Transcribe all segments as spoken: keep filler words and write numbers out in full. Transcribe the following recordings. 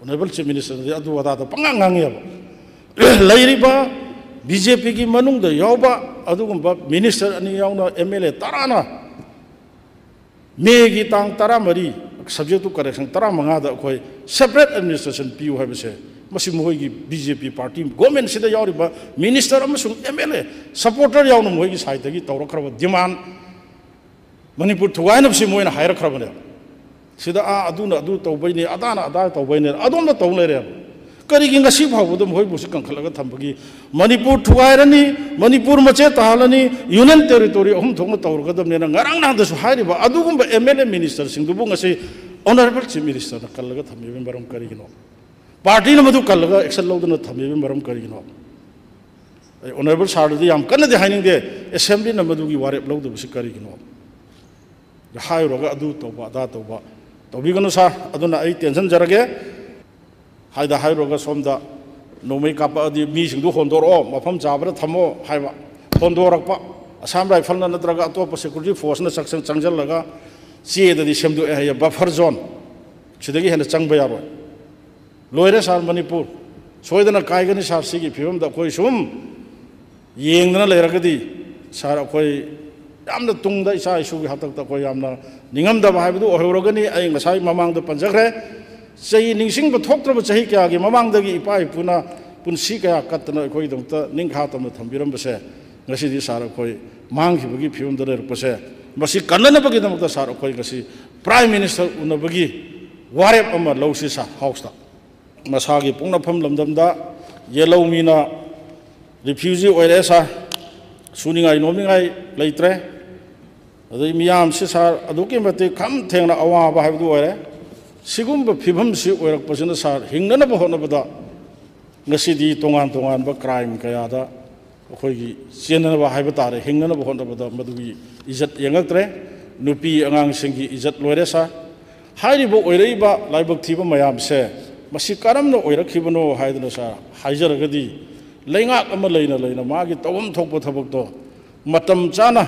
Honourable chief ꯃꯤꯅꯤꯁꯇꯔꯅꯗꯤ ꯑꯗꯨ ꯑꯗꯥꯗ ꯄꯪꯉꯥꯡ ꯉꯥꯡꯉꯦꯕ꯫ ꯂꯩꯔꯤꯕ ꯕꯤ ꯖꯦ ꯄꯤꯒꯤ ꯃꯅꯨꯡꯗ ꯌꯥꯎꯕ ꯑꯗꯨꯒꯨꯝꯕ ꯃꯤꯅꯤꯁꯇꯔ ꯑꯅꯤ ꯌꯥꯎꯅ ꯑꯦꯝ ꯑꯦꯜ ꯑꯦ ꯇꯔꯥꯅ ꯃꯦꯒꯤ ꯇꯥꯡ ꯇꯔꯥꯃꯔꯤ, subject to correction, ꯇꯔꯥꯃꯉꯥꯗ ꯑꯩꯈꯣꯏ separate administration ꯄꯤꯌꯨ ꯍꯥꯏꯕꯁꯦ, ꯃꯁꯤ ꯃꯈꯣꯏꯒꯤ ꯕꯤ ꯖꯦ ꯄꯤ ꯄꯥꯔꯇꯤ ꯒꯣꯔꯃꯦꯟꯁꯤꯗ ꯌꯥꯎꯔꯤꯕ ꯃꯤꯅꯤꯁꯇꯔ ꯑꯃꯁꯨꯡ ꯑꯦꯝ ꯑꯦꯜ ꯑꯦ ꯁꯄꯣꯔꯇꯔ ꯌꯥꯎꯅ ꯃꯈꯣꯏꯒꯤ ꯁꯥꯏꯠꯇꯒꯤ ꯇꯧꯔꯛꯈ꯭ꯔꯕ ꯗꯤꯃꯥꯟ, ꯃꯅꯤꯄꯨꯔ ꯊꯨꯒꯥꯏꯅꯕꯁꯤ ꯃꯣꯏꯅ ꯍꯥꯏꯔꯛꯈ꯭ꯔꯕꯅꯦ꯫ ꯁꯤꯗ ꯑꯥ ꯑꯗꯨꯅ ꯑꯗꯨ ꯇꯧꯕꯩꯅꯦ, ꯑꯗꯥꯅ ꯑꯗꯥ ꯇꯧꯕꯩꯅꯦ, ꯑꯗꯣꯝꯗ ꯇꯧ ꯂꯩꯔꯦꯕ꯫ ꯀꯔꯤꯒꯤ ꯉꯁꯤ ꯐꯥꯎꯕꯗ ꯃꯈꯣꯏꯕꯨ ꯁꯤ ꯀꯟꯈꯠꯂꯒ ꯊꯝꯕꯒꯤ? ꯃꯅꯤꯄꯨꯔ ꯊꯨꯒꯥꯏꯔꯅꯤ, ꯃꯅꯤꯄꯨꯔ ꯃꯆꯦꯠ ꯇꯥꯍꯜꯂꯅꯤ, ꯌꯨꯅꯤꯌꯟ ꯇꯦꯔꯤꯇꯣꯔꯤ ꯑꯍꯨꯝ ꯊꯣꯛꯅ ꯇꯧꯔꯒꯗꯕꯅꯦꯅ ꯉꯔꯥꯡ ꯅꯍꯥꯟꯗꯁꯨ ꯍꯥꯏꯔꯤꯕ ꯑꯗꯨꯒꯨꯝꯕ ꯑꯦꯝ ꯑꯦꯜ ꯑꯦ ꯃꯤꯅꯤꯁꯇꯔꯁꯤꯡꯗꯨꯕꯨ ꯉꯁꯤ ꯑꯣꯅꯔꯦꯕꯜ ꯆꯤꯐ ꯃꯤꯅꯤꯁꯇꯔꯅ ꯀꯜꯂꯒ ꯊꯝꯃꯤꯕꯒꯤ ꯃꯔꯝ ꯀꯔꯤꯒꯤꯅꯣ? ꯄꯥꯔꯇꯤꯅ ꯃꯗꯨ ꯀꯜꯂꯒ ꯑꯦꯛꯁꯟ ꯂꯧꯗꯨꯅ ꯊꯝꯃꯤꯕꯒꯤ ꯃꯔꯝ ꯀꯔꯤꯒꯤꯅꯣ? ꯑꯩ ꯑꯣꯅꯔꯦꯕꯜ ꯁꯥꯔꯗꯗꯤ ꯌꯥꯝ ꯀꯟꯅꯗꯤ ꯍꯥꯏꯅꯤꯡꯗꯦ, ꯑꯦꯁꯦꯝꯕ꯭ꯂꯤꯅ ꯃꯗꯨꯒꯤ ꯋꯥꯔꯦꯞ ꯂꯧꯗꯕꯁꯤ ꯀꯔꯤꯒꯤꯅꯣ? ꯍꯥꯏꯔꯨꯔꯒ ꯑꯗꯨ ꯇꯧꯕ ꯑꯗꯥ ꯇꯧꯕ ꯇꯧꯕꯤꯒꯅꯨ ꯁꯥꯔ꯫ ꯑꯗꯨꯅ ꯑꯩ ꯇꯦꯟꯁꯤꯟꯖꯔꯒꯦ꯫ ꯍꯥꯏꯗ ꯍꯥꯏꯔꯨꯔꯒ ꯁꯣꯝꯗ ꯅꯣꯡꯃꯩ ꯀꯥꯞꯄꯛꯑꯗꯤ ꯃꯤꯁꯤꯡꯗꯨ ꯍꯣꯟꯗꯣꯔꯛꯑꯣ, ꯃꯐꯝ ꯆꯥꯕꯗ ꯊꯝꯃꯣ ꯍꯥꯏꯕ꯫ ꯍꯣꯟꯗꯣꯔꯛꯄ, ꯑꯁꯥꯝ ꯔꯥꯏꯐꯜꯅ ꯅꯠꯇ꯭ꯔꯒ ꯑꯇꯣꯞꯄ ꯁꯦꯀ꯭ꯌꯨꯔꯤꯇꯤ ꯐꯣꯔꯁꯅ ꯆꯪꯁꯟ-, ꯆꯪꯁꯜꯂꯒ ꯆꯦꯗꯗꯤ ꯁꯦꯝꯗꯣꯛꯑꯦ ꯍꯥꯏꯌꯦ, ꯕꯐꯔ ꯖꯣꯟ, ꯁꯤꯗꯒꯤ ꯍꯦꯟꯅ ꯆꯪꯕ ꯌꯥꯔꯣꯏ꯫ ꯂꯣꯏꯔꯦ ꯁꯥꯔ, ꯃꯅꯤꯄꯨꯔ ꯁꯣꯏꯗꯅ ꯀꯥꯏꯒꯅꯤ ꯁꯥꯔ꯫ ꯁꯤꯒꯤ ꯐꯤꯕꯝꯗ ꯑꯩꯈꯣꯏ ꯁꯨꯝ ꯌꯦꯡꯗꯅ ꯂꯩꯔꯒꯗꯤ ꯁꯥꯔ, ꯑꯩꯈꯣꯏ ꯌꯥꯝꯅ ꯇꯨꯡꯗ ꯏꯆꯥ ꯏꯁꯨꯒꯤ ꯍꯥꯛꯇꯛꯇ ꯑꯩꯈꯣꯏ ꯌꯥꯝꯅ ꯅꯤꯡꯉꯝꯗꯕ ꯍꯥꯏꯕꯗꯨ ꯑꯣꯏꯍꯧꯔꯒꯅꯤ꯫ ꯑꯩ ꯉꯁꯥꯏ ꯃꯃꯥꯡꯗ ꯄꯟꯖꯈ꯭ꯔꯦ, ꯆꯍꯤ ꯅꯤꯡꯁꯤꯡꯕ ꯊꯣꯛꯇ꯭ꯔꯕ ꯆꯍꯤ ꯀꯌꯥꯒꯤ ꯃꯃꯥꯡꯗꯒꯤ ꯏꯄꯥ ꯏꯄꯨꯅ ꯄꯨꯟꯁꯤ ꯀꯌꯥ ꯀꯠꯇꯅ ꯑꯩꯈꯣꯏꯒꯤꯗꯃꯛꯇ ꯅꯤꯡꯈꯥ ꯇꯝꯅ ꯊꯝꯕꯤꯔꯝꯕꯁꯦ, ꯉꯁꯤꯗꯤ ꯁꯥꯔ ꯑꯩꯈꯣꯏ ꯃꯥꯡꯈꯤꯕꯒꯤ ꯐꯤꯕꯝꯗ ꯂꯩꯔꯛꯄꯁꯦ, ꯃꯁꯤ ꯀꯟꯅꯅꯕꯒꯤꯗꯃꯛꯇ ꯁꯥꯔ ꯑꯩꯈꯣꯏ ꯉꯁꯤ ꯄ꯭ꯔꯥꯏꯝ ꯃꯤꯅꯤꯁꯇꯔ ꯎꯅꯕꯒꯤ ꯋꯥꯔꯦꯞ ꯑꯃ ꯂꯧꯁꯤ ꯁꯥꯔ꯫ ꯍꯥꯎꯁꯇ ꯃꯁꯥꯒꯤ ꯄꯣꯛꯅꯐꯝ ꯂꯝꯗꯝꯗ ꯌꯦꯜꯍꯧ ꯃꯤꯅ ꯔꯤꯐ꯭ꯌꯨꯖꯤ ꯑꯣꯏꯔꯦ ꯁꯥꯔ, ꯁꯨꯅꯤꯡꯉꯥꯏ ꯅꯣꯝꯅꯤꯡꯉꯥꯏ ꯂꯩꯇ꯭ꯔꯦ꯫ ꯑꯗꯩ ꯃꯤꯌꯥꯝꯁꯤ ꯁꯥꯔ ꯑꯗꯨꯛꯀꯤ ꯃꯇꯤꯛ ꯈꯝ ꯊꯦꯡꯅ ꯑꯋꯥꯕ ꯍꯥꯏꯕꯗꯨ ꯑꯣꯏꯔꯦ꯫ ꯁꯤꯒꯨꯝꯕ ꯐꯤꯕꯝꯁꯤ ꯑꯣꯏꯔꯛꯄꯁꯤꯅ ꯁꯥꯔ ꯍꯤꯡꯅꯅꯕ ꯍꯣꯠꯅꯕꯗ ꯉꯁꯤꯗꯤ ꯇꯣꯉꯥꯟ ꯇꯣꯉꯥꯟꯕ ꯀ꯭ꯔꯥꯏꯝ ꯀꯌꯥꯗ ꯑꯩꯈꯣꯏꯒꯤ ꯆꯦꯟꯅꯅꯕ ꯍꯥꯏꯕ ꯇꯥꯔꯦ, ꯍꯤꯡꯅꯅꯕ ꯍꯣꯠꯅꯕꯗ ꯃꯗꯨꯒꯤ ꯏꯖꯠ ꯌꯦꯡꯉꯛꯇ꯭ꯔꯦ꯫ ꯅꯨꯄꯤ ꯑꯉꯥꯡꯁꯤꯡꯒꯤ ꯏꯖꯠ ꯂꯣꯏꯔꯦ ꯁꯥꯔ꯫ ꯍꯥꯏꯔꯤꯕ ꯑꯣꯏꯔꯛꯏꯕ ꯂꯥꯏꯕꯛ ꯊꯤꯕ ꯃꯌꯥꯝꯁꯦ ꯃꯁꯤ ꯀꯔꯝꯅ ꯑꯣꯏꯔꯛꯈꯤꯕꯅꯣ ꯍꯥꯏꯗꯅ ꯁꯥꯔ ꯍꯥꯏꯖꯔꯒꯗꯤ, ꯂꯩꯉꯥꯛ ꯑꯃ ꯂꯩꯅ ꯂꯩꯅ ꯃꯥꯒꯤ ꯇꯧꯐꯝ ꯊꯣꯛꯄ ꯊꯕꯛꯇꯣ ꯃꯇꯝ ꯆꯥꯅ,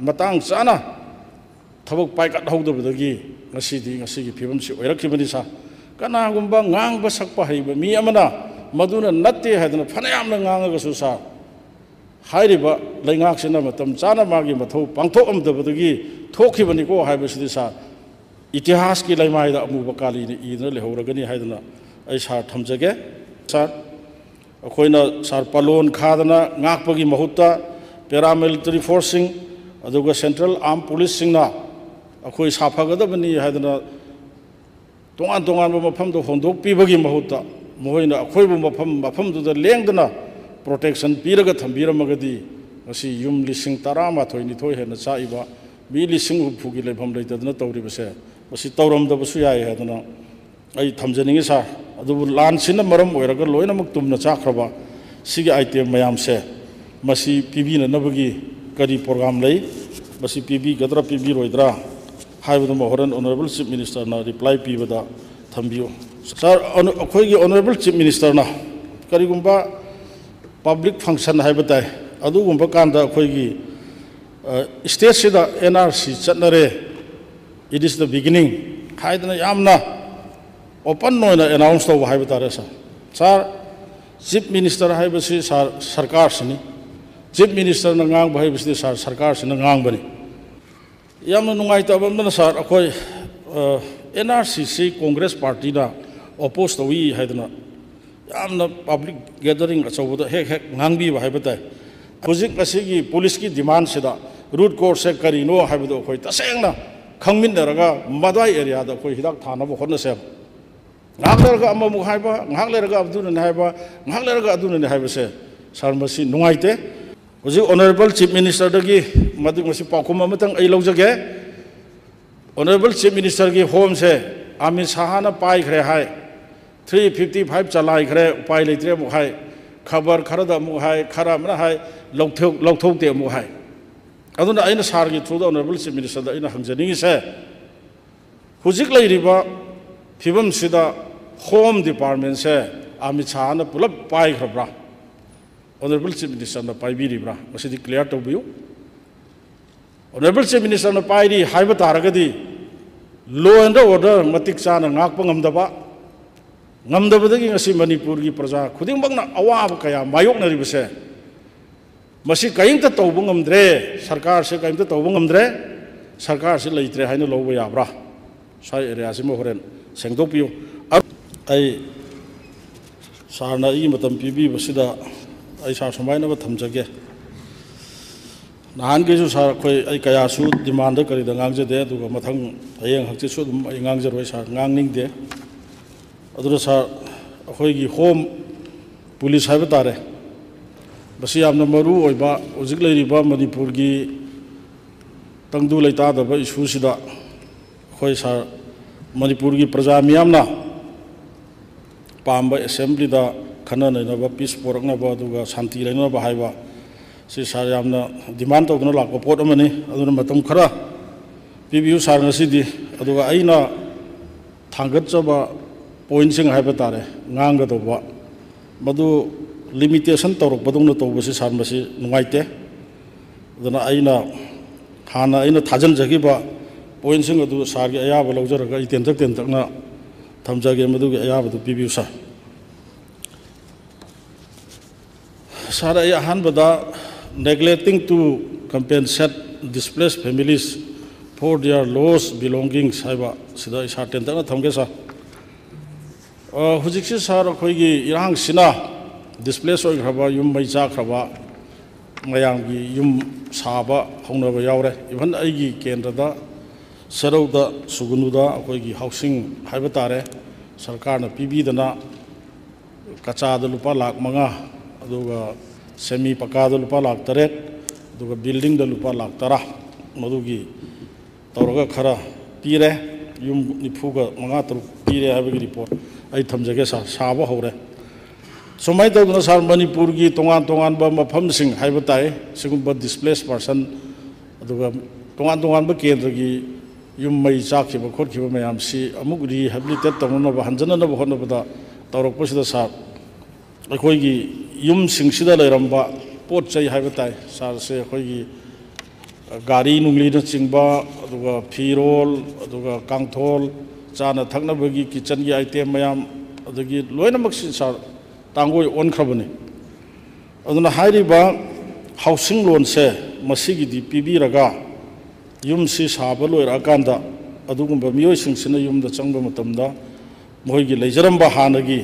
ꯃꯇꯥꯡ ꯆꯥꯅ ꯊꯕꯛ ꯄꯥꯏꯈꯠꯍꯧꯗꯕꯗꯒꯤ ꯉꯁꯤꯗꯤ ꯉꯁꯤꯒꯤ ꯐꯤꯕꯝꯁꯤ ꯑꯣꯏꯔꯛꯈꯤꯕꯅꯤ ꯁꯥꯔ꯫ ꯀꯅꯥꯒꯨꯝꯕ ꯉꯥꯡꯕ ꯁꯛꯄ ꯍꯩꯕ ꯃꯤ ꯑꯃꯅ ꯃꯗꯨꯅ ꯅꯠꯇꯦ ꯍꯥꯏꯗꯅ ꯐꯅꯌꯥꯝꯅ ꯉꯥꯡꯉꯒꯁꯨ ꯁꯥꯔ, ꯍꯥꯏꯔꯤꯕ ꯂꯩꯉꯥꯛꯁꯤꯅ ꯃꯇꯝ ꯆꯥꯅ ꯃꯥꯒꯤ ꯃꯊꯧ ꯄꯥꯡꯊꯣꯛꯂꯝꯗꯕꯗꯒꯤ ꯊꯣꯛꯈꯤꯕꯅꯤꯀꯣ ꯍꯥꯏꯕꯁꯤꯗꯤ ꯁꯥꯔ, ꯏꯇꯤꯍꯥꯁꯀꯤ ꯂꯩꯃꯥꯏꯗ ꯑꯃꯨꯕ ꯀꯥꯂꯤꯅ ꯏꯗꯨꯅ ꯂꯩꯍꯧꯔꯒꯅꯤ ꯍꯥꯏꯗꯅ ꯑꯩ ꯁꯥꯔ ꯊꯝꯖꯒꯦ꯫ ꯁꯥꯔ, ꯑꯩꯈꯣꯏꯅ ꯁꯥꯔ ꯄꯥꯂꯣꯟ ꯈꯥꯗꯅ ꯉꯥꯛꯄꯒꯤ ꯃꯍꯨꯠꯇ paramilitary forceꯁꯤꯡ ꯑꯗꯨꯒ central armed policeꯁꯤꯡꯅ ꯑꯩꯈꯣꯏ ꯁꯥꯐꯒꯗꯕꯅꯤ ꯍꯥꯏꯗꯅ ꯇꯣꯉꯥꯟ ꯇꯣꯉꯥꯟꯕ ꯃꯐꯝꯗ ꯍꯣꯡꯗꯣꯛꯄꯤꯕꯒꯤ ꯃꯍꯨꯠꯇ ꯃꯈꯣꯏꯅ ꯑꯩꯈꯣꯏꯕꯨ ꯃꯐꯝ ꯃꯐꯝꯗꯨꯗ ꯂꯦꯡꯗꯅ protection ꯄꯤꯔꯒ ꯊꯝꯕꯤꯔꯝꯃꯒꯗꯤ ꯉꯁꯤ ꯌꯨꯝ ꯂꯤꯁꯤꯡ ꯇꯔꯥꯃꯥꯊꯣꯏ ꯅꯤꯊꯣꯏ ꯍꯦꯟꯅ ꯆꯥꯛꯏꯕ ꯃꯤ ꯂꯤꯁꯤꯡ ꯍꯨꯝꯐꯨꯒꯤ ꯂꯩꯐꯝ ꯂꯩꯇꯗꯅ ꯇꯧꯔꯤꯕꯁꯦ ꯃꯁꯤ ꯇꯧꯔꯝꯗꯕꯁꯨ ꯌꯥꯏ ꯍꯥꯏꯗꯅ ꯑꯩ ꯊꯝꯖꯅꯤꯡꯉꯤ ꯁꯥꯔ꯫ ꯑꯗꯨꯕꯨ ꯂꯥꯟꯁꯤꯅ ꯃꯔꯝ ꯑꯣꯏꯔꯒ ꯂꯣꯏꯅꯃꯛ ꯇꯨꯝꯅ ꯆꯥꯈ꯭ꯔꯕ ꯁꯤꯒꯤ item ꯃꯌꯥꯝꯁꯦ ꯃꯁꯤ ꯄꯤꯕꯤꯅꯅꯕꯒꯤ ꯀꯔꯤ program ꯂꯩ, ꯃꯁꯤ ꯄꯤꯕꯤꯒꯗ꯭ꯔꯥ ꯄꯤꯕꯤꯔꯣꯏꯗ꯭ꯔꯥ ꯍꯥꯏꯕꯗꯨꯃ ꯍꯣꯔꯦꯟ Honourable Chief Ministerꯅ reply ꯄꯤꯕꯗ ꯊꯝꯕꯤꯌꯨ꯫ ꯁꯥꯔ, ꯑꯩꯈꯣꯏꯒꯤ Honourable Chief Ministerꯅ ꯀꯔꯤꯒꯨꯝꯕ public function ꯍꯥꯏꯕ ꯇꯥꯏ, ꯑꯗꯨꯒꯨꯝꯕ ꯀꯥꯟꯗ ꯑꯩꯈꯣꯏꯒꯤ stateꯁꯤꯗ NRC ꯆꯠꯅꯔꯦ, it is the beginning ꯍꯥꯏꯗꯅ ꯌꯥꯝꯅ open ꯑꯣꯏꯅ announce ꯇꯧꯕ ꯍꯥꯏꯕ ꯇꯥꯔꯦ ꯁꯥꯔ꯫ ꯁꯥꯔ, Chief Minister ꯍꯥꯏꯕꯁꯤ ꯁꯥꯔ ꯁꯔꯀꯥꯔꯁꯤꯅꯤ, Chief Ministerꯅ ꯉꯥꯡꯕ ꯍꯥꯏꯕꯁꯤꯗꯤ ꯁꯥꯔ ꯁꯔꯀꯥꯔꯁꯤꯅ ꯉꯥꯡꯕꯅꯤ꯫ ꯌꯥꯝꯅ ꯅꯨꯡꯉꯥꯏꯇꯕ ꯑꯃꯅ ꯁꯥꯔ, ꯑꯩꯈꯣꯏ NRCꯁꯤ Congress partyꯅ oppose ꯇꯧꯏ ꯍꯥꯏꯗꯅ ꯌꯥꯝꯅ public gathering ꯑꯆꯧꯕꯗ ꯍꯦꯛ ꯍꯦꯛ ꯉꯥꯡꯕꯤꯕ ꯍꯥꯏꯕ ꯇꯥꯏ꯫ ꯍꯧꯖꯤꯛ ꯉꯁꯤꯒꯤ policeꯀꯤ demandꯁꯤꯗ root causeꯁꯦ ꯀꯔꯤꯅꯣ ꯍꯥꯏꯕꯗꯨ ꯑꯩꯈꯣꯏ ꯇꯁꯦꯡꯅ ꯈꯪꯃꯤꯟꯅꯔꯒ ꯃꯗ꯭ꯋꯥꯏ areaꯗ ꯑꯩꯈꯣꯏ ꯍꯤꯗꯥꯛ ꯊꯥꯅꯕ ꯍꯣꯠꯅꯁꯦꯕ꯫ ꯉꯥꯏꯍꯥꯛ ꯂꯩꯔꯒ ꯑꯃꯃꯨꯛ ꯍꯥꯏꯕ, ꯉꯥꯏꯍꯥꯛ ꯂꯩꯔꯒ ꯑꯗꯨꯅꯅꯤ ꯍꯥꯏꯕ, ꯉꯥꯏꯍꯥꯛ ꯂꯩꯔꯒ ꯑꯗꯨꯅꯅꯤ ꯍꯥꯏꯕꯁꯦ ꯁꯥꯔ ꯃꯁꯤ ꯅꯨꯡꯉꯥꯏꯇꯦ꯫ ꯍꯧꯖꯤꯛ Honourable Chief Ministerꯗꯒꯤ ꯃꯗꯨ ꯃꯁꯤ ꯄꯥꯎꯈꯨꯝ ꯑꯃꯇꯪ ꯑꯩ ꯂꯧꯖꯒꯦ꯫ Honourable Chief Ministerꯒꯤ homeꯁꯦ ꯑꯃꯤꯠ ꯁꯥꯍꯅ ꯄꯥꯏꯈ꯭ꯔꯦ ꯍꯥꯏ, three fifty five ꯆꯂꯥꯏꯈ꯭ꯔꯦ, ꯎꯄꯥꯏ ꯂꯩꯇ꯭ꯔꯦ ꯑꯃꯨꯛ ꯍꯥꯏ, ꯈꯕꯔ ꯈꯔꯗ ꯑꯃꯨꯛ ꯍꯥꯏ, ꯈꯔ ꯑꯃꯅ ꯍꯥꯏ ꯂꯧꯊꯣꯛ-, ꯂꯧꯊꯣꯛꯇꯦ ꯑꯃꯨꯛ ꯍꯥꯏ꯫ ꯑꯗꯨꯅ ꯑꯩꯅ ꯁꯥꯔꯒꯤ throughꯗ Honourable Chief Ministerꯗ ꯑꯩꯅ ꯍꯪꯖꯅꯤꯡꯉꯤꯁꯦ, ꯍꯧꯖꯤꯛ ꯂꯩꯔꯤꯕ ꯐꯤꯕꯝꯁꯤꯗ Home Departmentꯁꯦ ꯑꯃꯤꯠ ꯁꯥꯍꯅ ꯄꯨꯂꯞ ꯄꯥꯏꯈ꯭ꯔꯕ꯭ꯔꯥ? Honourable Chief Ministerꯅ ꯄꯥꯏꯕꯤꯔꯤꯕ꯭ꯔꯥ? ꯃꯁꯤꯗꯤ clear ꯇꯧꯕꯤꯌꯨ꯫ Honourable Chief Ministerꯅ ꯄꯥꯏꯔꯤ ꯍꯥꯏꯕ ꯇꯥꯔꯒꯗꯤ law and order ꯃꯇꯤꯛ ꯆꯥꯅ ꯉꯥꯛꯄ ꯉꯝꯗꯕ, ꯉꯝꯗꯕꯗꯒꯤ ꯉꯁꯤ ꯃꯅꯤꯄꯨꯔꯒꯤ ꯄ꯭ꯔꯖꯥ ꯈꯨꯗꯤꯡꯃꯛꯅ ꯑꯋꯥꯕ ꯀꯌꯥ ꯃꯥꯌꯣꯛꯅꯔꯤꯕꯁꯦ, ꯃꯁꯤ ꯀꯔꯤꯝꯇ ꯇꯧꯕ ꯉꯝꯗ꯭ꯔꯦ, ꯁꯔꯀꯥꯔꯁꯦ ꯀꯔꯤꯝꯇ ꯇꯧꯕ ꯉꯝꯗ꯭ꯔꯦ, ꯁꯔꯀꯥꯔꯁꯤ ꯂꯩꯇ꯭ꯔꯦ ꯍꯥꯏꯅ ꯂꯧꯕ ꯌꯥꯕ꯭ꯔꯥ? ꯁ꯭ꯋꯥꯏ ꯑꯦꯔꯤꯌꯥꯁꯤꯃ ꯍꯣꯔꯦꯟ ꯁꯦꯡꯗꯣꯛꯄꯤꯌꯨ꯫ ꯑ-, ꯑꯩ ꯁꯥꯔꯅ ꯑꯩꯒꯤ ꯃꯇꯝ ꯄꯤꯕꯤꯕꯁꯤꯗ ꯑꯩ ꯁꯥꯔ ꯁꯨꯃꯥꯏꯅ ꯑꯃ ꯊꯝꯖꯒꯦ꯫ ꯅꯍꯥꯟꯈꯩꯁꯨ ꯁꯥꯔ ꯑꯩꯈꯣꯏ, ꯑꯩ ꯀꯌꯥꯁꯨ ꯗꯤꯃꯥꯟꯗ ꯀꯔꯤꯗ ꯉꯥꯡꯖꯗꯦ, ꯑꯗꯨꯒ ꯃꯊꯪ ꯍꯌꯦꯡ ꯍꯪꯆꯤꯠꯁꯨ ꯑꯗꯨꯝ ꯑꯩ ꯉꯥꯡꯖꯔꯣꯏ ꯁꯥꯔ, ꯉꯥꯡꯅꯤꯡꯗꯦ꯫ ꯑꯗꯨꯅ ꯁꯥꯔ, ꯑꯩꯈꯣꯏꯒꯤ ꯍꯣꯝ ꯄꯨꯂꯤꯁ ꯍꯥꯏꯕ ꯇꯥꯔꯦ, ꯃꯁꯤ ꯌꯥꯝꯅ ꯃꯔꯨ ꯑꯣꯏꯕ ꯍꯧꯖꯤꯛ ꯂꯩꯔꯤꯕ ꯃꯅꯤꯄꯨꯔꯒꯤ ꯇꯪꯗꯨ ꯂꯩꯇꯥꯗꯕ ꯏꯁꯨꯁꯤꯗ ꯑꯩꯈꯣꯏ ꯁꯥꯔ, ꯃꯅꯤꯄꯨꯔꯒꯤ ꯄ꯭ꯔꯖꯥ ꯃꯤꯌꯥꯝꯅ ꯄꯥꯝꯕ ꯑꯦꯁꯦꯝꯕ꯭ꯂꯤꯗ ꯈꯟꯅ ꯅꯩꯅꯕ, ꯄꯤꯁ ꯄꯣꯔꯛꯅꯕ, ꯑꯗꯨꯒ ꯁꯥꯟꯇꯤ ꯂꯩꯅꯅꯕ ꯍꯥꯏꯕ ꯁꯤ ꯁꯥꯔ ꯌꯥꯝꯅ ꯗꯤꯃꯥꯟ ꯇꯧꯗꯨꯅ ꯂꯥꯛꯄ ꯄꯣꯠ ꯑꯃꯅꯤ꯫ ꯑꯗꯨꯅ ꯃꯇꯝ ꯈꯔ ꯄꯤꯕꯤꯌꯨ ꯁꯥꯔ ꯉꯁꯤꯗꯤ꯫ ꯑꯗꯨꯒ ꯑꯩꯅ ꯊꯥꯡꯒꯠꯆꯕ ꯄꯣꯏꯟꯁꯤꯡ ꯍꯥꯏꯕ ꯇꯥꯔꯦ, ꯉꯥꯡꯒꯗꯧꯕ, ꯃꯗꯨ ꯂꯤꯃꯤꯇꯦꯁꯟ ꯇꯧꯔꯛꯄꯗꯧꯅ ꯇꯧꯕꯁꯤ ꯁꯥꯔ ꯃꯁꯤ ꯅꯨꯡꯉꯥꯏꯇꯦ꯫ ꯑꯗꯨꯅ ꯑꯩꯅ ꯍꯥꯟꯅ ꯑꯩꯅ ꯊꯥꯖꯤꯟꯖꯈꯤꯕ ꯄꯣꯏꯟꯁꯤꯡ ꯑꯗꯨ ꯁꯥꯔꯒꯤ ꯑꯌꯥꯕ ꯂꯧꯖꯔꯒ ꯑꯩ ꯇꯦꯟꯇꯛ ꯇꯦꯟꯇꯛꯅ ꯊꯝꯖꯒꯦ, ꯃꯗꯨꯒꯤ ꯑꯌꯥꯕꯗꯨ ꯄꯤꯕꯤꯌꯨ ꯁꯥꯔ꯫ ꯁꯥꯔ, ꯑꯩ ꯑꯍꯥꯟꯕꯗ neglecting to compensate displaced families for their lost belongings ꯍꯥꯏꯕ ꯁꯤꯗ ꯑꯩ ꯁꯥꯔ ꯇꯦꯟꯇꯛꯅ ꯊꯝꯒꯦ ꯁꯥꯔ꯫ ꯑ, ꯍꯧꯖꯤꯛꯁꯤ ꯁꯥꯔ ꯑꯩꯈꯣꯏꯒꯤ ꯏꯔꯥꯡꯁꯤꯅ ꯗꯤꯁꯄ꯭ꯂꯦꯁ ꯑꯣꯏꯈ꯭ꯔꯕ, ꯌꯨꯝ ꯃꯩ ꯆꯥꯛꯈ꯭ꯔꯕ ꯃꯌꯥꯝꯒꯤ ꯌꯨꯝ ꯁꯥꯕ ꯍꯧꯅꯕ ꯌꯥꯎꯔꯦ꯫ ꯏꯚꯟ ꯑꯩꯒꯤ ꯀꯦꯟꯗ꯭ꯔꯗ ꯁꯦꯔꯧꯗ ꯁꯨꯒꯨꯅꯨꯗ ꯑꯩꯈꯣꯏꯒꯤ ꯍꯥꯎꯁꯤꯡ ꯍꯥꯏꯕ ꯇꯥꯔꯦ, ꯁꯔꯀꯥꯔꯅ ꯄꯤꯕꯤꯗꯅ ꯀꯆꯥꯗ ꯂꯨꯄꯥ ꯂꯥꯈ ꯃꯉꯥ, ꯑꯗꯨꯒ ꯁꯦꯃꯤ ꯄꯀꯥꯗ ꯂꯨꯄꯥ ꯂꯥꯈ ꯇꯔꯦꯠ, ꯑꯗꯨꯒ ꯕꯤꯜꯗꯤꯡꯗ ꯂꯨꯄꯥ ꯂꯥꯈ ꯇꯔꯥ, ꯃꯗꯨꯒꯤ ꯇꯧꯔꯒ ꯈꯔ ꯄꯤꯔꯦ꯫ ꯌꯨꯝ ꯅꯤꯐꯨꯒ ꯃꯉꯥ ꯇꯔꯨꯛ ꯄꯤꯔꯦ ꯍꯥꯏꯕꯒꯤ ꯔꯤꯄꯣꯔꯠ ꯑꯩ ꯊꯝꯖꯒꯦ ꯁꯥꯔ꯫ ꯁꯥꯕ ꯍꯧꯔꯦ꯫ ꯁꯨꯃꯥꯏꯅ ꯇꯧꯗꯅ ꯁꯥꯔ, ꯃꯅꯤꯄꯨꯔꯒꯤ ꯇꯣꯉꯥꯟ ꯇꯣꯉꯥꯟꯕ ꯃꯐꯝꯁꯤꯡ ꯍꯥꯏꯕ ꯇꯥꯏ, ꯁꯤꯒꯨꯝꯕ ꯗꯤꯁꯄ꯭ꯂꯦꯁ ꯄꯥꯔꯁꯟ, ꯑꯗꯨꯒ ꯇꯣꯉꯥꯟ ꯇꯣꯉꯥꯟꯕ ꯀꯦꯟꯗ꯭ꯔꯒꯤ ꯌꯨꯝ ꯃꯩ ꯆꯥꯛꯈꯤꯕ ꯈꯣꯠꯈꯤꯕ ꯃꯌꯥꯝꯁꯤ ꯑꯃꯨꯛ ꯔꯤꯍꯦꯕꯤꯂꯤꯇꯦꯠ ꯇꯧꯅꯅꯕ, ꯍꯟꯖꯅꯅꯕ ꯍꯣꯠꯅꯕꯗ ꯇꯧꯔꯛꯄꯁꯤꯗ ꯁꯥꯔ, ꯑꯩꯈꯣꯏꯒꯤ ꯌꯨꯝꯁꯤꯡꯁꯤꯗ ꯂꯩꯔꯝꯕ ꯄꯣꯠ ꯆꯩ ꯍꯥꯏꯕ ꯇꯥꯏ ꯁꯥꯔꯁꯦ, ꯑꯩꯈꯣꯏꯒꯤ ꯒꯥꯔꯤ ꯅꯨꯡꯂꯤꯅꯆꯤꯡꯕ, ꯑꯗꯨꯒ ꯐꯤꯔꯣꯜ, ꯑꯗꯨꯒ ꯀꯥꯡꯊꯣꯜ, ꯆꯥꯅ ꯊꯛꯅꯕꯒꯤ ꯀꯤꯠꯆꯟꯒꯤ ꯑꯥꯏꯇꯦꯝ ꯃꯌꯥꯝ, ꯑꯗꯒꯤ ꯂꯣꯏꯅꯃꯛꯁꯤ ꯁꯥꯔ ꯇꯥꯡꯒꯣꯏ ꯑꯣꯟꯈ꯭ꯔꯕꯅꯤ꯫ ꯑꯗꯨꯅ ꯍꯥꯏꯔꯤꯕ housing loanꯁꯦ ꯃꯁꯤꯒꯤꯗꯤ ꯄꯤꯕꯤꯔꯒ ꯌꯨꯝꯁꯤ ꯁꯥꯕ ꯂꯣꯏꯔꯛꯑꯀꯥꯟꯗ ꯑꯗꯨꯒꯨꯝꯕ ꯃꯤꯑꯣꯏꯁꯤꯡꯁꯤꯅ ꯌꯨꯝꯗ ꯆꯪꯕ ꯃꯇꯝꯗ ꯃꯈꯣꯏꯒꯤ ꯂꯩꯖꯔꯝꯕ ꯍꯥꯟꯅꯒꯤ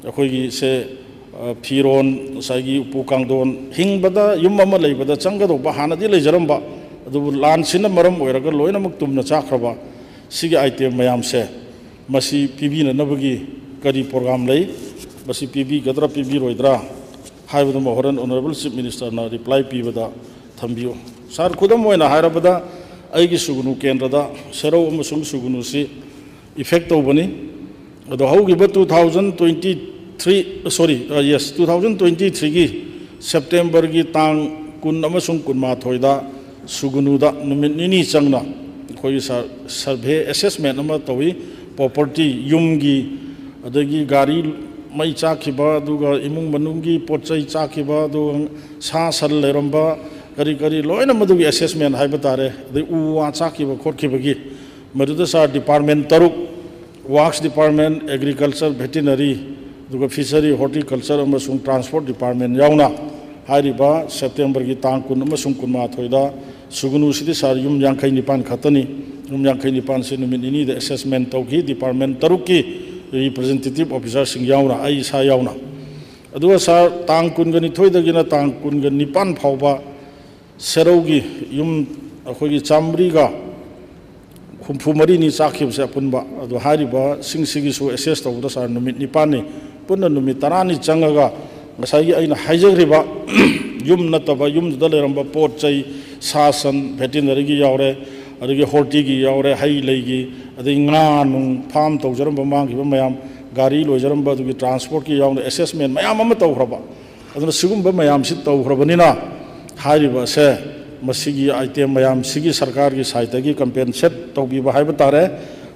ꯑꯩꯈꯣꯏꯒꯤ ꯁꯦ, ꯑ, ꯐꯤꯔꯣꯟ, ꯉꯁꯥꯏꯒꯤ ꯎꯄꯨ ꯀꯥꯡꯊꯣꯟ, ꯍꯤꯡꯕꯗ ꯌꯨꯝ ꯑꯃ ꯂꯩꯕꯗ ꯆꯪꯒꯗꯧꯕ ꯍꯥꯟꯅꯗꯤ ꯂꯩꯖꯔꯝꯕ, ꯑꯗꯨꯕꯨ ꯂꯥꯟꯁꯤꯅ ꯃꯔꯝ ꯑꯣꯏꯔꯒ ꯂꯣꯏꯅꯃꯛ ꯇꯨꯝꯅ ꯆꯥꯈ꯭ꯔꯕ ꯁꯤꯒꯤ item ꯃꯌꯥꯝꯁꯦ, ꯃꯁꯤ ꯄꯤꯕꯤꯅꯅꯕꯒꯤ ꯀꯔꯤ program ꯂꯩ, ꯃꯁꯤ ꯄꯤꯕꯤꯒꯗ꯭ꯔꯥ ꯄꯤꯕꯤꯔꯣꯏꯗ꯭ꯔꯥ ꯍꯥꯏꯕꯗꯨꯃ ꯍꯣꯔꯦꯟ Honourable Chief Ministerꯅ reply ꯄꯤꯕꯗ ꯊꯝꯕꯤꯌꯨ꯫ ꯁꯥꯔ, ꯈꯨꯗꯝ ꯑꯣꯏꯅ ꯍꯥꯏꯔꯕꯗ ꯑꯩꯒꯤ ꯁꯨꯒꯨꯅꯨ ꯀꯦꯟꯗ꯭ꯔꯗ ꯁꯦꯔꯧ ꯑꯃꯁꯨꯡ ꯁꯨꯒꯨꯅꯨꯁꯤ effect ꯇꯧꯕꯅꯤ꯫ ꯑꯗꯣ ꯍꯧꯈꯤꯕ two thousand twenty three, sorry, yes, two thousand twenty threeꯒꯤ Septemberꯒꯤ ꯇꯥꯡ ꯀꯨꯟ ꯑꯃꯁꯨꯡ ꯀꯨꯟꯃꯥꯊꯣꯏꯗ ꯁꯨꯒꯨꯅꯨꯗ ꯅꯨꯃꯤꯠ ꯅꯤꯅꯤ ꯆꯪꯅ ꯑꯩꯈꯣꯏꯒꯤ ꯁꯔ-, survey assessment ꯑꯃ ꯇꯧꯏ꯫ Property, ꯌꯨꯝꯒꯤ, ꯑꯗꯒꯤ ꯒꯥꯔꯤ ꯃꯩ ꯆꯥꯛꯈꯤꯕ, ꯑꯗꯨꯒ ꯏꯃꯨꯡ ꯃꯅꯨꯡꯒꯤ ꯄꯣꯠ ꯆꯩ ꯆꯥꯛꯈꯤꯕ, ꯑꯗꯨꯒ ꯁꯥ ꯁꯟ ꯂꯩꯔꯝꯕ, ꯀꯔꯤ ꯀꯔꯤ ꯂꯣꯏꯅ ꯃꯗꯨꯒꯤ assessment ꯍꯥꯏꯕ ꯇꯥꯔꯦ, ꯑꯗꯩ ꯎ ꯋꯥ ꯆꯥꯛꯈꯤꯕ ꯈꯣꯠꯈꯤꯕꯒꯤ, ꯃꯗꯨꯗ ꯁꯥꯔ department ꯇꯔꯨꯛ, Works Department, Agriculture, Veterinary, ꯑꯗꯨꯒ Fishery, Horticulture ꯑꯃꯁꯨꯡ Transport Department ꯌꯥꯎꯅ ꯍꯥꯏꯔꯤꯕ Septemberꯒꯤ ꯇꯥꯡ ꯀꯨꯟ ꯑꯃꯁꯨꯡ ꯀꯨꯟꯃꯥꯊꯣꯏꯗ ꯁꯨꯒꯅꯨꯁꯤꯗꯤ ꯁꯥꯔ ꯌꯨꯝ ꯌꯥꯡꯈꯩ ꯅꯤꯄꯥꯟ ꯈꯛꯇꯅꯤ꯫ ꯌꯨꯝ ꯌꯥꯡꯈꯩ ꯅꯤꯄꯥꯟꯁꯤ ꯅꯨꯃꯤꯠ ꯅꯤꯅꯤꯗ assessment ꯇꯧꯈꯤ꯫ Department ꯇꯔꯨꯛꯀꯤ representative officerꯁꯤꯡ ꯌꯥꯎꯅ, ꯑꯩ ꯏꯁꯥ ꯌꯥꯎꯅ꯫ ꯑꯗꯨꯒ ꯁꯥꯔ, ꯇꯥꯡ ꯀꯨꯟꯒ ꯅꯤꯊꯣꯏꯗꯒꯤꯅ ꯇꯥꯡ ꯀꯨꯟꯒ ꯅꯤꯄꯥꯟ ꯐꯥꯎꯕ ꯁꯦꯔꯧꯒꯤ ꯌꯨꯝ ꯑꯩꯈꯣꯏꯒꯤ ꯆꯥꯃꯔꯤꯒ ꯍꯨꯝꯐꯨ ꯃꯔꯤꯅꯤ ꯆꯥꯛꯈꯤꯕꯁꯦ ꯑꯄꯨꯟꯕ꯫ ꯑꯗꯣ ꯍꯥꯏꯔꯤꯕꯁꯤꯡꯁꯤꯒꯤꯁꯨ assess ꯇꯧꯕꯗ ꯁꯥꯔ ꯅꯨꯃꯤꯠ ꯅꯤꯄꯥꯜꯅꯤ, ꯄꯨꯟꯅ ꯅꯨꯃꯤꯠ ꯇꯔꯥꯅꯤ ꯆꯪꯉꯒ ꯉꯁꯥꯏꯒꯤ ꯑꯩꯅ ꯍꯥꯏꯖꯈ꯭ꯔꯤꯕ ꯌꯨꯝ ꯅꯠꯇꯕ ꯌꯨꯝꯗꯨꯗ ꯂꯩꯔꯝꯕ ꯄꯣꯠ ꯆꯩ, ꯁꯥ ꯁꯟ, veterinaryꯒꯤ ꯌꯥꯎꯔꯦ, ꯑꯗꯒꯤ hortiꯒꯤ ꯌꯥꯎꯔꯦ, ꯍꯩ ꯂꯩꯒꯤ, ꯑꯗꯩ ꯉꯥ ꯅꯨꯡ farm ꯇꯧꯖꯔꯝꯕ ꯃꯥꯡꯈꯤꯕ ꯃꯌꯥꯝ, ꯒꯥꯔꯤ ꯂꯣꯏꯖꯔꯝꯕ ꯑꯗꯨꯒꯤ transportꯀꯤ ꯌꯥꯎꯅ assessment ꯃꯌꯥꯝ ꯑꯃ ꯇꯧꯈ꯭ꯔꯕ꯫ ꯑꯗꯨꯅ ꯁꯤꯒꯨꯝꯕ ꯃꯌꯥꯝꯁꯤ ꯇꯧꯈ꯭ꯔꯕꯅꯤꯅ ꯍꯥꯏꯔꯤꯕ ꯑꯁꯦ ꯃꯁꯤꯒꯤ item ꯃꯌꯥꯝꯁꯤꯒꯤ ꯁꯔꯀꯥꯔꯒꯤ sideꯇꯒꯤ compensate ꯇꯧꯕꯤꯕ ꯍꯥꯏꯕ ꯇꯥꯔꯦ꯫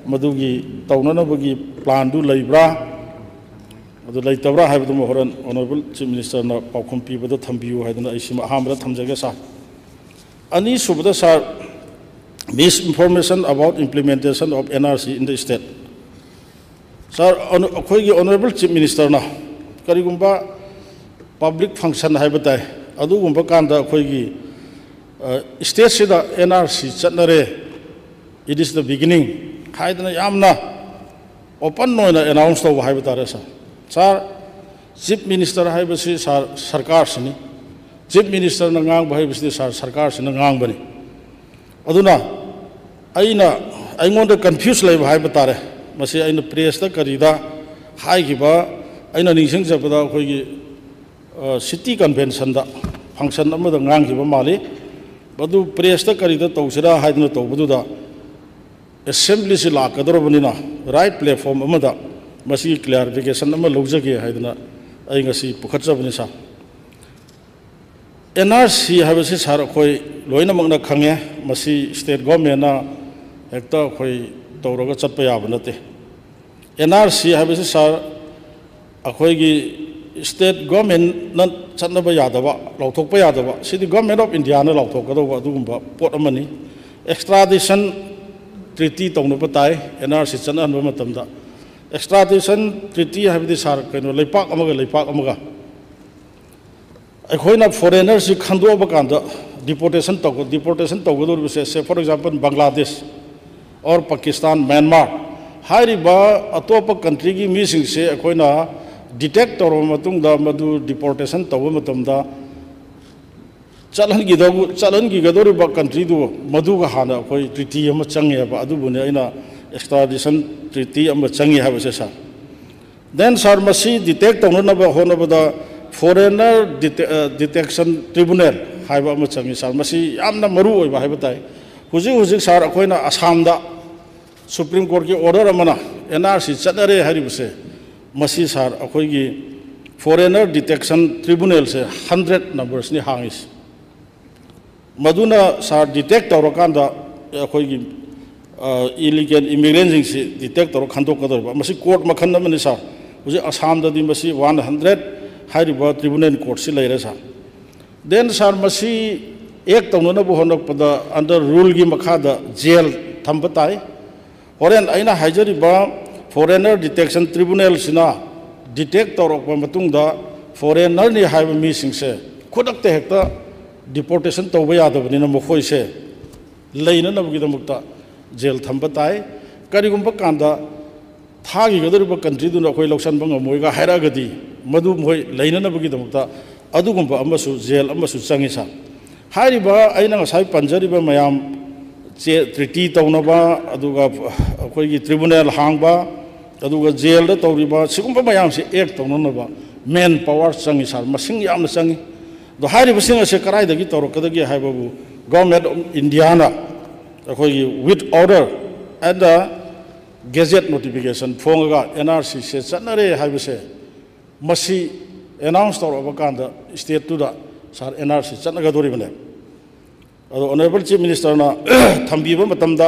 ꯃꯗꯨꯒꯤ ꯇꯧꯅꯅꯕꯒꯤ planꯗꯨ ꯂꯩꯕ꯭ꯔꯥ, ꯑꯗꯨ ꯂꯩꯇꯕ꯭ꯔꯥ ꯍꯥꯏꯕꯗꯨꯃ ꯍꯣꯔꯦꯟ Honourable Chief Ministerꯅ ꯄꯥꯎꯈꯨꯝ ꯄꯤꯕꯗ ꯊꯝꯕꯤꯌꯨ ꯍꯥꯏꯗꯅ ꯑꯩ ꯁꯤꯃ ꯑꯍꯥꯟꯕꯗ ꯊꯝꯖꯒꯦ ꯁꯥꯔ꯫ ꯑꯅꯤꯁꯨꯕꯗ ꯁꯥꯔ, misinformation about implementation of NRC in the state꯫ ꯁꯥꯔ, ꯑꯩꯈꯣꯏꯒꯤ ꯑꯣꯅꯔꯦꯕꯜ ꯆꯤꯐ ꯃꯤꯅꯤꯁꯇꯔꯅ ꯀꯔꯤꯒꯨꯝꯕ ꯄꯕ꯭ꯂꯤꯛ ꯐꯪꯁꯟ ꯍꯥꯏꯕ ꯇꯥꯏ, ꯑꯗꯨꯒꯨꯝꯕ ꯀꯥꯟꯗ ꯑꯩꯈꯣꯏꯒꯤ ꯁ꯭ꯇꯦꯠꯁꯤꯗ ꯑꯦꯟ ꯑꯥꯔ ꯁꯤ ꯆꯠꯅꯔꯦ, it is the beginning ꯍꯥꯏꯗꯅ ꯌꯥꯝꯅ ꯑꯣꯄꯟ ꯑꯣꯏꯅ ꯑꯦꯅꯥꯎꯟꯁ ꯇꯧꯕ ꯍꯥꯏꯕ ꯇꯥꯔꯦ ꯁꯥꯔ꯫ ꯁꯥꯔ, ꯆꯤꯐ ꯃꯤꯅꯤꯁꯇꯔ ꯍꯥꯏꯕꯁꯤ ꯁꯥꯔ ꯁꯔꯀꯥꯔꯁꯤꯅꯤ, ꯆꯤꯐ ꯃꯤꯅꯤꯁꯇꯔꯅ ꯉꯥꯡꯕ ꯍꯥꯏꯕꯁꯤꯗꯤ ꯁꯥꯔ ꯁꯔꯀꯥꯔꯁꯤꯅ ꯉꯥꯡꯕꯅꯤ꯫ ꯑꯗꯨꯅ ꯑꯩꯅ, ꯑꯩꯉꯣꯟꯗ ꯀꯟꯐ꯭ꯌꯨꯁ ꯂꯩꯕ ꯍꯥꯏꯕ ꯇꯥꯔꯦ, ꯃꯁꯤ ꯑꯩꯅ ꯄ꯭ꯔꯦꯁꯇ ꯀꯔꯤꯗ ꯍꯥꯏꯈꯤꯕ, ꯑꯩꯅ ꯅꯤꯡꯁꯤꯡꯖꯕꯗ ꯑꯩꯈꯣꯏꯒꯤ ꯁꯤꯇꯤ ꯀꯟꯚꯦꯟꯁꯟꯗ ꯐꯪꯁꯟ ꯑꯃꯗ ꯉꯥꯡꯈꯤꯕ ꯃꯥꯜꯂꯤ꯫ ꯃꯗꯨ ꯄ꯭ꯔꯦꯁꯇ ꯀꯔꯤꯗ ꯇꯧꯁꯤꯔꯥ ꯍꯥꯏꯗꯅ ꯇꯧꯕꯗꯨꯗ ꯑꯦꯁꯦꯝꯕ꯭ꯂꯤꯁꯤ ꯂꯥꯛꯀꯗꯧꯔꯕꯅꯤꯅ ꯔꯥꯏꯠ ꯄ꯭ꯂꯦꯠꯐꯣꯝ ꯑꯃꯗ ꯃꯁꯤꯒꯤ ꯀ꯭ꯂꯦꯔꯤꯐꯤꯀꯦꯁꯟ ꯑꯃ ꯂꯧꯖꯒꯦ ꯍꯥꯏꯗꯅ ꯑꯩ ꯉꯁꯤ ꯄꯨꯈꯠꯆꯕꯅꯤ ꯁꯥꯔ꯫ ꯑꯦꯟ ꯑꯥꯔ ꯁꯤ ꯍꯥꯏꯕꯁꯤ ꯁꯥꯔ ꯑꯩꯈꯣꯏ ꯂꯣꯏꯅꯃꯛꯅ ꯈꯪꯉꯦ, ꯃꯁꯤ ꯁ꯭ꯇꯦꯠ ꯒꯣꯔꯃꯦꯟꯅ ꯍꯦꯛꯇ ꯑꯩꯈꯣꯏ ꯇꯧꯔꯒ ꯆꯠꯄ ꯌꯥꯕ ꯅꯠꯇꯦ꯫ ꯑꯦꯟ ꯑꯥꯔ ꯁꯤ ꯍꯥꯏꯕꯁꯤ ꯁꯥꯔ ꯑꯩꯈꯣꯏꯒꯤ ꯁ꯭ꯇꯦꯠ ꯒꯣꯔꯃꯦꯟꯅ ꯆꯠꯅꯕ ꯌꯥꯗꯕ, ꯂꯥꯎꯊꯣꯛꯄ ꯌꯥꯗꯕ, ꯁꯤꯗꯤ ꯒꯣꯔꯃꯦꯟ ꯑꯣꯐ ꯏꯟꯗꯤꯌꯥꯅ ꯂꯥꯎꯊꯣꯛꯀꯗꯧꯕ ꯑꯗꯨꯒꯨꯝꯕ ꯄꯣꯠ ꯑꯃꯅꯤ꯫ ꯑꯦꯛꯁꯇ꯭ꯔꯥꯗꯤꯁꯟ ꯇ꯭ꯔꯤꯇꯤ ꯇꯧꯅꯕ ꯇꯥꯏ ꯑꯦꯟ ꯑꯥꯔ ꯁꯤ ꯆꯠꯅꯍꯟꯕ ꯃꯇꯝꯗ꯫ ꯑꯦꯛꯁꯇ꯭ꯔꯥꯗꯤꯁꯟ ꯇ꯭ꯔꯤꯇꯤ ꯍꯥꯏꯕꯗꯤ ꯁꯥꯔ ꯀꯩꯅꯣ, ꯂꯩꯄꯥꯛ ꯑꯃꯒ ꯂꯩꯄꯥꯛ ꯑꯃꯒ ꯑꯩꯈꯣꯏꯅ ꯐꯣꯔꯦꯅꯔꯁꯤ ꯈꯟꯗꯣꯛꯑꯕ ꯀꯥꯟꯗ ꯗꯤꯄꯣꯔꯇꯦꯁꯟ ꯇꯧ-, ꯗꯤꯄꯣꯔꯇꯦꯁꯟ ꯇꯧꯒꯗꯧꯔꯤꯕꯁꯦ, say for example, Bangladesh or Pakistan, Myanmar ꯍꯥꯏꯔꯤꯕ ꯑꯇꯣꯞꯄ ꯀꯟꯇ꯭ꯔꯤꯒꯤ ꯃꯤꯁꯤꯡꯁꯦ ꯑꯩꯈꯣꯏꯅ ꯗꯤꯇꯦꯛ ꯇꯧꯔꯕ ꯃꯇꯨꯡꯗ ꯃꯗꯨ ꯗꯤꯄꯣꯔꯇꯦꯁꯟ ꯇꯧꯕ ꯃꯇꯝꯗ ꯆꯠꯍꯟꯈꯤꯗꯧ-, ꯆꯠꯍꯟꯈꯤꯒꯗꯧꯔꯤꯕ ꯀꯟꯇ꯭ꯔꯤꯗꯨ ꯃꯗꯨꯒ ꯍꯥꯟꯅ ꯑꯩꯈꯣꯏ ꯇ꯭ꯔꯤꯇꯤ ꯑꯃ ꯆꯪꯉꯦꯕ, ꯑꯗꯨꯕꯨꯅꯤ ꯑꯩꯅ ꯑꯦꯛꯁꯇ꯭ꯔꯥꯗꯤꯁꯟ ꯇ꯭ꯔꯤꯇꯤ ꯑꯃ ꯆꯪꯉꯤ ꯍꯥꯏꯕꯁꯦ ꯁꯥꯔ꯫ Then ꯁꯥꯔ, ꯃꯁꯤ ꯗꯤꯇꯦꯛ ꯇꯧꯅꯅꯕ ꯍꯣꯠꯅꯕꯗ ꯐꯣꯔꯦꯅꯔ ꯗꯤꯇꯦꯛꯁꯟ ꯇ꯭ꯔꯤꯕꯨꯅꯦꯜ ꯍꯥꯏꯕ ꯑꯃ ꯆꯪꯉꯤ ꯁꯥꯔ꯫ ꯃꯁꯤ ꯌꯥꯝꯅ ꯃꯔꯨ ꯑꯣꯏꯕ ꯍꯥꯏꯕ ꯇꯥꯏ꯫ ꯍꯧꯖꯤꯛ ꯍꯧꯖꯤꯛ ꯁꯥꯔ, ꯑꯩꯈꯣꯏꯅ ꯑꯁꯥꯝꯗ ꯁꯨꯄ꯭ꯔꯤꯝ ꯀꯣꯔꯠꯀꯤ ꯑꯣꯔꯗꯔ ꯑꯃꯅ ꯑꯦꯟ ꯑꯥꯔ ꯁꯤ ꯆꯠꯅꯔꯦ ꯍꯥꯏꯔꯤꯕꯁꯦ, ꯃꯁꯤ ꯁꯥꯔ, ꯑꯩꯈꯣꯏꯒꯤ ꯐꯣꯔꯦꯅꯔ ꯗꯤꯇꯦꯛꯁꯟ ꯇ꯭ꯔꯤꯕꯨꯅꯦꯜꯁꯦ ꯍꯟꯗ꯭ꯔꯦꯠ ꯅꯝꯕꯔꯁꯅꯤ ꯍꯥꯡꯉꯤꯁꯦ꯫ ꯃꯗꯨꯅ ꯁꯥꯔ ꯗꯤꯇꯦꯛ ꯇꯧꯔꯀꯥꯟꯗ ꯑꯩꯈꯣꯏꯒꯤ ꯏꯂꯤꯒꯦꯜ ꯏꯃꯤꯒ꯭ꯔꯦꯟꯁꯤꯡꯁꯤ ꯗꯤꯇꯦꯛ ꯇꯧꯔ ꯈꯟꯗꯣꯛꯀꯗꯧꯔꯤꯕ, ꯃꯁꯤ ꯀꯣꯔꯠ ꯃꯈꯜ ꯑꯃꯅꯤ ꯁꯥꯔ꯫ ꯍꯧꯖꯤꯛ ꯑꯁꯥꯝꯗꯗꯤ ꯃꯁꯤ ꯋꯥꯟ ꯍꯟꯗ꯭ꯔꯦꯠ ꯍꯥꯏꯔꯤꯕ ꯇ꯭ꯔꯤꯕꯨꯅꯦꯜ ꯀꯣꯔꯠꯁꯤ ꯂꯩꯔꯦ ꯁꯥꯔ꯫ Then ꯁꯥꯔ, ꯃꯁꯤ ꯑꯦꯛ ꯇꯧꯅꯅꯕ ꯍꯣꯠꯅꯔꯛꯄꯗ ꯑꯟꯗꯔ ꯔꯨꯜꯒꯤ ꯃꯈꯥꯗ ꯖꯦꯜ ꯊꯝꯕ ꯇꯥꯏ꯫ ꯍꯣꯔꯦꯟ ꯑꯩꯅ ꯍꯥꯏꯖꯔꯤꯕ Foreigner Detention Tribunalꯁꯤꯅ detect ꯇꯧꯔꯛꯄ ꯃꯇꯨꯡꯗ foreignerꯅꯤ ꯍꯥꯏꯕ ꯃꯤꯁꯤꯡꯁꯦ ꯈꯨꯗꯛꯇ ꯍꯦꯛꯇ deportation ꯇꯧꯕ ꯌꯥꯗꯕꯅꯤꯅ ꯃꯈꯣꯏꯁꯦ ꯂꯩꯅꯅꯕꯒꯤꯗꯃꯛꯇ ꯖꯦꯜ ꯊꯝꯕ ꯇꯥꯏ꯫ ꯀꯔꯤꯒꯨꯝꯕ ꯀꯥꯟꯗ ꯊꯥꯈꯤꯒꯗꯧꯔꯤꯕ countryꯗꯨꯅ ꯑꯩꯈꯣꯏ ꯂꯧꯁꯤꯟꯕ ꯉꯝꯃꯣꯏꯒ ꯍꯥꯏꯔꯛꯑꯒꯗꯤ ꯃꯗꯨ ꯃꯈꯣꯏ ꯂꯩꯅꯅꯕꯒꯤꯗꯃꯛꯇ ꯑꯗꯨꯒꯨꯝꯕ ꯑꯃꯁꯨ ꯖꯦꯜ ꯑꯃꯁꯨ ꯆꯪꯉꯤ ꯁꯥꯔ꯫ ꯍꯥꯏꯔꯤꯕ ꯑꯩꯅ ꯉꯁꯥꯏ ꯄꯟꯖꯔꯤꯕ ꯃꯌꯥꯝ ꯆꯦ treaty ꯇꯧꯅꯕ, ꯑꯗꯨꯒ ꯑꯩꯈꯣꯏꯒꯤ tribunal ꯍꯥꯡꯕ, ꯑꯗꯨꯒ ꯖꯦꯜꯗ ꯇꯧꯔꯤꯕ ꯁꯤꯒꯨꯝꯕ ꯃꯌꯥꯝꯁꯦ act ꯇꯧꯅꯅꯕ man power ꯆꯪꯉꯤ ꯁꯥꯔ, ꯃꯁꯤꯡ ꯌꯥꯝꯅ ꯆꯪꯉꯤ꯫ ꯑꯗꯣ ꯍꯥꯏꯔꯤꯕꯁꯤꯡ ꯑꯁꯦ ꯀꯗꯥꯏꯗꯒꯤ ꯇꯧꯔꯛꯀꯗꯒꯦ ꯍꯥꯏꯕꯕꯨ Government of Indiaꯅ ꯑꯩꯈꯣꯏꯒꯤ with order and the gazette notification ꯐꯣꯡꯉꯒ NRCꯁꯦ ꯆꯠꯅꯔꯦ ꯍꯥꯏꯕꯁꯦ ꯃꯁꯤ announce ꯇꯧꯔꯛꯑꯕ ꯀꯥꯟꯗ stateꯇꯨꯗ ꯁꯥꯔ NRC ꯆꯠꯅꯒꯗꯧꯔꯤꯕꯅꯦ꯫ ꯑꯗꯣ Honourable Chief Ministerꯅ ꯊꯝꯕꯤꯕ ꯃꯇꯝꯗ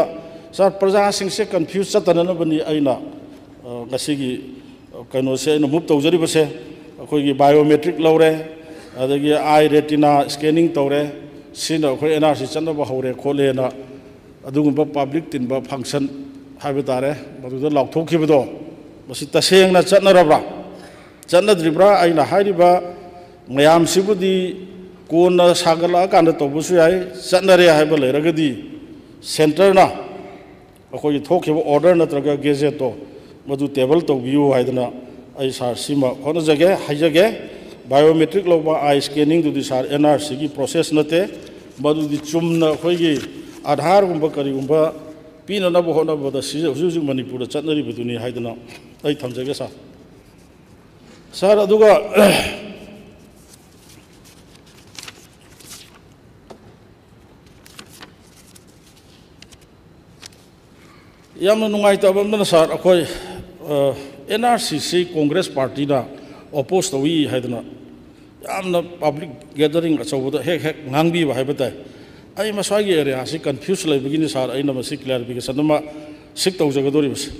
ꯁꯥꯔ ꯄ꯭ꯔꯖꯥꯁꯤꯡꯁꯦ confuse ꯆꯠꯇꯅꯅꯕꯅꯤ ꯑꯩꯅ ꯑ, ꯉꯁꯤꯒꯤ ꯀꯩꯅꯣꯁꯦ ꯑꯩꯅ move ꯇꯧꯖꯔꯤꯕꯁꯦ꯫ ꯑꯩꯈꯣꯏꯒꯤ biometric ꯂꯧꯔꯦ, ꯑꯗꯒꯤ eye retina scanning ꯇꯧꯔꯦ, ꯁꯤꯅ ꯑꯩꯈꯣꯏ NRC ꯆꯠꯅꯕ ꯍꯧꯔꯦ ꯈꯣꯠꯂꯦꯅ ꯑꯗꯨꯒꯨꯝꯕ public ꯇꯤꯟꯕ function ꯍꯥꯏꯕ ꯇꯥꯔꯦ, ꯃꯗꯨꯗ ꯂꯥꯎꯊꯣꯛꯈꯤꯕꯗꯣ ꯃꯁꯤ ꯇꯁꯦꯡꯅ ꯆꯠꯅꯔꯕ꯭ꯔꯥ? ꯆꯠꯅꯗ꯭ꯔꯤꯕ꯭ꯔꯥ? ꯑꯩꯅ ꯍꯥꯏꯔꯤꯕ ꯃꯌꯥꯝꯁꯤꯕꯨꯗꯤ ꯀꯣꯟꯅ ꯁꯥꯒꯠꯂꯛꯑꯀꯥꯟꯗ ꯇꯧꯕꯁꯨ ꯌꯥꯏ꯫ ꯆꯠꯅꯔꯦ ꯍꯥꯏꯕ ꯂꯩꯔꯒꯗꯤ centreꯅ ꯑꯩꯈꯣꯏꯒꯤ ꯊꯣꯛꯈꯤꯕ order ꯅꯠꯇ꯭ꯔꯒ gazetteꯇꯣ ꯃꯗꯨ table ꯇꯧꯕꯤꯌꯨ ꯍꯥꯏꯗꯅ ꯑꯩ ꯁꯥꯔ ꯁꯤꯃ ꯍꯣꯠꯅꯖꯒꯦ, ꯍꯥꯏꯖꯒꯦ꯫ Biometric ꯂꯧꯕ, eye scanningꯗꯨꯗꯤ ꯁꯥꯔ NRCꯒꯤ process ꯅꯠꯇꯦ, ꯃꯗꯨꯗꯤ ꯆꯨꯝꯅ ꯑꯩꯈꯣꯏꯒꯤ ꯑꯥꯙꯥꯔꯒꯨꯝꯕ ꯀꯔꯤꯒꯨꯝꯕ ꯄꯤꯅꯅꯕ ꯍꯣꯠꯅꯕꯗ ꯁꯤꯖ-, ꯍꯧꯖꯤꯛ ꯍꯧꯖꯤꯛ ꯃꯅꯤꯄꯨꯔꯗ ꯆꯠꯅꯔꯤꯕꯗꯨꯅꯤ ꯍꯥꯏꯗꯅ ꯑꯩ ꯊꯝꯖꯒꯦ ꯁꯥꯔ꯫ ꯁꯥꯔ, ꯑꯗꯨꯒ ꯌꯥꯝꯅ ꯅꯨꯡꯉꯥꯏꯇꯕ ꯑꯃꯅ ꯁꯥꯔ, ꯑꯩꯈꯣꯏ, ꯑ, NRCꯁꯤ Congress partyꯅ oppose ꯇꯧꯏ ꯍꯥꯏꯗꯅ ꯌꯥꯝꯅ public gathering ꯑꯆꯧꯕꯗ ꯍꯦꯛ ꯍꯦꯛ ꯉꯥꯡꯕꯤꯕ ꯍꯥꯏꯕ ꯇꯥꯏ꯫ ꯑꯩ ꯃꯁ꯭ꯋꯥꯏꯒꯤ areaꯁꯤ confuse ꯂꯩꯕꯒꯤꯅꯤ ꯁꯥꯔ, ꯑꯩꯅ ꯃꯁꯤ clarification ꯑꯃ seek ꯇꯧꯖꯒꯗꯧꯔꯤꯕꯁꯦ꯫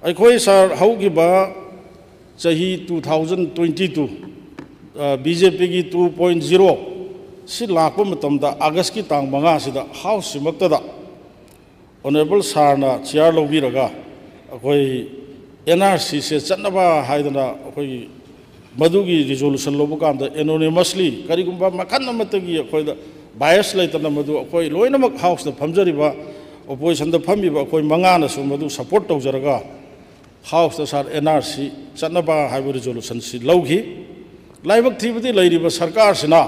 ꯑꯩꯈꯣꯏ ꯁꯥꯔ ꯍꯧꯈꯤꯕ ꯆꯍꯤ two thousand twenty two, ꯑ, BJPꯒꯤ two point zero ꯁꯤ ꯂꯥꯛꯄ ꯃꯇꯝꯗ Augustꯀꯤ ꯇꯥꯡ ꯃꯉꯥꯁꯤꯗ Houseꯁꯤꯃꯛꯇꯗ Honourable ꯁꯥꯔꯅ chair ꯂꯧꯕꯤꯔꯒ ꯑꯩꯈꯣꯏ ꯑꯦꯟ ꯑꯥꯔ ꯁꯤꯁꯦ ꯆꯠꯅꯕ ꯍꯥꯏꯗꯅ ꯑꯩꯈꯣꯏꯒꯤ ꯃꯗꯨꯒꯤ ꯔꯤꯖꯣꯂꯨꯁꯟ ꯂꯧꯕ ꯀꯥꯟꯗ ꯑꯦꯅꯣꯅꯤꯃꯁꯂꯤ ꯀꯔꯤꯒꯨꯝꯕ ꯃꯈꯜ ꯑꯃꯠꯇꯒꯤ ꯑꯩꯈꯣꯏꯗ ꯕꯥꯏꯁ ꯂꯩꯇꯅ ꯃꯗꯨ ꯑꯩꯈꯣꯏ ꯂꯣꯏꯅꯃꯛ ꯍꯥꯎꯁꯇ ꯐꯝꯖꯔꯤꯕ, ꯑꯣꯄꯣꯖꯤꯁꯟꯗ ꯐꯝꯃꯤꯕ ꯑꯩꯈꯣꯏ ꯃꯉꯥꯅꯁꯨ ꯃꯗꯨ ꯁꯄꯣꯔꯠ ꯇꯧꯖꯔꯒ ꯍꯥꯎꯁꯇ ꯁꯥꯔ ꯑꯦꯟ ꯑꯥꯔ ꯁꯤ ꯆꯠꯅꯕ ꯍꯥꯏꯕ ꯔꯤꯖꯣꯂꯨꯁꯟꯁꯤ ꯂꯧꯈꯤ꯫ ꯂꯥꯏꯕꯛ ꯊꯤꯕꯗꯤ ꯂꯩꯔꯤꯕ ꯁꯔꯀꯥꯔꯁꯤꯅ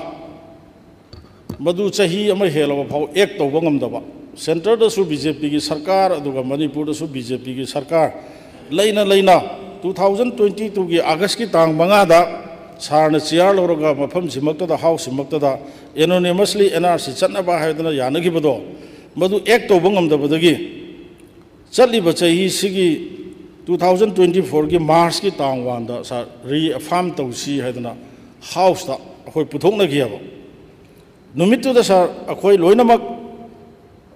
ꯃꯗꯨ ꯆꯍꯤ ꯑꯃ ꯍꯦꯜꯂꯕ ꯐꯥꯎ ꯑꯦꯛ ꯇꯧꯕ ꯉꯝꯗꯕ, ꯁꯦꯟꯇꯔꯗꯁꯨ ꯕꯤ ꯖꯦ ꯄꯤꯒꯤ ꯁꯔꯀꯥꯔ, ꯑꯗꯨꯒ ꯃꯅꯤꯄꯨꯔꯗꯁꯨ ꯕꯤ ꯖꯦ ꯄꯤꯒꯤ ꯁꯔꯀꯥꯔ ꯂꯩꯅ ꯂꯩꯅ two thousand twenty twoꯒꯤ ꯑꯥꯒꯁꯀꯤ ꯇꯥꯡ ꯃꯉꯥꯗ ꯁꯥꯔꯅ ꯆꯤꯌꯥꯔ ꯂꯧꯔꯒ ꯃꯐꯝꯁꯤꯃꯛꯇꯗ, ꯍꯥꯎꯁꯁꯤꯃꯛꯇꯗ ꯑꯦꯅꯣꯅꯤꯃꯁꯂꯤ ꯑꯦꯟ ꯑꯥꯔ ꯁꯤ ꯆꯠꯅꯕ ꯍꯥꯏꯗꯅ ꯌꯥꯅꯈꯤꯕꯗꯣ, ꯃꯗꯨ ꯑꯦꯛ ꯇꯧꯕ ꯉꯝꯗꯕꯗꯒꯤ ꯆꯠꯂꯤꯕ ꯆꯍꯤꯁꯤꯒꯤ two thousand twenty fourꯒꯤ ꯃꯥꯔꯁꯀꯤ ꯇꯥꯡ ꯋꯥꯟꯗ ꯁꯥꯔ ꯔꯤꯑꯦꯐꯥꯝ ꯇꯧꯁꯤ ꯍꯥꯏꯗꯅ ꯍꯥꯎꯁꯇ ꯑꯩꯈꯣꯏ ꯄꯨꯊꯣꯛꯅꯈꯤꯑꯕ꯫ ꯅꯨꯃꯤꯠꯇꯨꯗ ꯁꯥꯔ ꯑꯩꯈꯣꯏ ꯂꯣꯏꯅꯃꯛ,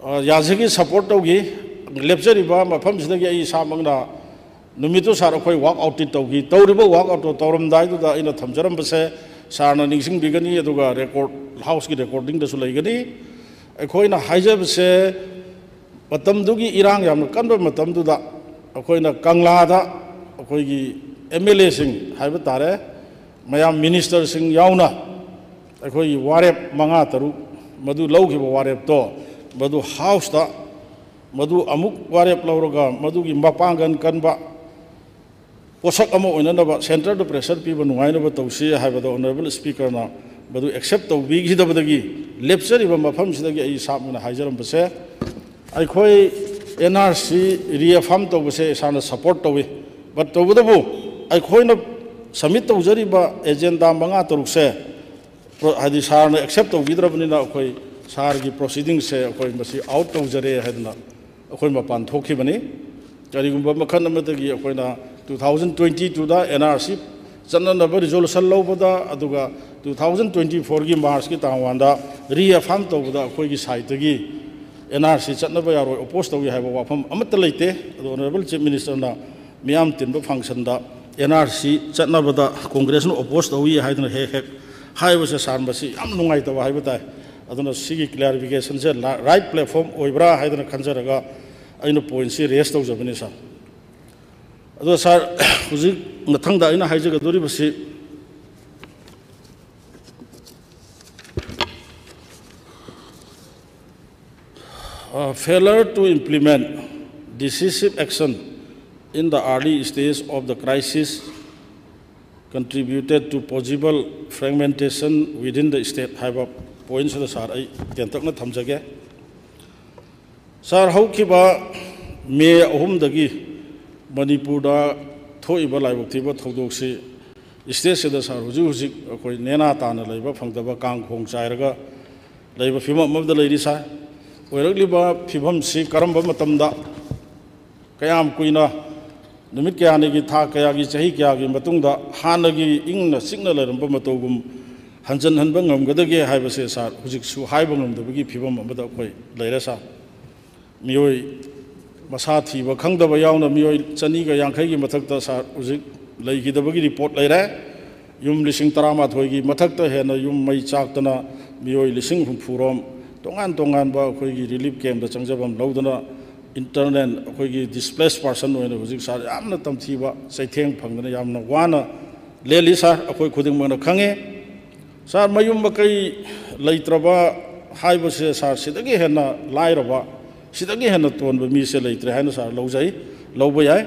ꯑ, ꯌꯥꯖꯒꯤ ꯁꯄꯣꯔꯠ ꯇꯧꯈꯤ꯫ ꯂꯦꯞꯆꯔꯤꯕ ꯃꯐꯝꯁꯤꯗꯒꯤ ꯑꯩ ꯏꯁꯥꯃꯛꯅ ꯅꯨꯃꯤꯠꯇꯨ ꯁꯥꯔ ꯑꯩꯈꯣꯏ ꯋꯥꯛ ꯑꯥꯎꯠꯇꯤ ꯇꯧꯈꯤ꯫ ꯇꯧꯔꯤꯕ ꯋꯥꯛ ꯑꯥꯎꯠꯇꯣ ꯇꯧꯔꯝꯗꯥꯏꯗꯨꯗ ꯑꯩꯅ ꯊꯝꯖꯔꯝꯕꯁꯦ ꯁꯥꯔꯅ ꯅꯤꯡꯁꯤꯡꯕꯤꯒꯅꯤ, ꯑꯗꯨꯒ ꯔꯦꯀꯣꯔꯠ, ꯍꯥꯎꯁꯀꯤ ꯔꯦꯀꯣꯔꯗꯤꯡꯗꯁꯨ ꯂꯩꯒꯅꯤ꯫ ꯑꯩꯈꯣꯏꯅ ꯍꯥꯏꯖꯕꯁꯦ, ꯃꯇꯝꯗꯨꯒꯤ ꯏꯔꯥꯡ ꯌꯥꯝꯅ ꯀꯟꯕ ꯃꯇꯝꯗꯨꯗ ꯑꯩꯈꯣꯏꯅ ꯀꯪꯂꯥꯗ ꯑꯩꯈꯣꯏꯒꯤ ꯑꯦꯝ ꯑꯦꯜ ꯑꯦꯁꯤꯡ ꯍꯥꯏꯕ ꯇꯥꯔꯦ, ꯃꯌꯥꯝ ꯃꯤꯅꯤꯁꯇꯔꯁꯤꯡ ꯌꯥꯎꯅ ꯑꯩꯈꯣꯏꯒꯤ ꯋꯥꯔꯦꯞ ꯃꯉꯥ ꯇꯔꯨꯛ ꯃꯗꯨ ꯂꯧꯈꯤꯕ ꯋꯥꯔꯦꯞꯇꯣ, ꯃꯗꯨ ꯍꯥꯎꯁꯇ ꯃꯗꯨ ꯑꯃꯨꯛ ꯋꯥꯔꯦꯞ ꯂꯧꯔꯒ ꯃꯗꯨꯒꯤ ꯃꯄꯥꯡꯒꯜ ꯀꯟꯕ ꯄꯣꯠꯁꯛ ꯑꯃ ꯑꯣꯏꯅꯅꯕ, ꯁꯦꯟꯇꯔꯗ ꯄ꯭ꯔꯦꯁꯔ ꯄꯤꯕ ꯅꯨꯡꯉꯥꯏꯅꯕ ꯇꯧꯁꯤ ꯍꯥꯏꯕꯗ ꯑꯣꯅꯔꯦꯕꯜ ꯁ꯭ꯄꯤꯀꯔꯅ ꯃꯗꯨ ꯑꯦꯛꯁꯦꯞ ꯇꯧꯕꯤꯈꯤꯗꯕꯗꯒꯤ ꯂꯦꯞꯆꯔꯤꯕ ꯃꯐꯝꯁꯤꯗꯒꯤ ꯑꯩ ꯏꯁꯥꯃꯛꯅ ꯍꯥꯏꯖꯔꯝꯕꯁꯦ, ꯑꯩꯈꯣꯏ ꯑꯦꯟ ꯑꯥꯔ ꯁꯤ ꯔꯤꯑꯦꯐꯥꯝ ꯇꯧꯕꯁꯦ ꯏꯁꯥꯅ ꯁꯄꯣꯔꯠ ꯇꯧꯏ꯫ ꯕꯠ ꯇꯧꯕꯇꯕꯨ ꯑꯩꯈꯣꯏꯅ ꯁꯕꯃꯤꯠ ꯇꯧꯖꯔꯤꯕ ꯑꯦꯖꯦꯟꯗꯥ ꯃꯉꯥ ꯇꯔꯨꯛꯁꯦ ꯄ꯭ꯔꯣ-, ꯍꯥꯏꯗꯤ ꯁꯥꯔꯅ ꯑꯦꯛꯁꯦꯞ ꯇꯧꯕꯤꯗ꯭ꯔꯕꯅꯤꯅ ꯑꯩꯈꯣꯏ ꯁꯥꯔꯒꯤ ꯄ꯭ꯔꯣꯁꯤꯗꯤꯡꯁꯦ ꯑꯩꯈꯣꯏ ꯃꯁꯤ ꯑꯥꯎꯠ ꯇꯧꯖꯔꯦ ꯍꯥꯏꯗꯅ ꯑꯩꯈꯣꯏ ꯃꯄꯥꯟ ꯊꯣꯛꯈꯤꯕꯅꯤ꯫ ꯀꯔꯤꯒꯨꯝꯕ ꯃꯈꯜ ꯑꯃꯗꯒꯤ ꯑꯩꯈꯣꯏꯅ two thousand twenty twoꯗ ꯑꯦꯟ ꯑꯥꯔ ꯁꯤ ꯆꯠꯅꯅꯕ ꯔꯤꯖꯣꯂꯨꯁꯟ ꯂꯧꯕꯗ, ꯑꯗꯨꯒ two thousand twenty fourꯒꯤ ꯃꯥꯔꯁꯀꯤ ꯇꯥꯡ ꯋꯥꯟꯗ ꯔꯤꯑꯦꯐꯥꯝ ꯇꯧꯕꯗ ꯑꯩꯈꯣꯏꯒꯤ ꯁꯥꯏꯠꯇꯒꯤ ꯑꯦꯟ ꯑꯥꯔ ꯁꯤ ꯆꯠꯅꯕ ꯌꯥꯔꯣꯏ, ꯑꯣꯄꯣꯖ ꯇꯧꯏ ꯍꯥꯏꯕ ꯋꯥꯐꯝ ꯑꯃꯠꯇ ꯂꯩꯇꯦ꯫ ꯑꯗꯣ ꯑꯣꯅꯔꯦꯕꯜ ꯆꯤꯐ ꯃꯤꯅꯤꯁꯇꯔꯅ ꯃꯤꯌꯥꯝ ꯇꯤꯟꯕ ꯐꯪꯁꯟꯗ ꯑꯦꯟ ꯑꯥꯔ ꯁꯤ ꯆꯠꯅꯕꯗ ꯀꯣꯡꯒ꯭ꯔꯦꯁꯅ ꯑꯣꯄꯣꯖ ꯇꯧꯏ ꯍꯥꯏꯗꯅ ꯍꯦꯛ ꯍꯦꯛ ꯍꯥꯏꯕꯁꯦ ꯁꯥꯔ ꯃꯁꯤ ꯌꯥꯝ ꯅꯨꯡꯉꯥꯏꯇꯕ ꯍꯥꯏꯕ ꯇꯥꯏ꯫ ꯑꯗꯨꯅ ꯁꯤꯒꯤ ꯀ꯭ꯂꯦꯔꯤꯐꯤꯀꯦꯁꯟꯁꯦ ꯔꯥꯏꯠ ꯄ꯭ꯂꯦꯠꯐꯣꯝ ꯑꯣꯏꯕ꯭ꯔꯥ ꯍꯥꯏꯗꯅ ꯈꯟꯖꯔꯒ ꯑꯩꯅ ꯄꯣꯏꯟꯁꯤ ꯔꯦꯁ ꯇꯧꯖꯕꯅꯤ ꯁꯥꯔ꯫ ꯑꯗꯣ ꯁꯥꯔ, ꯍꯧꯖꯤꯛ ꯃꯊꯪꯗ ꯑꯩꯅ ꯍꯥꯏꯖꯒꯗꯧꯔꯤꯕꯁꯤ, uh, failure to implement decisive action in the early stage of the crisis contributed to possible fragmentation within the state ꯍꯥꯏꯕ ꯄꯣꯏꯟꯁꯤꯗ ꯁꯥꯔ ꯑꯩ ꯇꯦꯟꯇꯛꯅ ꯊꯝꯖꯒꯦ꯫ ꯁꯥꯔ, ꯍꯧꯈꯤꯕ ꯃꯦ ꯑꯍꯨꯝꯗꯒꯤ ꯃꯅꯤꯄꯨꯔꯗ ꯊꯣꯛꯏꯕ ꯂꯥꯏꯕꯛ ꯊꯤꯕ ꯊꯧꯗꯣꯛꯁꯤ ꯁ꯭ꯇꯦꯠꯁꯤꯗ ꯁꯥꯔ ꯍꯧꯖꯤꯛ ꯍꯧꯖꯤꯛ ꯑꯩꯈꯣꯏ ꯅꯦꯅꯥ ꯇꯥꯅ ꯂꯩꯕ ꯐꯪꯗꯕ ꯀꯥꯡꯈꯣꯡ ꯆꯥꯏꯔꯒ ꯂꯩꯕ ꯐꯤꯕꯝ ꯑꯃꯗ ꯂꯩꯔꯤ ꯁꯥꯔ꯫ ꯑꯣꯏꯔꯛꯂꯤꯕ ꯐꯤꯕꯝꯁꯤ ꯀꯔꯝꯕ ꯃꯇꯝꯗ, ꯀꯌꯥꯝ ꯀꯨꯏꯅ, ꯅꯨꯃꯤꯠ ꯀꯌꯥꯅꯤꯒꯤ, ꯊꯥ ꯀꯌꯥꯒꯤ, ꯆꯍꯤ ꯀꯌꯥꯒꯤ ꯃꯇꯨꯡꯗ ꯍꯥꯟꯅꯒꯤ ꯏꯪꯅ ꯆꯤꯛꯅ ꯂꯩꯔꯝꯕ ꯃꯇꯧꯒꯨꯝ ꯍꯟꯖꯤꯟꯍꯟꯕ ꯉꯝꯒꯗꯒꯦ ꯍꯥꯏꯕꯁꯦ ꯁꯥꯔ ꯍꯧꯖꯤꯛꯁꯨ ꯍꯥꯏꯕ ꯉꯝꯗꯕꯒꯤ ꯐꯤꯕꯝ ꯑꯃꯗ ꯑꯩꯈꯣꯏ ꯂꯩꯔꯦ ꯁꯥꯔ꯫ ꯃꯤꯑꯣꯏ ꯃꯁꯥ ꯊꯤꯕ ꯈꯪꯗꯕ ꯌꯥꯎꯅ ꯃꯤꯑꯣꯏ ꯆꯅꯤꯒ ꯌꯥꯡꯈꯩꯒꯤ ꯃꯊꯛꯇ ꯁꯥꯔ ꯍꯧꯖꯤꯛ ꯂꯩꯈꯤꯗꯕꯒꯤ ꯔꯤꯄꯣꯔꯠ ꯂꯩꯔꯦ꯫ ꯌꯨꯝ ꯂꯤꯁꯤꯡ ꯇꯔꯥꯃꯥꯊꯣꯏꯒꯤ ꯃꯊꯛꯇ ꯍꯦꯟꯅ ꯌꯨꯝ ꯃꯩ ꯆꯥꯛꯇꯅ ꯃꯤꯑꯣꯏ ꯂꯤꯁꯤꯡ ꯍꯨꯝꯐꯨ ꯔꯣꯝ ꯇꯣꯉꯥꯟ ꯇꯣꯉꯥꯟꯕ ꯑꯩꯈꯣꯏꯒꯤ ꯔꯤꯂꯤꯐ ꯀꯦꯝꯞꯇ ꯆꯪꯖꯐꯝ ꯂꯧꯗꯅ, ꯏꯟꯇꯔꯅꯦꯜ ꯑꯩꯈꯣꯏꯒꯤ ꯗꯤꯁꯄ꯭ꯂꯦꯁ ꯄꯥꯔꯁꯟ ꯑꯣꯏꯅ ꯍꯧꯖꯤꯛ ꯁꯥꯔ ꯌꯥꯝꯅ ꯇꯝꯊꯤꯕ ꯆꯩꯊꯦꯡ ꯐꯪꯗꯅ ꯌꯥꯝꯅ ꯋꯥꯅ ꯂꯦꯜꯂꯤ ꯁꯥꯔ꯫ ꯑꯩꯈꯣꯏ ꯈꯨꯗꯤꯡꯃꯛꯅ ꯈꯪꯉꯤ꯫ ꯁꯥꯔ, ꯃꯌꯨꯝ ꯃꯀꯩ ꯂꯩꯇ꯭ꯔꯕ ꯍꯥꯏꯕꯁꯦ ꯁꯥꯔ, ꯁꯤꯗꯒꯤ ꯍꯦꯟꯅ ꯂꯥꯏꯔꯕ, ꯁꯤꯗꯒꯤ ꯍꯦꯟꯅ ꯇꯣꯟꯕ ꯃꯤꯁꯦ ꯂꯩꯇ꯭ꯔꯦ ꯍꯥꯏꯅ ꯁꯥꯔ ꯂꯧꯖꯩ, ꯂꯧꯕ ꯌꯥꯏ꯫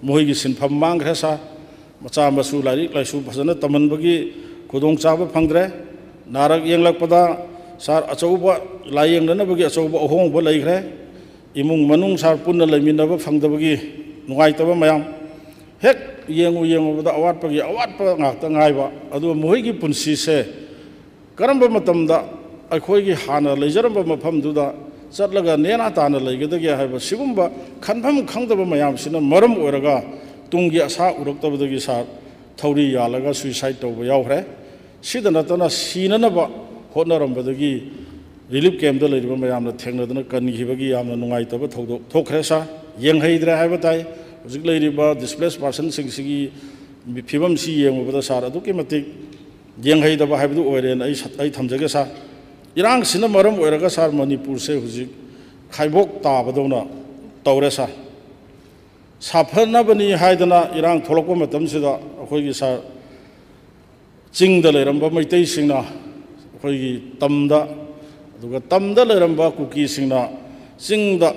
ꯃꯈꯣꯏꯒꯤ ꯁꯤꯟꯐꯝ ꯃꯥꯡꯈ꯭ꯔꯦ ꯁꯥꯔ꯫ ꯃꯆꯥ ꯃꯁꯨ ꯂꯥꯏꯔꯤꯛ ꯂꯥꯏꯁꯨ ꯐꯖꯅ ꯇꯝꯍꯟꯕꯒꯤ ꯈꯨꯗꯣꯡꯆꯥꯕ ꯐꯪꯗ꯭ꯔꯦ꯫ ꯅꯥꯔꯛ ꯌꯦꯛꯂꯛꯄꯗ ꯁꯥꯔ, ꯑꯆꯧꯕ ꯂꯥꯏꯌꯦꯡꯅꯅꯕꯒꯤ ꯑꯆꯧꯕ ꯑꯍꯣꯡꯕ ꯂꯩꯈ꯭ꯔꯦ꯫ ꯏꯃꯨꯡ ꯃꯅꯨꯡ ꯁꯥꯔ ꯄꯨꯟꯅ ꯂꯩꯃꯤꯟꯅꯕ ꯐꯪꯗꯕꯒꯤ ꯅꯨꯡꯉꯥꯏꯇꯕ ꯃꯌꯥꯝ, ꯍꯦꯛ ꯌꯦꯡꯉꯨ ꯌꯦꯡꯉꯨꯕꯗ ꯑꯋꯥꯠꯄꯒꯤ ꯑꯋꯥꯠꯄ ꯉꯥꯛꯇ ꯉꯥꯏꯕ꯫ ꯑꯗꯨꯒ ꯃꯈꯣꯏꯒꯤ ꯄꯨꯟꯁꯤꯁꯦ ꯀꯔꯝꯕ ꯃꯇꯝꯗ ꯑꯩꯈꯣꯏꯒꯤ ꯍꯥꯟꯅ ꯂꯩꯖꯔꯝꯕ ꯃꯐꯝꯗꯨꯗ ꯆꯠꯂꯒ ꯅꯦꯅꯥ ꯇꯥꯅ ꯂꯩꯒꯗꯒꯦ ꯍꯥꯏꯕ ꯁꯤꯒꯨꯝꯕ ꯈꯟꯐꯝ ꯈꯪꯗꯕ ꯃꯌꯥꯝꯁꯤꯅ ꯃꯔꯝ ꯑꯣꯏꯔꯒ ꯇꯨꯡꯒꯤ ꯑꯁꯥ ꯎꯔꯛꯇꯕꯗꯒꯤ ꯁꯥꯔ ꯊꯧꯔꯤ ꯌꯥꯜꯂꯒ ꯁꯨꯏꯁꯥꯏꯠ ꯇꯧꯕ ꯌꯥꯎꯈ꯭ꯔꯦ꯫ ꯁꯤꯗ ꯅꯠꯇꯅ ꯁꯤꯅꯅꯕ ꯍꯣꯠꯅꯔꯝꯕꯗꯒꯤ ꯔꯤꯂꯤꯐ ꯀꯦꯝꯞꯇ ꯂꯩꯔꯤꯕ ꯃꯌꯥꯝꯅ ꯊꯦꯡꯅꯗꯨꯅ ꯀꯟꯈꯤꯕꯒꯤ ꯌꯥꯝꯅ ꯅꯨꯡꯉꯥꯏꯇꯕ ꯊꯧꯗꯣꯛ ꯊꯣꯛꯈ꯭ꯔꯦ ꯁꯥꯔ꯫ ꯌꯦꯡꯍꯩꯗ꯭ꯔꯦ ꯍꯥꯏꯕ ꯇꯥꯏ꯫ ꯍꯧꯖꯤꯛ ꯂꯩꯔꯤꯕ ꯗꯤꯁꯄ꯭ꯂꯦꯁ ꯄꯥꯔꯁꯟꯁꯤꯡꯁꯤꯒꯤ ꯐꯤꯕꯝꯁꯤ ꯌꯦꯡꯉꯨꯕꯗ ꯁꯥꯔ, ꯑꯗꯨꯛꯀꯤ ꯃꯇꯤꯛ ꯌꯦꯡꯍꯩꯗꯕ ꯍꯥꯏꯕꯗꯨ ꯑꯣꯏꯔꯦꯅ ꯑꯩ ꯁ-, ꯑꯩ ꯊꯝꯖꯒꯦ ꯁꯥꯔ꯫ ꯏꯔꯥꯡꯁꯤꯅ ꯃꯔꯝ ꯑꯣꯏꯔꯒ ꯁꯥꯔ, ꯃꯅꯤꯄꯨꯔꯁꯦ ꯍꯧꯖꯤꯛ ꯈꯥꯏꯕꯣꯛ ꯇꯥꯕꯗꯧꯅ ꯇꯧꯔꯦ ꯁꯥꯔ꯫ ꯁꯥꯐꯅꯕꯅꯤ ꯍꯥꯏꯗꯅ ꯏꯔꯥꯡ ꯊꯣꯛꯂꯛꯄ ꯃꯇꯝꯁꯤꯗ ꯑꯩꯈꯣꯏꯒꯤ ꯁꯥꯔ, ꯆꯤꯡꯗ ꯂꯩꯔꯝꯕ ꯃꯩꯇꯩꯁꯤꯡꯅ ꯑꯩꯈꯣꯏꯒꯤ ꯇꯝꯗ, ꯑꯗꯨꯒ ꯇꯝꯗ ꯂꯩꯔꯝꯕ ꯀꯨꯀꯤꯁꯤꯡꯅ ꯆꯤꯡꯗ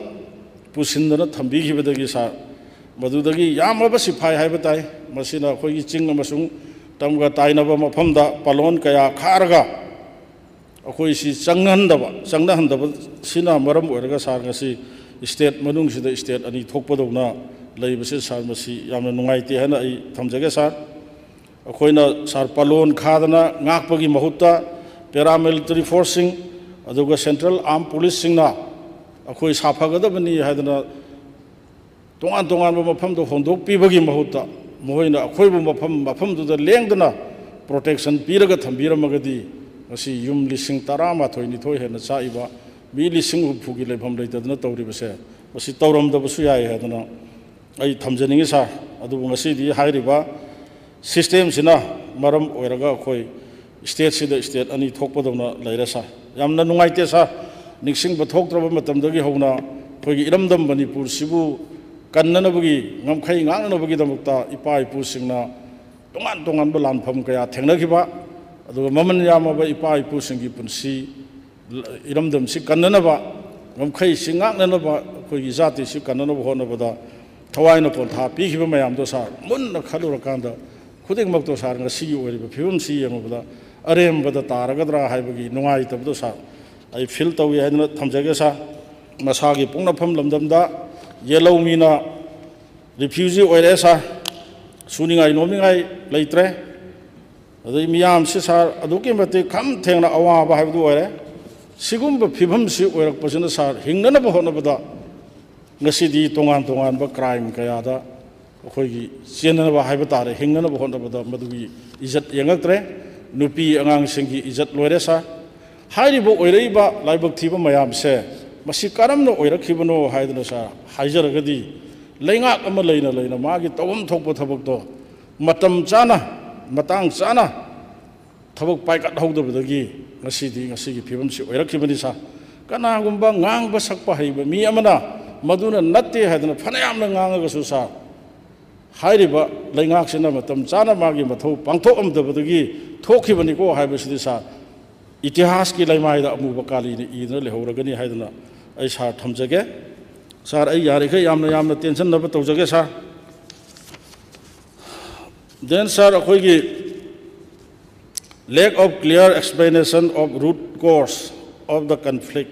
ꯄꯨꯁꯤꯟꯗꯅ ꯊꯝꯕꯤꯈꯤꯕꯗꯒꯤ ꯁꯥꯔ, ꯃꯗꯨꯗꯒꯤ ꯌꯥꯝꯂꯕ ꯁꯤꯐꯥꯏ ꯍꯥꯏꯕ ꯇꯥꯏ, ꯃꯁꯤꯅ ꯑꯩꯈꯣꯏꯒꯤ ꯆꯤꯡ ꯑꯃꯁꯨꯡ ꯇꯝꯒ ꯇꯥꯏꯅꯕ ꯃꯐꯝꯗ ꯄꯥꯂꯣꯟ ꯀꯌꯥ ꯈꯥꯔꯒ ꯑꯩꯈꯣꯏꯁꯤ ꯆꯪꯅꯍꯟꯗꯕ, ꯆꯪꯅꯍꯟꯗꯕꯁꯤꯅ ꯃꯔꯝ ꯑꯣꯏꯔꯒ ꯁꯥꯔ, ꯉꯁꯤ ꯁ꯭ꯇꯦꯠ ꯃꯅꯨꯡꯁꯤꯗ ꯁ꯭ꯇꯦꯠ ꯑꯅꯤ ꯊꯣꯛꯄꯗꯧꯅ ꯂꯩꯕꯁꯦ ꯁꯥꯔ, ꯃꯁꯤ ꯌꯥꯝꯅ ꯅꯨꯡꯉꯥꯏꯇꯦ ꯍꯥꯏꯅ ꯑꯩ ꯊꯝꯖꯒꯦ ꯁꯥꯔ꯫ ꯑꯩꯈꯣꯏꯅ ꯁꯥꯔ, ꯄꯥꯂꯣꯟ ꯈꯥꯗꯅ ꯉꯥꯛꯄꯒꯤ ꯃꯍꯨꯠꯇ ꯄꯦꯔꯥꯃꯤꯂꯤꯇꯔꯤ ꯐꯣꯔꯁꯁꯤꯡ ꯑꯗꯨꯒ ꯁꯦꯟꯇ꯭ꯔꯦꯜ ꯑꯥꯔꯝ ꯄꯨꯂꯤꯁꯁꯤꯡꯅ ꯑꯩꯈꯣꯏ ꯁꯥꯐꯒꯗꯕꯅꯤ ꯍꯥꯏꯗꯅ ꯇꯣꯉꯥꯟ ꯇꯣꯉꯥꯟꯕ ꯃꯐꯝꯗ ꯍꯣꯡꯗꯣꯛꯄꯤꯕꯒꯤ ꯃꯍꯨꯠꯇ ꯃꯈꯣꯏꯅ ꯑꯩꯈꯣꯏꯕꯨ ꯃꯐꯝ ꯃꯐꯝꯗꯨꯗ ꯂꯦꯡꯗꯅ ꯄ꯭ꯔꯣꯇꯦꯛꯁꯟ ꯄꯤꯔꯒ ꯊꯝꯕꯤꯔꯝꯃꯒꯗꯤ ꯉꯁꯤ ꯌꯨꯝ ꯂꯤꯁꯤꯡ ꯇꯔꯥꯃꯥꯊꯣꯏ ꯅꯤꯊꯣꯏ ꯍꯦꯟꯅ ꯆꯥꯛꯏꯕ, ꯃꯤ ꯂꯤꯁꯤꯡ ꯍꯨꯝꯐꯨꯒꯤ ꯂꯩꯐꯝ ꯂꯩꯇꯗꯅ ꯇꯧꯔꯤꯕꯁꯦ, ꯃꯁꯤ ꯇꯧꯔꯝꯗꯕꯁꯨ ꯌꯥꯏ ꯍꯥꯏꯗꯅ ꯑꯩ ꯊꯝꯖꯅꯤꯡꯉꯤ ꯁꯥꯔ꯫ ꯑꯗꯨꯕꯨ ꯉꯁꯤꯗꯤ ꯍꯥꯏꯔꯤꯕ ꯁꯤꯁꯇꯦꯝꯁꯤꯅ ꯃꯔꯝ ꯑꯣꯏꯔꯒ ꯑꯩꯈꯣꯏ ꯁ꯭ꯇꯦꯠꯁꯤꯗ ꯁ꯭ꯇꯦꯠ ꯑꯅꯤ ꯊꯣꯛꯄꯗꯧꯅ ꯂꯩꯔꯦ ꯁꯥꯔ꯫ ꯌꯥꯝꯅ ꯅꯨꯡꯉꯥꯏꯇꯦ ꯁꯥꯔ꯫ ꯅꯤꯡꯁꯤꯡꯕ ꯊꯣꯛꯇ꯭ꯔꯕ ꯃꯇꯝꯗꯒꯤ ꯍꯧꯅ ꯑꯩꯈꯣꯏꯒꯤ ꯏꯔꯝꯗꯝ ꯃꯅꯤꯄꯨꯔꯁꯤꯕꯨ ꯀꯟꯅꯅꯕꯒꯤ, ꯉꯝꯈꯩ ꯉꯥꯛꯅꯅꯕꯒꯤꯗꯃꯛꯇ ꯏꯄꯥ ꯏꯄꯨꯁꯤꯡꯅ ꯇꯣꯉꯥꯟ ꯇꯣꯉꯥꯟꯕ ꯂꯥꯟꯐꯝ ꯀꯌꯥ ꯊꯦꯡꯅꯈꯤꯕ, ꯑꯗꯨꯒ ꯃꯃꯜ ꯌꯥꯝꯂꯕ ꯏꯄꯥ ꯏꯄꯨꯁꯤꯡꯒꯤ ꯄꯨꯟꯁꯤ, ꯏꯔꯝꯗꯝꯁꯤ ꯀꯟꯅꯅꯕ, ꯉꯝꯈꯩꯁꯤ ꯉꯥꯛꯅꯅꯕ, ꯑꯩꯈꯣꯏꯒꯤ ꯖꯥꯇꯤꯁꯤ ꯀꯟꯅꯅꯕ ꯍꯣꯠꯅꯕꯗ ꯊꯋꯥꯏꯅ ꯄꯣꯟꯊꯥ ꯄꯤꯈꯤꯕ ꯃꯌꯥꯝꯗꯣ ꯁꯥꯔ, ꯃꯨꯟꯅ ꯈꯜꯂꯨꯔꯀꯥꯟꯗ ꯈꯨꯗꯤꯡꯃꯛꯇꯣ ꯁꯥꯔ, ꯉꯁꯤꯒꯤ ꯑꯣꯏꯔꯤꯕ ꯐꯤꯕꯝꯁꯤ ꯌꯦꯡꯉꯨꯕꯗ ꯑꯔꯦꯝꯕꯗ ꯇꯥꯔꯒꯗ꯭ꯔꯥ ꯍꯥꯏꯕꯒꯤ ꯅꯨꯡꯉꯥꯏꯇꯕꯗꯣ ꯁꯥꯔ, ꯑꯩ ꯐꯤꯜ ꯇꯧꯏ ꯍꯥꯏꯗꯨꯅ ꯊꯝꯖꯒꯦ ꯁꯥꯔ꯫ ꯃꯁꯥꯒꯤ ꯄꯣꯛꯅꯐꯝ ꯂꯝꯗꯝꯗ ꯌꯦꯜꯍꯧꯃꯤꯅ ꯔꯤꯐ꯭ꯌꯨꯖꯤ ꯑꯣꯏꯔꯛꯑꯦ ꯁꯥꯔ꯫ ꯁꯨꯅꯤꯡꯉꯥꯏ ꯅꯣꯝꯅꯤꯡꯉꯥꯏ ꯂꯩꯇ꯭ꯔꯦ꯫ ꯑꯗꯩ ꯃꯤꯌꯥꯝꯁꯤ ꯁꯥꯔ, ꯑꯗꯨꯛꯀꯤ ꯃꯇꯤꯛ ꯈꯝ ꯊꯦꯡꯅ ꯑꯋꯥꯕ ꯍꯥꯏꯕꯗꯨ ꯑꯣꯏꯔꯦ꯫ ꯁꯤꯒꯨꯝꯕ ꯐꯤꯕꯝꯁꯤ ꯑꯣꯏꯔꯛꯄꯁꯤꯅ ꯁꯥꯔ, ꯍꯤꯡꯅꯅꯕ ꯍꯣꯠꯅꯕꯗ ꯉꯁꯤꯗꯤ ꯇꯣꯉꯥꯟ ꯇꯣꯉꯥꯟꯕ ꯀ꯭ꯔꯥꯏꯝ ꯀꯌꯥꯗ ꯑꯩꯈꯣꯏꯒꯤ ꯆꯦꯟꯅꯅꯕ ꯍꯥꯏꯕ ꯇꯥꯔꯦ, ꯍꯤꯡꯅꯅꯕ ꯍꯣꯠꯅꯕꯗ ꯃꯗꯨꯒꯤ ꯏꯖꯠ ꯌꯦꯡꯉꯛꯇ꯭ꯔꯦ꯫ ꯅꯨꯄꯤ ꯑꯉꯥꯡꯁꯤꯡꯒꯤ ꯏꯖꯠ ꯂꯣꯏꯔꯦ ꯁꯥꯔ꯫ ꯍꯥꯏꯔꯤꯕ ꯑꯣꯏꯔꯛꯏꯕ ꯂꯥꯏꯕꯛ ꯊꯤꯕ ꯃꯌꯥꯝꯁꯦ ꯃꯁꯤ ꯀꯔꯝꯅ ꯑꯣꯏꯔꯛꯈꯤꯕꯅꯣ ꯍꯥꯏꯗꯅ ꯁꯥꯔ, ꯍꯥꯏꯖꯔꯒꯗꯤ ꯂꯩꯉꯥꯛ ꯑꯃ ꯂꯩꯅ ꯂꯩꯅ ꯃꯥꯒꯤ ꯇꯧꯐꯝ ꯊꯣꯛꯄ ꯊꯕꯛꯇꯣ ꯃꯇꯝ ꯆꯥꯅ, ꯃꯇꯥꯡ ꯆꯥꯅ ꯊꯕꯛ ꯄꯥꯏꯈꯠꯍꯧꯗꯕꯗꯒꯤ ꯉꯁꯤꯗꯤ ꯉꯁꯤꯒꯤ ꯐꯤꯕꯝꯁꯤ ꯑꯣꯏꯔꯛꯈꯤꯕꯅꯤ ꯁꯥꯔ꯫ ꯀꯅꯥꯒꯨꯝꯕ ꯉꯥꯡꯕ ꯁꯛꯄ ꯍꯩꯕ ꯃꯤ ꯑꯃꯅ ꯃꯗꯨꯅ ꯅꯠꯇꯦ ꯍꯥꯏꯗꯅ ꯐꯅꯌꯥꯝꯅ ꯉꯥꯡꯉꯒꯁꯨ ꯁꯥꯔ, ꯍꯥꯏꯔꯤꯕ ꯂꯩꯉꯥꯛꯁꯤꯅ ꯃꯇꯝ ꯆꯥꯅ ꯃꯥꯒꯤ ꯃꯊꯧ ꯄꯥꯡꯊꯣꯛꯂꯝꯗꯕꯗꯒꯤ ꯊꯣꯛꯈꯤꯕꯅꯤꯀꯣ ꯍꯥꯏꯕꯁꯤꯗꯤ ꯁꯥꯔ, ꯏꯇꯤꯍꯥꯁꯀꯤ ꯂꯩꯃꯥꯏꯗ ꯑꯃꯨꯕ ꯀꯥꯂꯤꯅ ꯏꯗꯨꯅ ꯂꯩꯍꯧꯔꯒꯅꯤ ꯍꯥꯏꯗꯅ ꯑꯩ ꯁꯥꯔ ꯊꯝꯖꯒꯦ꯫ ꯁꯥꯔ, ꯑꯩ ꯌꯥꯔꯤꯈꯩ ꯌꯥꯝꯅ ꯌꯥꯝꯅ ꯇꯦꯟꯁꯤꯟꯅꯕ ꯇꯧꯖꯒꯦ ꯁꯥꯔ꯫ Then ꯁꯥꯔ, ꯑꯩꯈꯣꯏꯒꯤ lack of clear explanation of root cause of the conflict꯫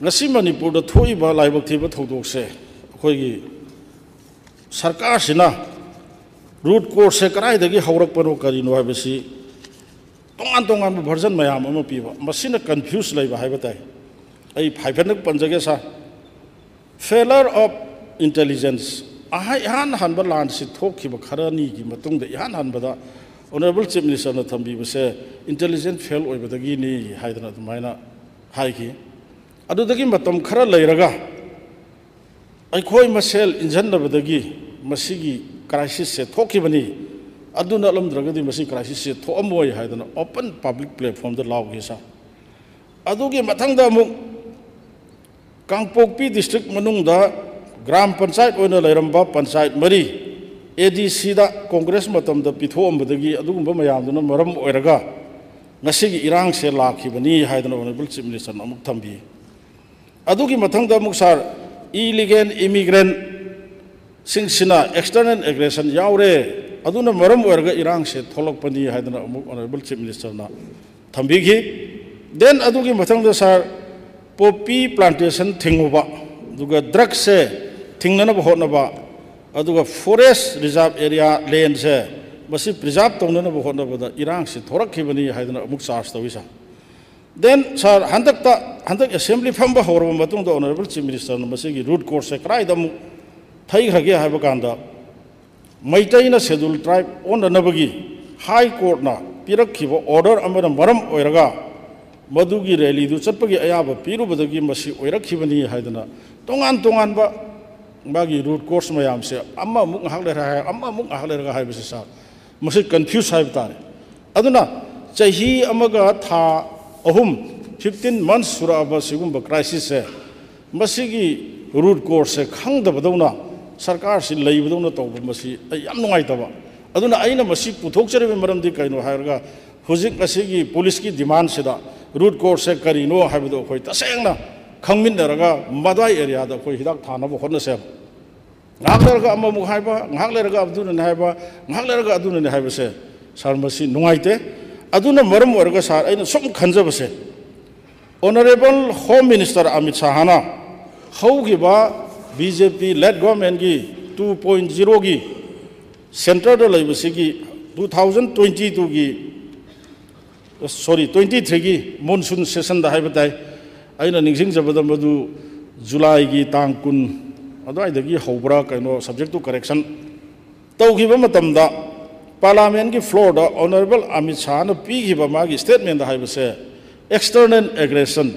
ꯉꯁꯤ ꯃꯅꯤꯄꯨꯔꯗ ꯊꯣꯛꯏꯕ ꯂꯥꯏꯕꯛ ꯊꯤꯕ ꯊꯧꯗꯣꯛꯁꯦ ꯑꯩꯈꯣꯏꯒꯤ ꯁꯔꯀꯥꯔꯁꯤꯅ root cause ꯁꯦ ꯀꯗꯥꯏꯗꯒꯤ ꯍꯧꯔꯛꯄꯅꯣ, ꯀꯔꯤꯅꯣ ꯍꯥꯏꯕꯁꯤ ꯇꯣꯉꯥꯟ ꯇꯣꯉꯥꯟꯕ version ꯃꯌꯥꯝ ꯑꯃ ꯄꯤꯕ, ꯃꯁꯤꯅ confuse ꯂꯩꯕ ꯍꯥꯏꯕ ꯇꯥꯏ꯫ ꯑꯩ ꯍꯥꯏꯐꯦꯠꯇꯪ ꯄꯟꯖꯒꯦ ꯁꯥꯔ꯫ Failure of intelligence꯫ ꯑꯍ-, ꯏꯍꯥꯟ ꯍꯥꯟꯕ ꯂꯥꯟꯁꯤ ꯊꯣꯛꯈꯤꯕ ꯈꯔꯅꯤꯒꯤ ꯃꯇꯨꯡꯗ ꯏꯍꯥꯟ ꯍꯥꯟꯕꯗ Honourable Chief Minister ꯅ ꯊꯝꯕꯤꯕꯁꯦ intelligence fail ꯑꯣꯏꯕꯗꯒꯤꯅꯤ ꯍꯥꯏꯗꯅ ꯑꯗꯨꯃꯥꯏꯅ ꯍꯥꯏꯈꯤ꯫ ꯑꯗꯨꯗꯒꯤ ꯃꯇꯝ ꯈꯔ ꯂꯩꯔꯒ ꯑꯩꯈꯣꯏ ꯃꯁꯦꯜ ꯏꯟꯖꯟꯅꯕꯗꯒꯤ ꯃꯁꯤꯒꯤ crisis ꯁꯦ ꯊꯣꯛꯈꯤꯕꯅꯤ, ꯑꯗꯨ ꯅꯠꯂꯝꯗ꯭ꯔꯒꯗꯤ ꯃꯁꯤ crisis ꯁꯦ ꯊꯣꯛꯑꯝꯃꯣꯏ ꯍꯥꯏꯗꯅ open public platform ꯗ ꯂꯥꯎꯈꯤ ꯁꯥꯔ꯫ ꯑꯗꯨꯒꯤ ꯃꯊꯪꯗ ꯑꯃꯨꯛ ꯀꯥꯡꯄꯣꯛꯄꯤ district ꯃꯅꯨꯡꯗ ꯒ꯭ꯔꯥꯝ ꯄꯟꯆꯥꯌꯠ ꯑꯣꯏꯅ ꯂꯩꯔꯝꯕ ꯄꯟꯆꯥꯌꯠ ꯃꯔꯤ A D C the Congress ꯃꯇꯝꯗ ꯄꯤꯊꯣꯛꯑꯝꯕꯗꯒꯤ ꯑꯗꯨꯒꯨꯝꯕ ꯃꯌꯥꯝꯗꯨꯅ ꯃꯔꯝ ꯑꯣꯏꯔꯒ ꯉꯁꯤꯒꯤ ꯏꯔꯥꯡꯁꯦ ꯂꯥꯛꯈꯤꯕꯅꯤ ꯍꯥꯏꯗꯅ Honourable Chief Minister ꯅ ꯑꯃꯨꯛ ꯊꯝꯕꯤ꯫ ꯑꯗꯨꯒꯤ ꯃꯊꯪꯗ ꯑꯃꯨꯛ ꯁꯥꯔ, illegal immigrant ꯁꯤꯡꯁꯤꯅ external aggression ꯌꯥꯎꯔꯦ, ꯑꯗꯨꯅ ꯃꯔꯝ ꯑꯣꯏꯔꯒ ꯏꯔꯥꯡꯁꯦ ꯊꯣꯛꯂꯛꯄꯅꯤ ꯍꯥꯏꯗꯅ ꯑꯃꯨꯛ Honourable Chief Minister ꯅ ꯊꯝꯕꯤꯈꯤ꯫ Then ꯑꯗꯨꯒꯤ ꯃꯊꯪꯗ ꯁꯥꯔ, poppy plantation ꯊꯤꯡꯉꯨꯕ, ꯑꯗꯨꯒ drugs ꯁꯦ ꯊꯤꯡꯅꯅꯕ ꯍꯣꯠꯅꯕ, ꯑꯗꯨꯒ forest reserve area land ꯁꯦ ꯃꯁꯤ preserve ꯇꯧꯅꯅꯕ ꯍꯣꯠꯅꯕꯗ ꯏꯔꯥꯡꯁꯤ ꯊꯣꯔꯛꯈꯤꯕꯅꯤ ꯍꯥꯏꯗꯅ ꯑꯃꯨꯛ charge ꯇꯧꯏ ꯁꯥꯔ꯫ Then ꯁꯥꯔ, ꯍꯟꯗꯛꯇ, ꯍꯟꯗꯛ assembly ꯐꯝꯕ ꯍꯧꯔꯕ ꯃꯇꯨꯡꯗ Honourable Chief Minister ꯅ ꯃꯁꯤꯒꯤ root cause ꯁꯦ ꯀꯗꯥꯏꯗ ꯑꯃꯨꯛ ꯊꯩꯈ꯭ꯔꯒꯦ ꯍꯥꯏꯕ ꯀꯥꯟꯗ, ꯃꯩꯇꯩꯅ Scheduled Tribe ꯑꯣꯟꯅꯅꯕꯒꯤ High Court ꯅ ꯄꯤꯔꯛꯈꯤꯕ order ꯑꯃꯅ ꯃꯔꯝ ꯑꯣꯏꯔꯒ ꯃꯗꯨꯒꯤ rally ꯗꯨ ꯆꯠꯄꯒꯤ ꯑꯌꯥꯕ ꯄꯤꯔꯨꯕꯗꯒꯤ ꯃꯁꯤ ꯑꯣꯏꯔꯛꯈꯤꯕꯅꯤ ꯍꯥꯏꯗꯅ ꯇꯣꯉꯥꯟ ꯇꯣꯉꯥꯟꯕ ꯃꯥꯒꯤ root cause ꯃꯌꯥꯝꯁꯦ ꯑꯃꯃꯨꯛ ꯉꯥꯏꯍꯥꯛ ꯂꯩꯔꯒ ꯍꯥꯏ, ꯑꯃꯃꯨꯛ ꯉꯥꯏꯍꯥꯛ ꯂꯩꯔꯒ ꯍꯥꯏꯕꯁꯤ ꯁꯥꯔ, ꯃꯁꯤ confuse ꯍꯥꯏꯕ ꯇꯥꯔꯦ꯫ ꯑꯗꯨꯅ ꯆꯍꯤ ꯑꯃꯒ ꯊꯥ ꯑꯍꯨꯝ, fifteen months ꯁꯨꯔꯛꯑꯕ ꯁꯤꯒꯨꯝꯕ crisis ꯁꯦ ꯃꯁꯤꯒꯤ ꯔꯨꯠ ꯀꯣꯁꯁꯦ ꯈꯪꯗꯕꯗꯧꯅ, ꯁꯔꯀꯥꯔꯁꯤ ꯂꯩꯕꯗꯧꯅ ꯇꯧꯕ, ꯃꯁꯤ ꯑꯩ ꯌꯥꯝ ꯅꯨꯡꯉꯥꯏꯇꯕ꯫ ꯑꯗꯨꯅ ꯑꯩꯅ ꯃꯁꯤ ꯄꯨꯊꯣꯛꯆꯔꯤꯕꯒꯤ ꯃꯔꯝꯗꯤ ꯀꯩꯅꯣ ꯍꯥꯏꯔꯒ, ꯍꯧꯖꯤꯛ ꯉꯁꯤꯒꯤ ꯄꯨꯂꯤꯁꯀꯤ ꯗꯤꯃꯥꯟꯁꯤꯗ ꯔꯨꯠ ꯀꯣꯁꯁꯦ ꯀꯔꯤꯅꯣ ꯍꯥꯏꯕꯗꯣ ꯑꯩꯈꯣꯏ ꯇꯁꯦꯡꯅ ꯈꯪꯃꯤꯟꯅꯔꯒ ꯃꯗꯥꯏ ꯑꯦꯔꯤꯌꯥꯗ ꯑꯩꯈꯣꯏ ꯍꯤꯗꯥꯛ ꯊꯥꯅꯕ ꯍꯣꯠꯅꯁꯦꯕ꯫ ꯉꯥꯏꯍꯥꯛ ꯂꯩꯔꯒ ꯑꯃꯃꯨꯛ ꯍꯥꯏꯕ, ꯉꯥꯏꯍꯥꯛ ꯂꯩꯔꯒ ꯑꯗꯨꯅꯅꯤ ꯍꯥꯏꯕ, ꯉꯥꯏꯍꯥꯛ ꯂꯩꯔꯒ ꯑꯗꯨꯅꯅꯤ ꯍꯥꯏꯕꯁꯦ, ꯁꯥꯔ, ꯃꯁꯤ ꯅꯨꯡꯉꯥꯏꯇꯦ꯫ ꯑꯗꯨꯅ ꯃꯔꯝ ꯑꯣꯏꯔꯒ, ꯁꯥꯔ, ꯑꯩꯅ ꯁꯨꯝ ꯈꯟꯖꯕꯁꯦ, Honourable Home Minister ꯑꯃꯤꯠ ꯁꯥꯍꯅ ꯍꯧꯈꯤꯕ ꯕꯤ ꯖꯦ ꯄꯤ led governmentꯀꯤ two point zeroꯒꯤ centreꯗ ꯂꯩꯕꯁꯤꯒꯤ two thousand twenty twoꯒꯤ, sorry, twenty threeꯒꯤ monsoon sessionꯗ ꯍꯥꯏꯕ ꯇꯥꯏ, ꯑꯩꯅ ꯅꯤꯡꯁꯤꯡꯖꯕꯗ ꯃꯗꯨ ꯖꯨꯂꯥꯏꯒꯤ ꯇꯥꯡ ꯀꯨꯟ ꯑꯗꯨꯋꯥꯏꯗꯒꯤ ꯍꯧꯕ꯭ꯔꯥ ꯀꯩꯅꯣ, subject to correction ꯇꯧꯈꯤꯕ ꯃꯇꯝꯗ, Parliamentꯀꯤ floorꯗ Honourable ꯑꯃꯤꯠ ꯁꯥꯍꯅ ꯄꯤꯈꯤꯕ ꯃꯥꯒꯤ statementꯗ ꯍꯥꯏꯕꯁꯦ, external aggression,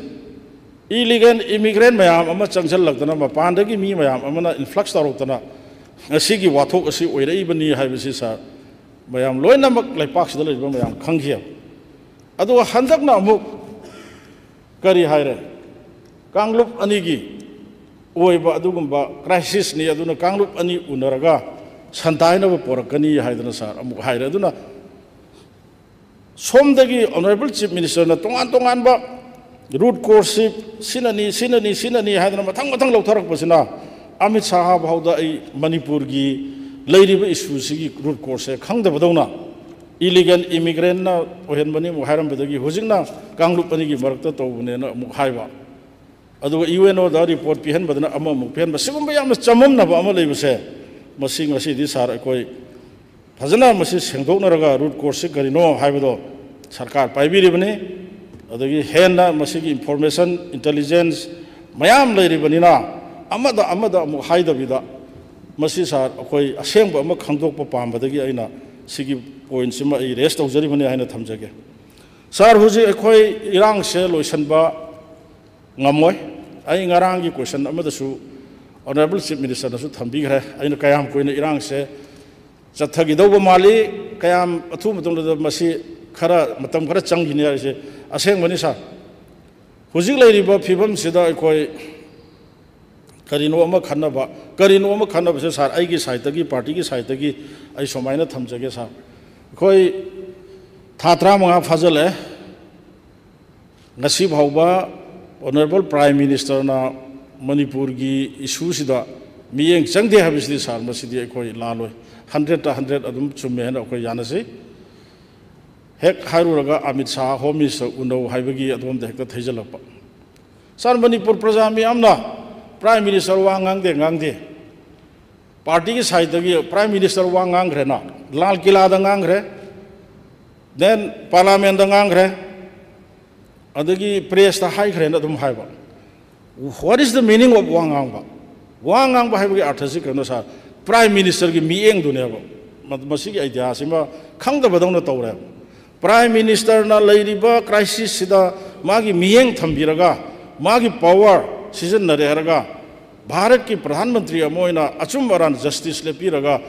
illegal immigrant ꯃꯌꯥꯝ ꯑꯃ ꯆꯪꯁꯤꯜꯂꯛꯇꯅ, ꯃꯄꯥꯟꯗꯒꯤ ꯃꯤ ꯃꯌꯥꯝ ꯑꯃꯅ influx ꯇꯧꯔꯛꯇꯅ ꯉꯁꯤꯒꯤ ꯋꯥꯊꯣꯛ ꯑꯁꯤ ꯑꯣꯏꯔꯛꯏꯕꯅꯤ ꯍꯥꯏꯕꯁꯤ, ꯁꯥꯔ, ꯃꯌꯥꯝ ꯂꯣꯏꯅꯃꯛ, ꯂꯩꯄꯥꯛꯁꯤꯗ ꯂꯩꯔꯤꯕ ꯃꯌꯥꯝ ꯈꯪꯈꯤꯑꯕ꯫ ꯑꯗꯨꯒ ꯍꯟꯗꯛꯅ ꯑꯃꯨꯛ ꯀꯔꯤ ꯍꯥꯏꯔꯦ? ꯀꯥꯡꯂꯨꯞ ꯑꯅꯤꯒꯤ ꯑꯣꯏꯕ ꯑꯗꯨꯒꯨꯝꯕ crisisꯅꯤ, ꯑꯗꯨꯅ ꯀꯥꯡꯂꯨꯞ ꯑꯅꯤ ꯎꯅꯔꯒ ꯁꯟꯗꯥꯏꯅꯕ ꯄꯣꯔꯛꯀꯅꯤ ꯍꯥꯏꯗꯅ, ꯁꯥꯔ, ꯑꯃꯨꯛ ꯍꯥꯏꯔꯦ꯫ ꯑꯗꯨꯅ ꯁꯣꯝꯗꯒꯤ Honourable Chief Ministerꯅ ꯇꯣꯉꯥꯟ ꯇꯣꯉꯥꯟꯕ root causeꯁꯤ ꯁꯤꯅꯅꯤ, ꯁꯤꯅꯅꯤ, ꯁꯤꯅꯅꯤ ꯍꯥꯏꯗꯅ ꯃꯊꯪ ꯃꯊꯪ ꯂꯧꯊꯔꯛꯄꯁꯤꯅ, ꯑꯃꯤꯠ ꯁꯥꯍ ꯐꯥꯎꯗ ꯑꯩ ꯃꯅꯤꯄꯨꯔꯒꯤ ꯂꯩꯔꯤꯕ issueꯁꯤꯒꯤ root causeꯁꯦ ꯈꯪꯗꯕꯗꯧꯅ, illegal immigrantꯅ ꯑꯣꯏꯍꯟꯕꯅꯤ ꯑꯃꯨꯛ ꯍꯥꯏꯔꯝꯕꯗꯒꯤ, ꯍꯧꯖꯤꯛꯅ ꯀꯥꯡꯂꯨꯞ ꯑꯅꯤꯒꯤ ꯃꯔꯛꯇ ꯇꯧꯕꯅꯦꯅ ꯑꯃꯨꯛ ꯍꯥꯏꯕ, ꯑꯗꯨꯒ ꯌꯨ ꯑꯦꯟ ꯑꯣꯗ report ꯄꯤꯍꯟꯕꯗꯅ ꯑꯃꯃꯨꯛ ꯄꯤꯍꯟꯕ, ꯁꯤꯒꯨꯝꯕ ꯌꯥꯝꯅ ꯆꯃꯝꯅꯕ ꯑꯃ ꯂꯩꯕꯁꯦ, ꯃꯁꯤ ꯉꯁꯤꯗꯤ, ꯁꯥꯔ, ꯑꯩꯈꯣꯏ ꯐꯖꯅ ꯃꯁꯤ ꯁꯦꯡꯗꯣꯛꯅꯔꯒ root causeꯁꯤ ꯀꯔꯤꯅꯣ ꯍꯥꯏꯕꯗꯣ ꯁꯔꯀꯥꯔ ꯄꯥꯏꯕꯤꯔꯤꯕꯅꯤ꯫ ꯑꯗꯒꯤ ꯍꯦꯟꯅ ꯃꯁꯤꯒꯤ information, intelligence ꯃꯌꯥꯝ ꯂꯩꯔꯤꯕꯅꯤꯅ, ꯑꯃꯗ ꯑꯃꯗ ꯑꯃꯨꯛ ꯍꯥꯏꯗꯕꯤꯗ, ꯃꯁꯤ, ꯁꯥꯔ, ꯑꯩꯈꯣꯏ ꯑꯁꯦꯡꯕ ꯑꯃ ꯈꯪꯗꯣꯛꯄ ꯄꯥꯝꯕꯗꯒꯤ ꯑꯩꯅ ꯁꯤꯒꯤ pointꯁꯤꯃ ꯑꯩ raise ꯇꯧꯖꯔꯤꯕꯅꯤ ꯍꯥꯏꯅ ꯊꯝꯖꯒꯦ꯫ ꯁꯥꯔ, ꯍꯧꯖꯤꯛ ꯑꯩꯈꯣꯏ ꯏꯔꯥꯡꯁꯦ ꯂꯣꯏꯁꯤꯟꯕ ꯉꯝꯃꯣꯏ꯫ ꯑꯩ ꯉꯔꯥꯡꯒꯤ question ꯑꯃꯗꯁꯨ Honourable Chief Ministerꯅꯁꯨ ꯊꯝꯕꯤꯈ꯭ꯔꯦ, ꯑꯩꯅ ꯀꯌꯥꯝ ꯀꯨꯏꯅ ꯏꯔꯥꯡꯁꯦ ꯆꯠꯊꯈꯤꯗꯧꯕ ꯃꯥꯜꯂꯤ, ꯀꯌꯥꯝ ꯑꯊꯨꯕ ꯃꯇꯝꯗ ꯃꯁꯤ ꯈꯔ, ꯃꯇꯝ ꯈꯔ ꯆꯪꯈꯤꯅꯤ ꯍꯥꯏꯔꯤꯁꯦ ꯑꯁꯦꯡꯕꯅꯤ, ꯁꯥꯔ꯫ ꯍꯧꯖꯤꯛ ꯂꯩꯔꯤꯕ ꯐꯤꯕꯝꯁꯤꯗ ꯑꯩꯈꯣꯏ ꯀꯔꯤꯅꯣ ꯑꯃ ꯈꯟꯅꯕ, ꯀꯔꯤꯅꯣ ꯑꯃ ꯈꯟꯅꯕꯁꯦ ꯁꯥꯔ, ꯑꯩꯒꯤ ꯁꯥꯏꯠꯇꯒꯤ, ꯄꯥꯔꯇꯤꯒꯤ ꯁꯥꯏꯠꯇꯒꯤ ꯑꯩ ꯁꯨꯃꯥꯏꯅ ꯊꯝꯖꯒꯦ ꯁꯥꯔ꯫ ꯑꯩꯈꯣꯏ ꯊꯥ ꯇꯔꯥꯃꯉꯥ ꯐꯥꯖꯤꯜꯂꯛꯑꯦ꯫ ꯉꯁꯤ ꯐꯥꯎꯕ ꯑꯣꯅꯔꯦꯕꯜ ꯄ꯭ꯔꯥꯏꯝ ꯃꯤꯅꯤꯁꯇꯔꯅ ꯃꯅꯤꯄꯨꯔꯒꯤ ꯏꯁꯨꯁꯤꯗ ꯃꯤꯠꯌꯦꯡ ꯆꯪꯗꯦ ꯍꯥꯏꯕꯁꯤꯗꯤ ꯁꯥꯔ, ꯃꯁꯤꯗꯤ ꯑꯩꯈꯣꯏ ꯂꯥꯜꯂꯣꯏ꯫ ꯍꯟꯗ꯭ꯔꯦꯠꯇ ꯍꯟꯗ꯭ꯔꯦꯠ ꯑꯗꯨꯝ ꯆꯨꯝꯃꯦ ꯍꯥꯏꯅ ꯑꯩꯈꯣꯏ ꯌꯥꯅꯁꯤ꯫ ꯍꯦꯛ ꯍꯥꯏꯔꯨꯔꯒ ꯑꯃꯤꯠ ꯁꯥꯍ ꯍꯣꯝ ꯃꯤꯅꯤꯁꯇꯔ ꯎꯅꯧ ꯍꯥꯏꯕꯒꯤ ꯑꯗꯣꯝꯗ ꯍꯦꯛꯇ ꯊꯩꯖꯤꯜꯂꯛꯄ꯫ ꯁꯥꯔ, ꯃꯅꯤꯄꯨꯔ ꯄ꯭ꯔꯖꯥ ꯃꯤꯌꯥꯝꯅ ꯄ꯭ꯔꯥꯏꯝ ꯃꯤꯅꯤꯁꯇꯔ ꯋꯥ ꯉꯥꯡꯗꯦ, ꯉꯥꯡꯗꯦ꯫ ꯄꯥꯔꯇꯤꯒꯤ ꯁꯥꯏꯠꯇꯒꯤ ꯄ꯭ꯔꯥꯏꯝ ꯃꯤꯅꯤꯁꯇꯔ ꯋꯥ ꯉꯥꯡꯈ꯭ꯔꯦꯅ, ꯂꯥꯜ ꯀꯤꯂꯥꯗ ꯉꯥꯡꯈ꯭ꯔꯦ, then ꯄꯥꯔꯂꯥꯃꯦꯟꯗ ꯉꯥꯡꯈ꯭ꯔꯦ, ꯑꯗꯒꯤ ꯄ꯭ꯔꯦꯁꯇ ꯍꯥꯏꯈ꯭ꯔꯦꯅ ꯑꯗꯨꯝ ꯍꯥꯏꯕ꯫ What is the meaning of ꯋꯥ ꯉꯥꯡꯕ? ꯋꯥ ꯉꯥꯡꯕ ꯍꯥꯏꯕꯒꯤ ꯑꯥꯔꯊꯁꯤ ꯀꯩꯅꯣ ꯁꯥꯔ? ꯄ꯭ꯔꯥꯏꯝ ꯃꯤꯅꯤꯁꯇꯔꯒꯤ ꯃꯤꯠꯌꯦꯡꯗꯨꯅꯦꯕ꯫ ꯃ-, ꯃꯁꯤꯒꯤ ꯑꯥꯏꯗꯤꯌꯥꯁꯤꯃ ꯈꯪꯗꯕꯗꯧꯅ ꯇꯧꯔꯦꯕ꯫ ꯄ꯭ꯔꯥꯏꯝ ꯃꯤꯅꯤꯁꯇꯔꯅ ꯂꯩꯔꯤꯕ ꯀ꯭ꯔꯥꯏꯁꯤꯁꯁꯤꯗ ꯃꯥꯒꯤ ꯃꯤꯠꯌꯦꯡ ꯊꯝꯕꯤꯔꯒ, ꯃꯥꯒꯤ ꯄꯋꯥꯔ ꯁꯤꯖꯤꯟꯅꯔꯦ ꯍꯥꯏꯔꯒ, ꯚꯥꯔꯠꯀꯤ ꯄ꯭ꯔꯙꯥꯟ ꯃꯟꯇ꯭ꯔꯤ ꯑꯃ ꯑꯣꯏꯅ ꯑꯆꯨꯝ ꯑꯔꯥꯟ ꯖꯁꯇꯤꯁ ꯂꯦꯞꯄꯤꯔꯒ,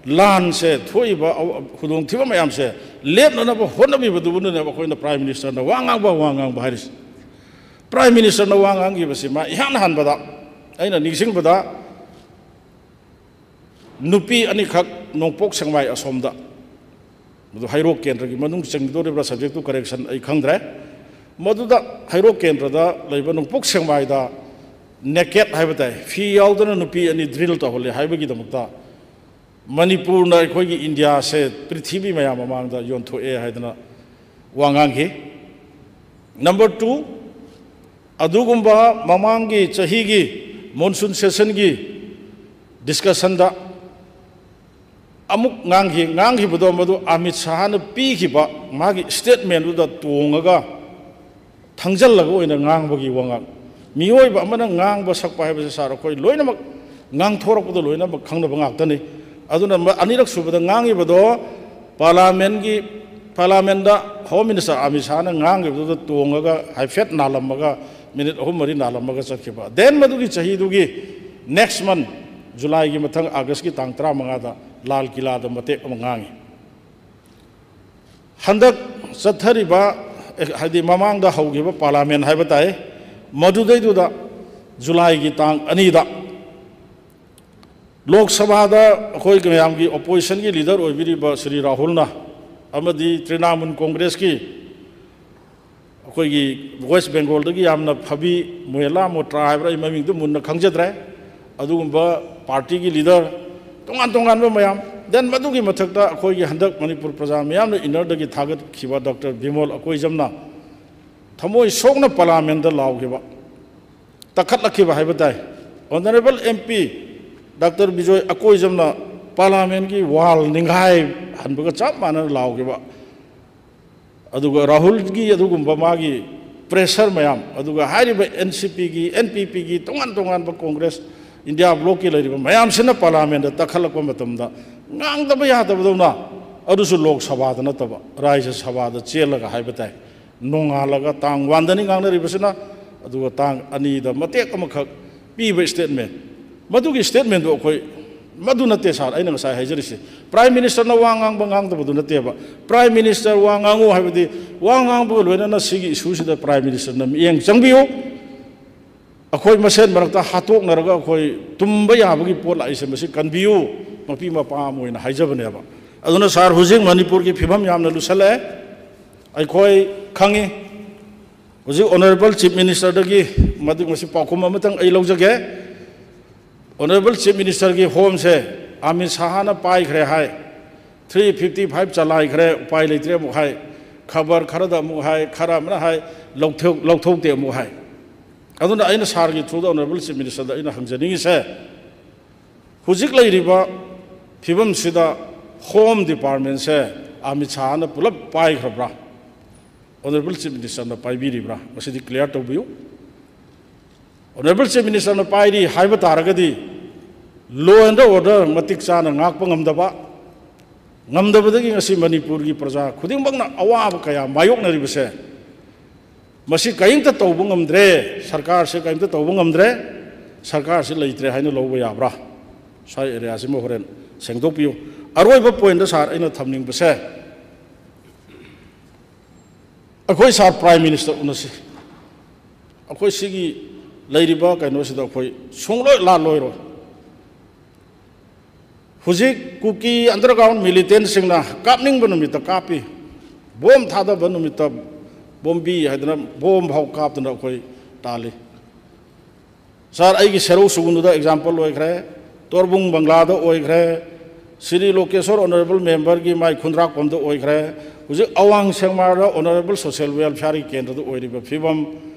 ꯂꯥꯟꯁꯦ ꯊꯣꯛꯏꯕ ꯑꯋ-, ꯈꯨꯗꯣꯡꯊꯤꯕ ꯃꯌꯥꯝꯁꯦ ꯂꯦꯞꯅꯅꯕ ꯍꯣꯠꯅꯕꯤꯕꯗꯨꯕꯨꯅꯅꯦꯕ ꯑꯩꯈꯣꯏꯅ ꯄ꯭ꯔꯥꯏꯝ ꯃꯤꯅꯤꯁꯇꯔꯅ ꯋꯥ ꯉꯥꯡꯕ, ꯋꯥ ꯉꯥꯡꯕ ꯍꯥꯏꯔꯤꯁꯦ꯫ ꯄ꯭ꯔꯥꯏꯝ ꯃꯤꯅꯤꯁꯇꯔꯅ ꯋꯥ ꯉꯥꯡꯈꯤꯕꯁꯤ ꯃꯥ ꯏꯍꯥꯟ ꯍꯥꯟꯕꯗ ꯑꯩꯅ ꯅꯤꯡꯁꯤꯡꯕꯗ ꯅꯨꯄꯤ ꯑꯅꯤꯈꯛ ꯅꯣꯡꯄꯣꯛ ꯁꯦꯛꯃꯥꯏ ꯑꯁꯣꯝꯗ, ꯃꯗꯨ ꯍꯩꯔꯣꯛ ꯀꯦꯟꯗ꯭ꯔꯒꯤ ꯃꯅꯨꯡ ꯆꯪꯒꯗꯧꯔꯤꯕ꯭ꯔꯥ, subject to correction ꯑꯩ ꯈꯪꯗ꯭ꯔꯦ꯫ ꯃꯗꯨꯗ ꯍꯩꯔꯣꯛ ꯀꯦꯟꯗ꯭ꯔꯗ ꯂꯩꯕ ꯅꯣꯡꯄꯣꯛ ꯁꯦꯛꯃꯥꯏꯗ naked ꯍꯥꯏꯕ ꯇꯥꯏ, ꯐꯤ ꯌꯥꯎꯗꯅ ꯅꯨꯄꯤ ꯑꯅꯤ drill ꯇꯧꯍꯜꯂꯦ ꯍꯥꯏꯕꯒꯤꯗꯃꯛꯇ ꯃꯅꯤꯄꯨꯔꯅ ꯑꯩꯈꯣꯏꯒꯤ ꯏꯟꯗꯤꯌꯥꯁꯦ ꯄ꯭ꯔꯤꯊꯤꯕꯤ ꯃꯌꯥꯝ ꯃꯃꯥꯡꯗ ꯌꯣꯟꯊꯣꯛꯑꯦ ꯍꯥꯏꯗꯅ ꯋꯥ ꯉꯥꯡꯈꯤ꯫ Number two, ꯑꯗꯨꯒꯨꯝꯕ ꯃꯃꯥꯡꯒꯤ ꯆꯍꯤꯒꯤ monsoon sessionꯒꯤ discussionꯗ ꯑꯃꯨꯛ ꯉꯥꯡꯈꯤ꯫ ꯉꯥꯡꯈꯤꯕꯗꯣ ꯃꯗꯨ ꯑꯃꯤꯠ ꯁꯥꯍꯅ ꯄꯤꯈꯤꯕ ꯃꯥꯒꯤ statementꯗꯨꯗ ꯇꯣꯡꯉꯒ ꯊꯪꯖꯜꯂꯒ ꯑꯣꯏꯅ ꯉꯥꯡꯕꯒꯤ ꯋꯥꯉꯥꯡ꯫ ꯃꯤꯑꯣꯏꯕ ꯑꯃꯅ ꯉꯥꯡꯕ ꯁꯛꯄ ꯍꯥꯏꯕꯁꯦ ꯁꯥꯔ, ꯑꯩꯈꯣꯏ ꯂꯣꯏꯅꯃꯛ ꯉꯥꯡꯊꯣꯔꯛꯄꯗ ꯂꯣꯏꯅꯃꯛ ꯈꯪꯅꯕ ꯉꯥꯛꯇꯅꯤ꯫ ꯑꯗꯨꯅ ꯃ-, ꯑꯅꯤꯔꯛ ꯁꯨꯕꯗ ꯉꯥꯡꯉꯤꯕꯗꯣ ꯄꯥꯔꯂꯥꯃꯦꯟꯒꯤ, ꯄꯥꯔꯂꯥꯃꯦꯟꯗ ꯍꯣꯝ ꯃꯤꯅꯤꯁꯇꯔ ꯑꯃꯤꯠ ꯁꯥꯍꯅ ꯉꯥꯡꯈꯤꯕꯗꯨꯗ ꯇꯣꯡꯉꯒ ꯍꯥꯏꯐꯦꯠ ꯅꯥꯜꯂꯝꯃꯒ, ꯃꯤꯅꯤꯠ ꯑꯍꯨꯝ ꯃꯔꯤ ꯅꯥꯜꯂꯝꯃꯒ ꯆꯠꯈꯤꯕ꯫ Then ꯃꯗꯨꯒꯤ ꯆꯍꯤꯗꯨꯒꯤ next month, ꯖꯨꯂꯥꯏꯒꯤ ꯃꯊꯪ ꯑꯥꯒꯁꯀꯤ ꯇꯥꯡ ꯇꯔꯥꯃꯉꯥꯗ ꯂꯥꯜ ꯀꯤꯂꯥꯗ ꯃꯇꯦꯛ ꯑꯃ ꯉꯥꯡꯉꯤ꯫ ꯍꯟꯗꯛ ꯆꯠꯊꯔꯤꯕ, ꯑꯦ, ꯍꯥꯏꯗꯤ ꯃꯃꯥꯡꯗ ꯍꯧꯈꯤꯕ ꯄꯥꯔꯂꯥꯃꯦꯟ ꯍꯥꯏꯕ ꯇꯥꯏ, ꯃꯗꯨꯗꯩꯗꯨꯗ ꯖꯨꯂꯥꯏꯒꯤ ꯇꯥꯡ ꯑꯅꯤꯗ ꯂꯣꯛ ꯁꯚꯥꯗ ꯑꯩꯈꯣꯏ ꯃꯌꯥꯝꯒꯤ ꯑꯣꯄꯣꯖꯤꯁꯟꯒꯤ ꯂꯤꯗꯔ ꯑꯣꯏꯕꯤꯔꯤꯕ ꯁ꯭ꯔꯤ ꯔꯥꯍꯨꯜꯅ ꯑꯃꯗꯤ ꯇ꯭ꯔꯤꯅꯥꯃꯨꯜ ꯀꯣꯡꯒ꯭ꯔꯦꯁꯀꯤ ꯑꯩꯈꯣꯏꯒꯤ ꯋꯦꯁ ꯕꯦꯡꯒꯣꯜꯗꯒꯤ ꯌꯥꯝꯅ ꯐꯕꯤ ꯃꯣꯍꯦꯂꯥ ꯃꯣꯇ꯭ꯔꯥ ꯍꯥꯏꯕ꯭ꯔꯥ, ꯑꯩ ꯃꯃꯤꯡꯗꯨ ꯃꯨꯟꯅ ꯈꯪꯖꯗ꯭ꯔꯦ, ꯑꯗꯨꯒꯨꯝꯕ ꯄꯥꯔꯇꯤꯒꯤ ꯂꯤꯗꯔ, ꯇꯣꯉꯥꯟ ꯇꯣꯉꯥꯟꯕ ꯃꯌꯥꯝ, then ꯃꯗꯨꯒꯤ ꯃꯊꯛꯇ ꯑꯩꯈꯣꯏꯒꯤ ꯍꯟꯗꯛ ꯃꯅꯤꯄꯨꯔ ꯄ꯭ꯔꯖꯥ ꯃꯤꯌꯥꯝꯅ ꯏꯟꯅꯔꯗꯒꯤ ꯊꯥꯒꯠꯈꯤꯕ ꯗꯣꯛꯇꯔ ꯕꯤꯃꯣꯜ ꯑꯀꯣꯏꯖꯝꯅ ꯊꯃꯣꯏ ꯁꯣꯛꯅ ꯄꯥꯔꯂꯤꯌꯥꯃꯦꯟꯗ ꯂꯥꯎꯈꯤꯕ, ꯇꯛꯈꯠꯂꯛꯈꯤꯕ ꯍꯥꯏꯕ ꯇꯥꯏ꯫ Honourable M P doctor Bijoy ꯑꯀꯣꯏꯖꯝꯅ ꯄꯥꯔꯂꯤꯌꯥꯃꯦꯟꯒꯤ ꯋꯥꯜ ꯅꯤꯡꯈꯥꯏ ꯍꯟꯕꯒ ꯆꯞ ꯃꯥꯟꯅꯅ ꯂꯥꯎꯈꯤꯕ, ꯑꯗꯨꯒ ꯔꯥꯍꯨꯜꯒꯤ ꯑꯗꯨꯒꯨꯝꯕ ꯃꯥꯒꯤ ꯄ꯭ꯔꯦꯁꯔ ꯃꯌꯥꯝ, ꯑꯗꯨꯒ ꯍꯥꯏꯔꯤꯕ ꯑꯦꯟ ꯁꯤ ꯄꯤꯒꯤ, ꯑꯦꯟ ꯄꯤ ꯄꯤꯒꯤ, ꯇꯣꯉꯥꯟ ꯇꯣꯉꯥꯟꯕ ꯀꯣꯡꯒ꯭ꯔꯦꯁ, ꯏꯟꯗꯤꯌꯥ ꯕ꯭ꯂꯣꯛꯀꯤ ꯂꯩꯔꯤꯕ ꯃꯌꯥꯝꯁꯤꯅ ꯄꯥꯔꯂꯤꯌꯥꯃꯦꯟꯗ ꯇꯛꯈꯠꯂꯛꯄ ꯃꯇꯝꯗ ꯉꯥꯡꯗꯕ ꯌꯥꯗꯕꯗꯧꯅ, ꯑꯗꯨꯁꯨ ꯂꯣꯛ ꯁꯚꯥꯗ ꯅꯠꯇꯕ ꯔꯥꯖ꯭ꯌ ꯁꯚꯥꯗ ꯆꯦꯜꯂꯒ ꯍꯥꯏꯕ ꯇꯥꯏ꯫ ꯅꯣꯡꯉꯥꯜꯂꯒ ꯇꯥꯡ ꯋꯥꯟꯗꯅꯤ ꯉꯥꯡꯅꯔꯤꯕꯁꯤꯅ, ꯑꯗꯨꯒ ꯇꯥꯡ ꯑꯅꯤꯗ ꯃꯇꯦꯛ ꯑꯃꯈꯛ ꯄꯤꯕ ꯁ꯭ꯇꯦꯠꯃꯦꯟ, ꯃꯗꯨꯒꯤ ꯁ꯭ꯇꯦꯠꯃꯦꯟꯗꯨ ꯑꯩꯈꯣꯏ, ꯃꯗꯨ ꯅꯠꯇꯦ ꯁꯥꯔ ꯑꯩꯅ ꯉꯁꯥꯏ ꯍꯥꯏꯖꯔꯤꯁꯦ꯫ ꯄ꯭ꯔꯥꯏꯝ ꯃꯤꯅꯤꯁꯇꯔꯅ ꯋꯥ ꯉꯥꯡꯕ ꯉꯥꯡꯗꯕꯗꯨ ꯅꯠꯇꯦꯕ꯫ ꯄ꯭ꯔꯥꯏꯝ ꯃꯤꯅꯤꯁꯇꯔ ꯋꯥ ꯉꯥꯡꯉꯨ ꯍꯥꯏꯕꯗꯤ, ꯋꯥ ꯉꯥꯡꯕꯒ ꯂꯣꯏꯅꯅ ꯁꯤꯒꯤ ꯏꯁꯨꯁꯤꯗ ꯄ꯭ꯔꯥꯏꯝ ꯃꯤꯅꯤꯁꯇꯔꯅ ꯃꯤꯠꯌꯦꯡ ꯆꯪꯕꯤꯌꯨ꯫ ꯑꯩꯈꯣꯏ ꯃꯁꯦꯟ ꯃꯔꯛꯇ ꯍꯥꯠꯇꯣꯛꯅꯔꯒ ꯑꯩꯈꯣꯏ ꯇꯨꯝꯕ ꯌꯥꯕꯒꯤ ꯄꯣꯠ ꯂꯥꯛꯏꯁꯦ, ꯃꯁꯤ ꯀꯟꯕꯤꯌꯨ꯫ ꯃꯄꯤ ꯃꯄꯥ ꯑꯃ ꯑꯣꯏꯅ ꯍꯥꯏꯖꯕꯅꯦꯕ꯫ ꯑꯗꯨꯅ ꯁꯥꯔ, ꯍꯧꯖꯤꯛ ꯃꯅꯤꯄꯨꯔꯒꯤ ꯐꯤꯕꯝ ꯌꯥꯝꯅ ꯂꯨꯁꯜꯂꯛꯑꯦ꯫ ꯑꯩꯈꯣꯏ ꯈꯪꯉꯤ꯫ ꯍꯧꯖꯤꯛ ꯑꯣꯅꯔꯦꯕꯜ ꯆꯤꯐ ꯃꯤꯅꯤꯁꯇꯔꯗꯒꯤ ꯃꯗꯨ, ꯃꯁꯤ ꯄꯥꯎꯈꯨꯝ ꯑꯃꯇꯪ ꯑꯩ ꯂꯧꯖꯒꯦ꯫ ꯑꯣꯅꯔꯦꯕꯜ ꯆꯤꯐ ꯃꯤꯅꯤꯁꯇꯔꯒꯤ ꯍꯣꯝꯁꯦ ꯑꯃꯤꯠ ꯁꯥꯍꯅ ꯄꯥꯏꯈ꯭ꯔꯦ ꯍꯥꯏ, ꯊ꯭ꯔꯤ ꯐꯤꯐꯇꯤ ꯐꯥꯏꯚ ꯆꯂꯥꯏꯈ꯭ꯔꯦ, ꯎꯄꯥꯏ ꯂꯩꯇ꯭ꯔꯦ ꯑꯃꯨꯛ ꯍꯥꯏ, ꯈꯕꯔ ꯈꯔꯗ ꯑꯃꯨꯛ ꯍꯥꯏ, ꯈꯔ ꯑꯃꯅ ꯍꯥꯏ, ꯂꯧꯊꯣꯛ-, ꯂꯧꯊꯣꯛꯇꯦ ꯑꯃꯨꯛ ꯍꯥꯏ꯫ ꯑꯗꯨꯅ ꯑꯩꯅ ꯁꯥꯔꯒꯤ ꯊ꯭ꯔꯨꯗ ꯑꯣꯅꯔꯦꯕꯜ ꯆꯤꯐ ꯃꯤꯅꯤꯁꯇꯔꯗ ꯑꯩꯅ ꯍꯪꯖꯅꯤꯡꯉꯤꯁꯦ, ꯍꯧꯖꯤꯛ ꯂꯩꯔꯤꯕ ꯐꯤꯕꯝꯁꯤꯗ ꯍꯣꯝ ꯗꯤꯄꯥꯔꯠꯃꯦꯟꯁꯦ ꯑꯃꯤꯠ ꯁꯥꯍꯅ ꯄꯨꯂꯞ ꯄꯥꯏꯈ꯭ꯔꯕ꯭ꯔꯥ? Honourable chief ꯃꯤꯅꯤꯁꯇꯔꯅ ꯄꯥꯏꯕꯤꯔꯤꯕ꯭ꯔꯥ? ꯃꯁꯤꯗꯤ ꯀ꯭ꯂꯤꯌꯥꯔ ꯇꯧꯕꯤꯌꯨ꯫ ꯑꯣꯅꯔꯦꯕꯜ ꯆꯤꯐ ꯃꯤꯅꯤꯁꯇꯔꯅ ꯄꯥꯏꯔꯤ ꯍꯥꯏꯕ ꯇꯥꯔꯒꯗꯤ, law and order ꯃꯇꯤꯛ ꯆꯥꯅ ꯉꯥꯛꯄ ꯉꯝꯗꯕ, ꯉꯝꯗꯕꯗꯒꯤ ꯉꯁꯤ ꯃꯅꯤꯄꯨꯔꯒꯤ ꯄ꯭ꯔꯖꯥ ꯈꯨꯗꯤꯡꯃꯛꯅ ꯑꯋꯥꯕ ꯀꯌꯥ ꯃꯥꯌꯣꯛꯅꯔꯤꯕꯁꯦ, ꯃꯁꯤ ꯀꯔꯤꯝꯇ ꯇꯧꯕ ꯉꯝꯗ꯭ꯔꯦ, ꯁꯔꯀꯥꯔꯁꯦ ꯀꯔꯤꯝꯇ ꯇꯧꯕ ꯉꯝꯗ꯭ꯔꯦ, ꯁꯔꯀꯥꯔꯁꯦ ꯂꯩꯇ꯭ꯔꯦ ꯍꯥꯏꯅ ꯂꯧꯕ ꯌꯥꯕ꯭ꯔꯥ? ꯁ꯭ꯋꯥꯏ ꯑꯦꯔꯤꯌꯥꯁꯤꯃ ꯍꯣꯔꯦꯟ ꯁꯦꯡꯗꯣꯛꯄꯤꯌꯨ꯫ ꯑꯔꯣꯏꯕ ꯄꯣꯏꯟꯗ ꯁꯥꯔ ꯑꯩꯅ ꯊꯝꯅꯤꯡꯕꯁꯦ, ꯑꯩꯈꯣꯏ ꯁꯥꯔ ꯄ꯭ꯔꯥꯏꯝ ꯃꯤꯅꯤꯁꯇꯔ ꯎꯅꯁꯤ꯫ ꯑꯩꯈꯣꯏ ꯁꯤꯒꯤ ꯂꯩꯔꯤꯕ ꯀꯩꯅꯣꯁꯤꯗ ꯑꯩꯈꯣꯏ ꯁꯨꯡꯂꯣꯏ ꯂꯥꯜꯂꯣꯏꯔꯣꯏ꯫ ꯍꯧꯖꯤꯛ ꯀꯨꯀꯤ underground militantꯁꯤꯡꯅ ꯀꯥꯞꯅꯤꯡꯕ ꯅꯨꯃꯤꯠꯇ ꯀꯥꯞꯄꯤ, ꯕꯣꯝ ꯊꯥꯗꯕ ꯅꯨꯃꯤꯠꯇ ꯕꯣꯝꯕꯤ ꯍꯥꯏꯗꯅ ꯕꯣꯝ ꯐꯥꯎ ꯀꯥꯞꯇꯅ ꯑꯩꯈꯣꯏ ꯇꯥꯜꯂꯤ꯫ ꯁꯥꯔ, ꯑꯩꯒꯤ ꯁꯦꯔꯧ ꯁꯨꯒꯨꯅꯨꯗ example ꯑꯣꯏꯈ꯭ꯔꯦ, ꯇꯣꯔꯕꯨꯡ ꯕꯪꯒ꯭ꯂꯥꯗ ꯑꯣꯏꯈ꯭ꯔꯦ, ꯁ꯭ꯔꯤ ꯂꯣꯀꯦꯁꯣꯔ honourable memberꯒꯤ ꯃꯥꯏ ꯈꯨꯟꯗ꯭ꯔꯥꯛꯄꯝꯗ ꯑꯣꯏꯈ꯭ꯔꯦ, ꯍꯧꯖꯤꯛ ꯑꯋꯥꯡ ꯁꯦꯛꯃꯥꯏꯗ honourable social welfareꯒꯤ ꯀꯦꯟꯗ꯭ꯔꯗ ꯑꯣꯏꯔꯤꯕ ꯐꯤꯕꯝ,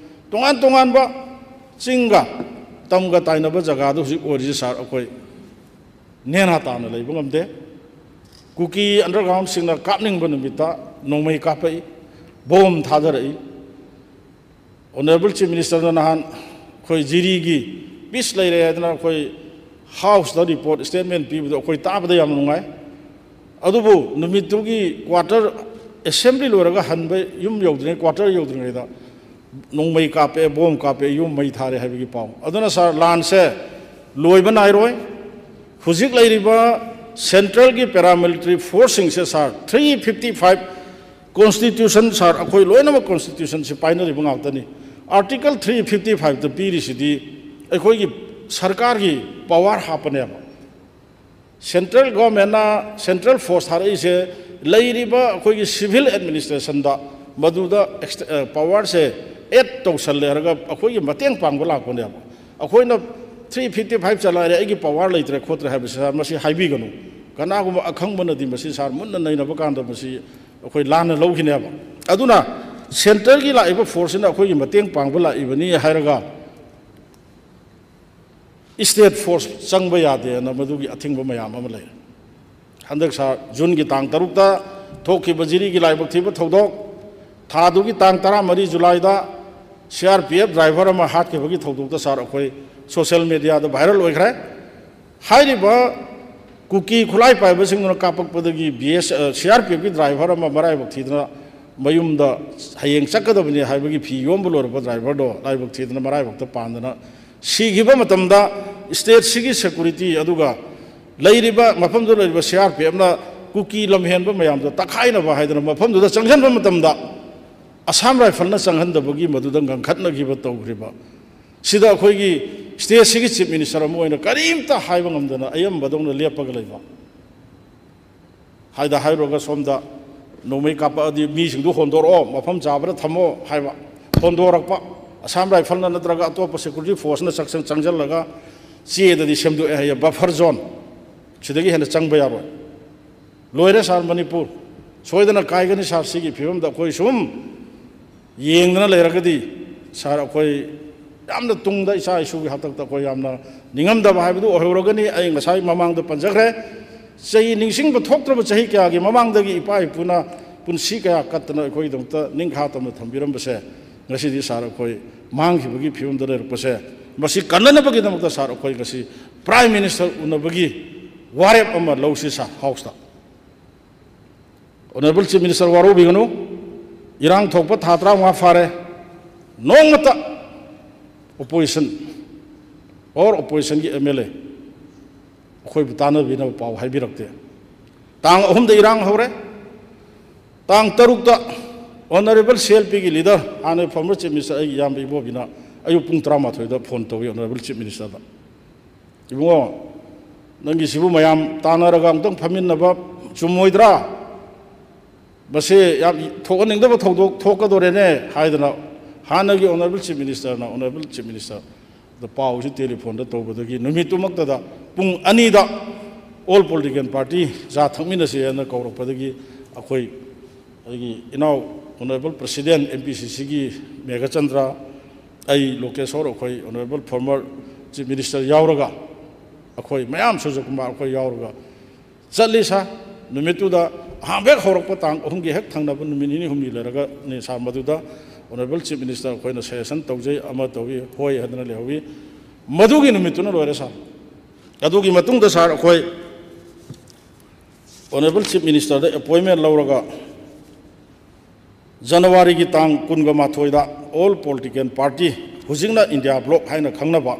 ꯇꯣꯉꯥꯟ ꯇꯣꯉꯥꯟꯕ ꯆꯤꯡꯒ ꯇꯝꯒ ꯇꯥꯏꯅꯕ ꯖꯒꯥꯗ ꯍꯧꯖꯤꯛ ꯑꯣꯏꯔꯤꯁꯤ ꯁꯥꯔ, ꯑꯩꯈꯣꯏ ꯅꯦꯅꯥ ꯇꯥꯅ ꯂꯩꯕ ꯉꯝꯗꯦ꯫ ꯀꯨꯀꯤ undergroundꯁꯤꯡꯅ ꯀꯥꯞꯅꯤꯡꯕ ꯅꯨꯃꯤꯠꯇ ꯅꯣꯡꯃꯩ ꯀꯥꯞꯄꯛꯏ, ꯕꯣꯝ ꯊꯥꯗꯔꯛꯏ꯫ Honourable Chief Ministerꯅ ꯅꯍꯥꯟ ꯑꯩꯈꯣꯏ ꯖꯤꯔꯤꯒꯤ peace ꯂꯩꯔꯦ ꯍꯥꯏꯗꯅ ꯑꯩꯈꯣꯏ Houseꯇ report statement ꯄꯤꯕꯗꯣ ꯑꯩꯈꯣꯏ ꯇꯥꯕꯗ ꯌꯥꯝ ꯅꯨꯡꯉꯥꯏ꯫ ꯑꯗꯨꯕꯨ ꯅꯨꯃꯤꯠꯇꯨꯒꯤ quarter, assembly ꯂꯣꯏꯔꯒ ꯍꯟꯕ ꯌꯨꯝ ꯌꯧꯗ꯭ꯔꯤꯉꯩ, quarter ꯌꯧꯗ꯭ꯔꯤꯉꯩꯗ ꯅꯣꯡꯃꯩ ꯀꯥꯞꯄꯦ, ꯕꯣꯝ ꯀꯥꯞꯄꯦ, ꯌꯨꯝ ꯃꯩ ꯊꯥꯔꯦ ꯍꯥꯏꯕꯒꯤ ꯄꯥꯎ꯫ ꯑꯗꯨꯅ ꯁꯥꯔ, ꯂꯥꯟꯁꯦ ꯂꯣꯏꯕ ꯅꯥꯏꯔꯣꯏ꯫ ꯍꯧꯖꯤꯛ ꯂꯩꯔꯤꯕ centralꯒꯤ paramilitary forceꯁꯤꯡꯁꯦ ꯁꯥꯔ, three fifty five constitution ꯁꯥꯔ, ꯑꯩꯈꯣꯏ ꯂꯣꯏꯅꯃꯛ constitutionꯁꯤ ꯄꯥꯏꯅꯔꯤꯕ ꯉꯥꯛꯇꯅꯤ꯫ Article three fifty fiveꯇ ꯄꯤꯔꯤꯁꯤꯗꯤ ꯑꯩꯈꯣꯏꯒꯤ ꯁꯔꯀꯥꯔꯒꯤ power ꯍꯥꯞꯄꯅꯦꯕ꯫ Central governmentꯅ central force ꯊꯥꯔꯛꯏꯁꯦ ꯂꯩꯔꯤꯕ ꯑꯩꯈꯣꯏꯒꯤ civil administrationꯗ ꯃꯗꯨꯗ ꯑꯦꯛꯁ-, ꯑ, powerꯁꯦ add ꯇꯧꯁꯜꯂꯦ ꯍꯥꯏꯔꯒ ꯑꯩꯈꯣꯏꯒꯤ ꯃꯇꯦꯡ ꯄꯥꯡꯕ ꯂꯥꯛꯄꯅꯦꯕ꯫ ꯑꯩꯈꯣꯏꯅ three fifty five ꯆꯂꯥꯏꯔꯦ, ꯑꯩꯒꯤ power ꯂꯩꯇ꯭ꯔꯦ ꯈꯣꯠꯇ꯭ꯔꯦ ꯍꯥꯏꯕꯁꯤ ꯁꯥꯔ, ꯃꯁꯤ ꯍꯥꯏꯕꯤꯒꯅꯨ꯫ ꯀꯅꯥꯒꯨꯝꯕ ꯑꯈꯪꯕꯅꯗꯤ ꯃꯁꯤ ꯁꯥꯔ ꯃꯨꯟꯅ ꯅꯩꯅꯕ ꯀꯥꯟꯗ ꯃꯁꯤ ꯑꯩꯈꯣꯏ ꯂꯥꯟꯅ ꯂꯧꯈꯤꯅꯦꯕ꯫ ꯑꯗꯨꯅ centreꯒꯤ ꯂꯥꯛꯏꯕ forceꯁꯤꯅ ꯑꯩꯈꯣꯏꯒꯤ ꯃꯇꯦꯡ ꯄꯥꯡꯕ ꯂꯥꯛꯏꯕꯅꯤ ꯍꯥꯏꯔꯒ state force ꯆꯪꯕ ꯌꯥꯗꯦꯅ ꯃꯗꯨꯒꯤ ꯑꯊꯤꯡꯕ ꯃꯌꯥꯝ ꯑꯃ ꯂꯩꯔꯦ꯫ ꯍꯟꯗꯛ ꯁꯥꯔ, Juneꯒꯤ ꯇꯥꯡ ꯇꯔꯨꯛꯇ ꯊꯣꯛꯈꯤꯕ ꯖꯤꯔꯤꯒꯤ ꯂꯥꯏꯕꯛ ꯊꯤꯕ ꯊꯧꯗꯣꯛ, ꯊꯥꯗꯨꯒꯤ ꯇꯥꯡ ꯇꯔꯥꯃꯔꯤ Julyꯗ C R P F driver ꯑꯃ ꯍꯥꯠꯈꯤꯕꯒꯤ ꯊꯧꯗꯣꯛꯇ ꯁꯥꯔ, ꯑꯩꯈꯣꯏ social mediaꯗ viral ꯑꯣꯏꯈ꯭ꯔꯦ꯫ ꯍꯥꯏꯔꯤꯕ ꯀꯨꯀꯤ ꯈꯨꯠꯂꯥꯏ ꯄꯥꯏꯕꯁꯤꯡꯗꯨꯅ ꯀꯥꯞꯄꯛꯄꯗꯒꯤ B S, ꯑ, C R P Fꯀꯤ driver ꯑꯃ ꯃꯔꯥꯏꯕꯛ ꯊꯤꯗꯅ ꯃꯌꯨꯝꯗ ꯍꯌꯦꯡ ꯆꯠꯀꯗꯕꯅꯤ ꯍꯥꯏꯕꯒꯤ ꯐꯤ ꯌꯣꯝꯕ ꯂꯣꯏꯔꯛꯄ driverꯗꯣ ꯂꯥꯏꯕꯛ ꯊꯤꯗꯅ ꯃꯔꯥꯏꯕꯛꯇ ꯄꯥꯟꯗꯅ ꯁꯤꯈꯤꯕ ꯃꯇꯝꯗ stateꯁꯤꯒꯤ security ꯑꯗꯨꯒ ꯂꯩꯔꯤꯕ ꯃꯐꯝꯗꯨꯗ ꯂꯩꯔꯤꯕ C R P Fꯅ ꯀꯨꯀꯤ ꯂꯝꯍꯦꯟꯕ ꯃꯌꯥꯝꯗꯣ ꯇꯛꯈꯥꯏꯅꯕ ꯍꯥꯏꯗꯅ ꯃꯐꯝꯗꯨꯗ ꯆꯪꯁꯤꯟꯕ ꯃꯇꯝꯗ Assam Riflesꯅ ꯆꯪꯍꯟꯗꯕꯒꯤ ꯃꯗꯨꯗ ꯉꯪꯈꯠꯅꯈꯤꯕ ꯇꯧꯈ꯭ꯔꯤꯕ ꯁꯤꯗ ꯑꯩꯈꯣꯏꯒꯤ stateꯁꯤꯒꯤ chief minister ꯑꯃ ꯑꯣꯏꯅ ꯀꯔꯤꯝꯇ ꯍꯥꯏꯕ ꯉꯝꯗꯅ ꯑꯌꯥꯝꯕꯗꯧꯅ ꯂꯦꯞꯄꯒ ꯂꯩꯕ꯫ ꯍꯥꯏꯗ ꯍꯥꯏꯔꯨꯔꯒ ꯁꯣꯝꯗ ꯅꯣꯡꯃꯩ ꯀꯥꯞꯄꯛꯑꯗꯤ ꯃꯤꯁꯤꯡꯗꯨ ꯍꯣꯟꯗꯣꯔꯛꯑꯣ, ꯃꯐꯝ ꯆꯥꯕꯗ ꯊꯝꯃꯣ ꯍꯥꯏꯕ꯫ ꯍꯣꯟꯗꯣꯔꯛꯄ, Assam Riflesꯅ ꯅꯠꯇ꯭ꯔꯒ ꯑꯇꯣꯞꯄ security forceꯅ ꯆꯪꯁꯟ-, ꯆꯪꯁꯜꯂꯒ ꯆꯦꯗꯗꯤ ꯁꯦꯝꯗꯣꯛꯑꯦ ꯍꯥꯏꯌꯦ, buffer zone, ꯁꯤꯗꯒꯤ ꯍꯦꯟꯅ ꯆꯪꯕ ꯌꯥꯔꯣꯏ꯫ ꯂꯣꯏꯔꯦ sir, ꯃꯅꯤꯄꯨꯔ ꯁꯣꯏꯗꯅ ꯀꯥꯏꯒꯅꯤ sir꯫ ꯁꯤꯒꯤ ꯐꯤꯕꯝꯗ ꯑꯩꯈꯣꯏ ꯁꯨꯝ ꯌꯦꯡꯗꯅ ꯂꯩꯔꯒꯗꯤ sir, ꯑꯩꯈꯣꯏ ꯌꯥꯝꯅ ꯇꯨꯡꯗ ꯏꯆꯥ ꯏꯁꯨꯒꯤ ꯍꯥꯛꯇꯛꯇ ꯑꯩꯈꯣꯏ ꯌꯥꯝꯅ ꯅꯤꯡꯉꯝꯗꯕ ꯍꯥꯏꯕꯗꯨ ꯑꯣꯏꯍꯧꯔꯒꯅꯤ꯫ ꯑꯩ ꯉꯁꯥꯏ ꯃꯃꯥꯡꯗ ꯄꯟꯖꯈ꯭ꯔꯦ, ꯆꯍꯤ ꯅꯤꯡꯁꯤꯡꯕ ꯊꯣꯛꯇ꯭ꯔꯕ ꯆꯍꯤ ꯀꯌꯥꯒꯤ ꯃꯃꯥꯡꯗꯒꯤ ꯏꯄꯥ ꯏꯄꯨꯅ ꯄꯨꯟꯁꯤ ꯀꯌꯥ ꯀꯠꯇꯅ ꯑꯩꯈꯣꯏꯒꯤꯗꯃꯛꯇ ꯅꯤꯡꯈꯥ ꯇꯝꯅ ꯊꯝꯕꯤꯔꯝꯕꯁꯦ, ꯉꯁꯤꯗꯤ sir ꯑꯩꯈꯣꯏ ꯃꯥꯡꯈꯤꯕꯒꯤ ꯐꯤꯕꯝꯗ ꯂꯩꯔꯛꯄꯁꯦ, ꯃꯁꯤ ꯀꯟꯅꯅꯕꯒꯤꯗꯃꯛꯇ sir ꯑꯩꯈꯣꯏ ꯉꯁꯤ Prime Minister ꯎꯅꯕꯒꯤ ꯋꯥꯔꯦꯞ ꯑꯃ ꯂꯧꯁꯤ sir꯫ Houseꯇ Honourable Chief Minister ꯋꯥꯔꯧꯕꯤꯒꯅꯨ, ꯏꯔꯥꯡ ꯊꯣꯛꯄ ꯊꯥ ꯇꯔꯥꯃꯉꯥ ꯐꯥꯔꯦ, ꯅꯣꯡꯃꯇ opposition or oppositionꯒꯤ MLA ꯑꯩꯈꯣꯏꯕꯨ ꯇꯥꯟꯅꯕꯤꯅꯕ ꯄꯥꯎ ꯍꯥꯏꯕꯤꯔꯛꯇꯦ꯫ ꯇꯥꯡ ꯑꯍꯨꯝꯗ ꯏꯔꯥꯡ ꯍꯧꯔꯦ, ꯇꯥꯡ ꯇꯔꯨꯛꯇ Honourable CLPꯒꯤ leader, ꯍꯥꯟꯅ former Chief Minister ꯑꯩꯒꯤ ꯏꯌꯥꯝꯕ ꯏꯕꯣꯕꯤꯅ ꯑꯌꯨꯛ ꯄꯨꯡ ꯇꯔꯥꯃꯥꯊꯣꯏꯗ phone ꯇꯧꯏ Honourable Chief Ministerꯗ, "ꯏꯕꯨꯡꯉꯣ, ꯅꯪꯒꯤꯁꯤꯕꯨ ꯃꯌꯥꯝ ꯇꯥꯟꯅꯔꯒ ꯑꯃꯨꯛꯇꯪ ꯐꯝꯃꯤꯟꯅꯕ ꯆꯨꯝꯃꯣꯏꯗ꯭ꯔꯥ? ꯃꯁꯤ ꯌꯥꯝ ꯊꯣꯛꯍꯟꯅꯤꯡꯗꯕ ꯊꯧꯗꯣꯛ ꯊꯣꯛꯀꯗꯣꯔꯦꯅꯦ" ꯍꯥꯏꯗꯅ ꯍꯥꯟꯅꯒꯤ Honourable Chief Ministerꯅ Honourable Chief Ministerꯗ ꯄꯥꯎꯁꯤ telephoneꯗ ꯇꯧꯕꯗꯒꯤ ꯅꯨꯃꯤꯠꯇꯨꯃꯛꯇꯗ ꯄꯨꯡ ꯑꯅꯤꯗ all political party ꯆꯥ ꯊꯛꯃꯤꯟꯅꯁꯦꯅ ꯀꯧꯔꯛꯄꯗꯒꯤ ꯑꯩꯈꯣꯏ, ꯑꯩꯒꯤ ꯏꯅꯥꯎ Honourable President MPCCꯒꯤ ꯃꯦꯘꯆꯟꯗ꯭ꯔ, ꯑꯩ ꯂꯣꯀꯦꯁꯣꯔ, ꯑꯩꯈꯣꯏ Honourable former Chief Minister ꯌꯥꯎꯔꯒ, ꯑꯩꯈꯣꯏ ꯃꯌꯥꯝ ꯁꯨꯔꯖꯀꯨꯃꯥꯔ ꯑꯩꯈꯣꯏ ꯌꯥꯎꯔꯒ ꯆꯠꯂꯤ sir꯫ ꯅꯨꯃꯤꯠꯇꯨꯗ ꯑꯍꯥꯟꯕ ꯍꯦꯛ ꯍꯧꯔꯛꯄ ꯇꯥꯡ ꯑꯍꯨꯝꯒꯤ ꯍꯦꯛ ꯊꯪꯅꯕ ꯅꯨꯃꯤꯠ ꯅꯤꯅꯤ ꯍꯨꯝꯅꯤ ꯂꯩꯔꯒꯅꯤ sir, ꯃꯗꯨꯗ Honourable Chief Minister ꯑꯩꯈꯣꯏꯅ suggestion ꯇꯧꯖꯩ, ꯑꯃ ꯇꯧꯏ, ꯍꯣꯏ ꯍꯥꯏꯗꯅ ꯂꯩꯍꯧꯏ꯫ ꯃꯗꯨꯒꯤ ꯅꯨꯃꯤꯠꯇꯨꯅ ꯂꯣꯏꯔꯦ sir꯫ ꯑꯗꯨꯒꯤ ꯃꯇꯨꯡꯗ sir ꯑꯩꯈꯣꯏ Honourable Chief Ministerꯗ appointment ꯂꯧꯔꯒ Januaryꯒꯤ ꯇꯥꯡ ꯀꯨꯟꯒ ꯃꯥꯊꯣꯏꯗ all political party, ꯍꯧꯖꯤꯛꯅ India bloc ꯍꯥꯏꯅ ꯈꯪꯅꯕ,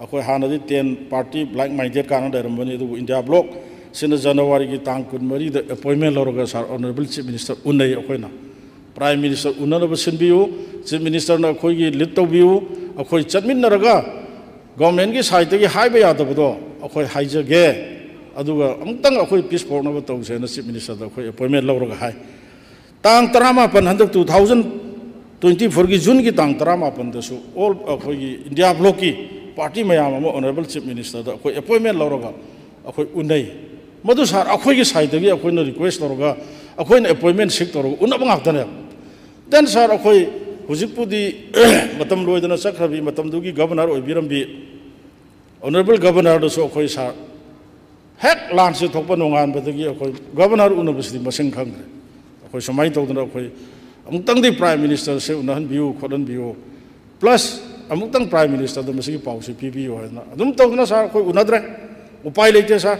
ꯑꯩꯈꯣꯏ ꯍꯥꯟꯅꯗꯤ ten party like minded ꯀꯥꯏꯅ ꯂꯩꯔꯝꯕꯅꯤ, ꯑꯗꯨꯕꯨ India bloc ꯁꯤꯅ Januaryꯒꯤ ꯇꯥꯡ ꯀꯨꯟꯃꯔꯤꯗ appointment ꯂꯧꯔꯒ sir Honourable Chief Minister ꯎꯅꯩ꯫ ꯑꯩꯈꯣꯏꯅ Prime Minister ꯎꯅꯅꯕ ꯁꯤꯟꯕꯤꯌꯨ, Chief Ministerꯅ ꯑꯩꯈꯣꯏꯒꯤ lead ꯇꯧꯕꯤꯌꯨ, ꯑꯩꯈꯣꯏ ꯆꯠꯃꯤꯟꯅꯔꯒ ꯒꯣꯔꯃꯦꯟꯒꯤ ꯁꯥꯏꯠꯇꯒꯤ ꯍꯥꯏꯕ ꯌꯥꯗꯕꯗꯣ ꯑꯩꯈꯣꯏ ꯍꯥꯏꯖꯒꯦ, ꯑꯗꯨꯒ ꯑꯃꯨꯛꯇꯪ ꯑꯩꯈꯣꯏ ꯄꯤꯁ ꯄꯣꯔꯛꯅꯕ ꯇꯧꯁꯦꯅ ꯆꯤꯐ ꯃꯤꯅꯤꯁꯇꯔꯗ ꯑꯩꯈꯣꯏ ꯑꯦꯄꯣꯏꯟꯃꯦꯟ ꯂꯧꯔꯒ ꯍꯥꯏ꯫ ꯇꯥꯡ ꯇꯔꯥꯃꯥꯄꯟ, ꯍꯟꯗꯛ two thousand twenty fourꯒꯤ ꯖꯨꯟꯒꯤ ꯇꯥꯡ ꯇꯔꯥꯃꯥꯄꯟꯗꯁꯨ ꯑꯣꯜ ꯑꯩꯈꯣꯏꯒꯤ ꯏꯟꯗꯤꯌꯥ ꯕ꯭ꯂꯣꯛꯀꯤ ꯄꯥꯔꯇꯤ ꯃꯌꯥꯝ ꯑꯃ ꯑꯣꯅꯔꯦꯕꯜ ꯆꯤꯐ ꯃꯤꯅꯤꯁꯇꯔꯗ ꯑꯩꯈꯣꯏ ꯑꯦꯄꯣꯏꯟꯃꯦꯟ ꯂꯧꯔꯒ ꯑꯩꯈꯣꯏ ꯎꯅꯩ꯫ ꯃꯗꯨ ꯁꯥꯔ, ꯑꯩꯈꯣꯏꯒꯤ ꯁꯥꯏꯠꯇꯒꯤ ꯑꯩꯈꯣꯏꯅ ꯔꯤꯀ꯭ꯋꯦꯁ ꯇꯧꯔꯒ, ꯑꯩꯈꯣꯏꯅ ꯑꯦꯄꯣꯏꯟꯃꯦꯟ ꯁꯤꯛ ꯇꯧꯔꯒ ꯎꯅꯕ ꯉꯥꯛꯇꯅꯦꯕ꯫ Then ꯁꯥꯔ, ꯑꯩꯈꯣꯏ ꯍꯧꯖꯤꯛꯄꯨꯗꯤ ꯃꯇꯝ ꯂꯣꯏꯗꯅ ꯆꯠꯈ꯭ꯔꯕꯤ, ꯃꯇꯝꯗꯨꯒꯤ ꯒꯕꯔꯅꯔ ꯑꯣꯏꯕꯤꯔꯝꯕꯤ ꯑꯣꯅꯔꯦꯕꯜ ꯒꯕꯔꯅꯔꯗꯁꯨ ꯑꯩꯈꯣꯏ ꯁꯥꯔ, ꯍꯦꯛ ꯂꯥꯟꯁꯦ ꯊꯣꯛꯄ ꯅꯣꯡꯉꯥꯟꯕꯗꯒꯤ ꯑꯩꯈꯣꯏ ꯒꯕꯔꯅꯔ ꯎꯅꯕꯁꯤꯗꯤ ꯃꯁꯤꯡ ꯈꯪꯗ꯭ꯔꯦ꯫ ꯑꯩꯈꯣꯏ ꯁꯨꯃꯥꯏꯅ ꯇꯧꯗꯅ ꯑꯩꯈꯣꯏ ꯑꯃꯨꯛꯇꯪꯗꯤ ꯄ꯭ꯔꯥꯏꯝ ꯃꯤꯅꯤꯁꯇꯔꯁꯦ ꯎꯅꯍꯟꯕꯤꯌꯨ ꯈꯣꯠꯍꯟꯕꯤꯌꯨ, ꯄ꯭ꯂꯁ ꯑꯃꯨꯛꯇꯪ ꯄ꯭ꯔꯥꯏꯝ ꯃꯤꯅꯤꯁꯇꯔꯗ ꯃꯁꯤꯒꯤ ꯄꯥꯎꯁꯦ ꯄꯤꯕꯤꯌꯨ ꯍꯥꯏꯗꯅ ꯑꯗꯨꯝ ꯇꯧꯗꯅ ꯁꯥꯔ ꯑꯩꯈꯣꯏ ꯎꯅꯗ꯭ꯔꯦ꯫ ꯎꯄꯥꯏ ꯂꯩꯇꯦ ꯁꯥꯔ꯫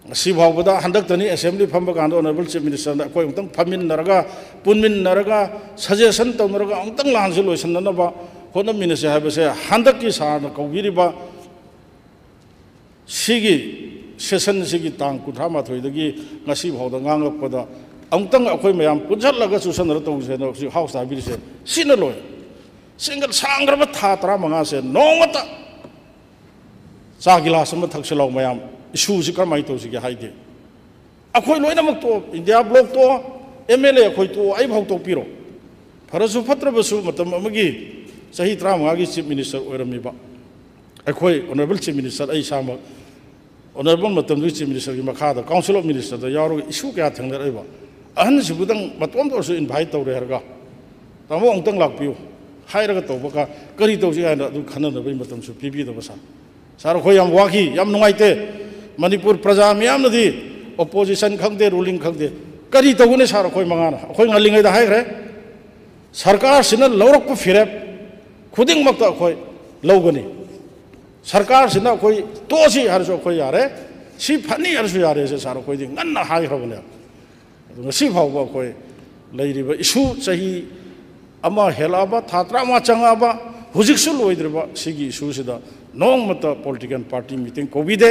ꯉꯁꯤ ꯐꯥꯎꯕꯗ ꯍꯟꯗꯛꯇꯅꯤ ꯑꯦꯁꯦꯝꯕ꯭ꯂꯤ ꯐꯝꯕ ꯀꯥꯟꯗ ꯑꯣꯅꯔꯦꯕꯜ ꯆꯤꯐ ꯃꯤꯅꯤꯁꯇꯔꯅ ꯑꯩꯈꯣꯏ ꯑꯃꯨꯛꯇꯪ ꯐꯝꯃꯤꯟꯅꯔꯒ, ꯄꯨꯟꯃꯤꯟꯅꯔꯒ, ꯁꯖꯦꯁꯟ ꯇꯧꯅꯔꯒ ꯑꯃꯨꯛꯇꯪ ꯂꯥꯟꯁꯤ ꯂꯣꯏꯁꯤꯟꯅꯅꯕ ꯍꯣꯠꯅꯃꯤꯟꯅꯁꯦ ꯍꯥꯏꯕꯁꯦ ꯍꯟꯗꯛꯀꯤ ꯁꯥꯔꯅ ꯀꯧꯕꯤꯔꯤꯕ ꯁꯤꯒꯤ ꯁꯦꯁꯟꯁꯤꯒꯤ ꯇꯥꯡ ꯀꯨꯟꯊ꯭ꯔꯥ ꯃꯥꯊꯣꯏꯗꯒꯤ ꯉꯁꯤ ꯐꯥꯎꯗ ꯉꯥꯡꯂꯛꯄꯗ ꯑꯃꯨꯛꯇꯪ ꯑꯩꯈꯣꯏ ꯃꯌꯥꯝ ꯄꯨꯟꯁꯤꯜꯂꯒ ꯆꯨꯁꯟꯅꯔ ꯇꯧꯁꯦꯅ ꯍꯧꯖꯤꯛ ꯍꯥꯎꯁꯇ ꯍꯥꯏꯕꯤꯔꯤꯁꯦ ꯁꯤꯅ ꯂꯣꯏꯔꯦ꯫ ꯁꯤꯡꯒꯜ ꯁꯥꯡꯈ꯭ꯔꯕ ꯊꯥ ꯇꯔꯥꯃꯉꯥꯁꯦ ꯅꯣꯡꯃꯇ ꯆꯥ ꯒꯤꯂꯥꯁ ꯑꯃ ꯊꯛꯁꯤꯜꯂꯣ ꯃꯌꯥꯝ, ꯏꯁꯨꯁꯤ ꯀꯔꯝꯍꯥꯏꯅ ꯇꯧꯁꯤꯒꯦ ꯍꯥꯏꯗꯦ꯫ ꯑꯩꯈꯣꯏ ꯂꯣꯏꯅꯃꯛ ꯇꯣꯛꯑꯣ, ꯏꯟꯗꯤꯌꯥ ꯕ꯭ꯂꯣꯛ ꯇꯣꯛꯑꯣ, ꯑꯦꯝ ꯑꯦꯜ ꯑꯦ ꯑꯩꯈꯣꯏ ꯇꯣꯛꯑꯣ, ꯑꯩꯐꯥꯎ ꯇꯣꯛꯄꯤꯔꯣ꯫ ꯐꯔꯁꯨ ꯐꯠꯇ꯭ꯔꯕꯁꯨ ꯃꯇꯝ ꯑꯃꯒꯤ ꯆꯍꯤ ꯇꯔꯥꯃꯉꯥꯒꯤ ꯆꯤꯐ ꯃꯤꯅꯤꯁꯇꯔ ꯑꯣꯏꯔꯝꯃꯤꯕ ꯑꯩꯈꯣꯏ ꯑꯣꯅꯔꯦꯕꯜ ꯆꯤꯐ ꯃꯤꯅꯤꯁꯇꯔ, ꯑꯩ ꯏꯁꯥꯃꯛ ꯑꯣꯅꯔꯦꯕꯜ ꯃꯇꯝꯗꯨꯒꯤ ꯆꯤꯐ ꯃꯤꯅꯤꯁꯇꯔꯒꯤ ꯃꯈꯥꯗ ꯀꯥꯎꯟꯁꯤꯜ ꯑꯣꯐ ꯃꯤꯅꯤꯁꯇꯔꯗ ꯌꯥꯎꯔꯒ ꯏꯁꯨ ꯀꯌꯥ ꯊꯦꯡꯅꯔꯛꯏꯕ ꯑꯍꯟꯁꯤꯕꯨꯗꯪ ꯃꯇꯣꯝꯇ ꯑꯣꯏꯔꯁꯨ ꯏꯟꯚꯥꯏꯠ ꯇꯧꯔꯦ ꯍꯥꯏꯔꯒ, "ꯇꯥꯃꯣ ꯑꯃꯨꯛꯇꯪ ꯂꯥꯛꯄꯤꯌꯨ" ꯍꯥꯏꯔꯒ ꯇꯧꯕꯒ ꯀꯔꯤ ꯇꯧꯁꯤ ꯍꯥꯏꯅ ꯑꯗꯨ ꯈꯟꯅꯅꯕꯒꯤ ꯃꯇꯝꯁꯨ ꯄꯤꯕꯤꯗꯕ ꯁꯥꯔ꯫ ꯁꯥꯔ, ꯑꯩꯈꯣꯏ ꯌꯥꯝ ꯋꯥꯈꯤ, ꯌꯥꯝ ꯅꯨꯡꯉꯥꯏꯇꯦ꯫ ꯃꯅꯤꯄꯨꯔ ꯄ꯭ꯔꯖꯥ ꯃꯤꯌꯥꯝꯅꯗꯤ ꯑꯣꯄꯣꯖꯤꯁꯟ ꯈꯪꯗꯦ, ꯔꯨꯂꯤꯡ ꯈꯪꯗꯦ, ꯀꯔꯤ ꯇꯧꯒꯅꯤ ꯁꯥꯔ? ꯑꯩꯈꯣꯏ ꯃꯉꯥꯅ, ꯑꯩꯈꯣꯏ ꯉꯜꯂꯤꯉꯩꯗ ꯍꯥꯏꯈ꯭ꯔꯦ, ꯁꯔꯀꯥꯔꯁꯤꯅ ꯂꯧꯔꯛꯄ ꯐꯤꯔꯦꯞ ꯈꯨꯗꯤꯡꯃꯛꯇ ꯑꯩꯈꯣꯏ ꯂꯧꯒꯅꯤ꯫ ꯁꯔꯀꯥꯔꯁꯤꯅ ꯑꯩꯈꯣꯏ ꯇꯣꯛꯑꯁꯤ ꯍꯥꯏꯔꯁꯨ ꯑꯩꯈꯣꯏ ꯌꯥꯔꯦ, ꯁꯤ ꯐꯅꯤ ꯍꯥꯏꯔꯁꯨ ꯌꯥꯔꯦꯁꯦ ꯁꯥꯔ, ꯑꯩꯈꯣꯏꯗꯤ ꯉꯟꯅ ꯍꯥꯏꯈ꯭ꯔꯕꯅꯦ꯫ ꯑꯗꯨ ꯉꯁꯤ ꯐꯥꯎꯕ ꯑꯩꯈꯣꯏ ꯂꯩꯔꯤꯕ ꯏꯁꯨ ꯆꯍꯤ ꯑꯃ ꯍꯦꯜꯂꯛꯑꯕ, ꯊꯥ ꯇꯔꯥꯃꯉꯥ ꯆꯪꯉꯛꯑꯕ, ꯍꯧꯖꯤꯛꯁꯨ ꯂꯣꯏꯗ꯭ꯔꯤꯕ ꯁꯤꯒꯤ ꯏꯁꯨꯁꯤꯗ ꯅꯣꯡꯃꯇ ꯄꯣꯂꯤꯇꯤꯀꯦꯜ ꯄꯥꯔꯇꯤ ꯃꯤꯇꯤꯡ ꯀꯧꯕꯤꯗꯦ,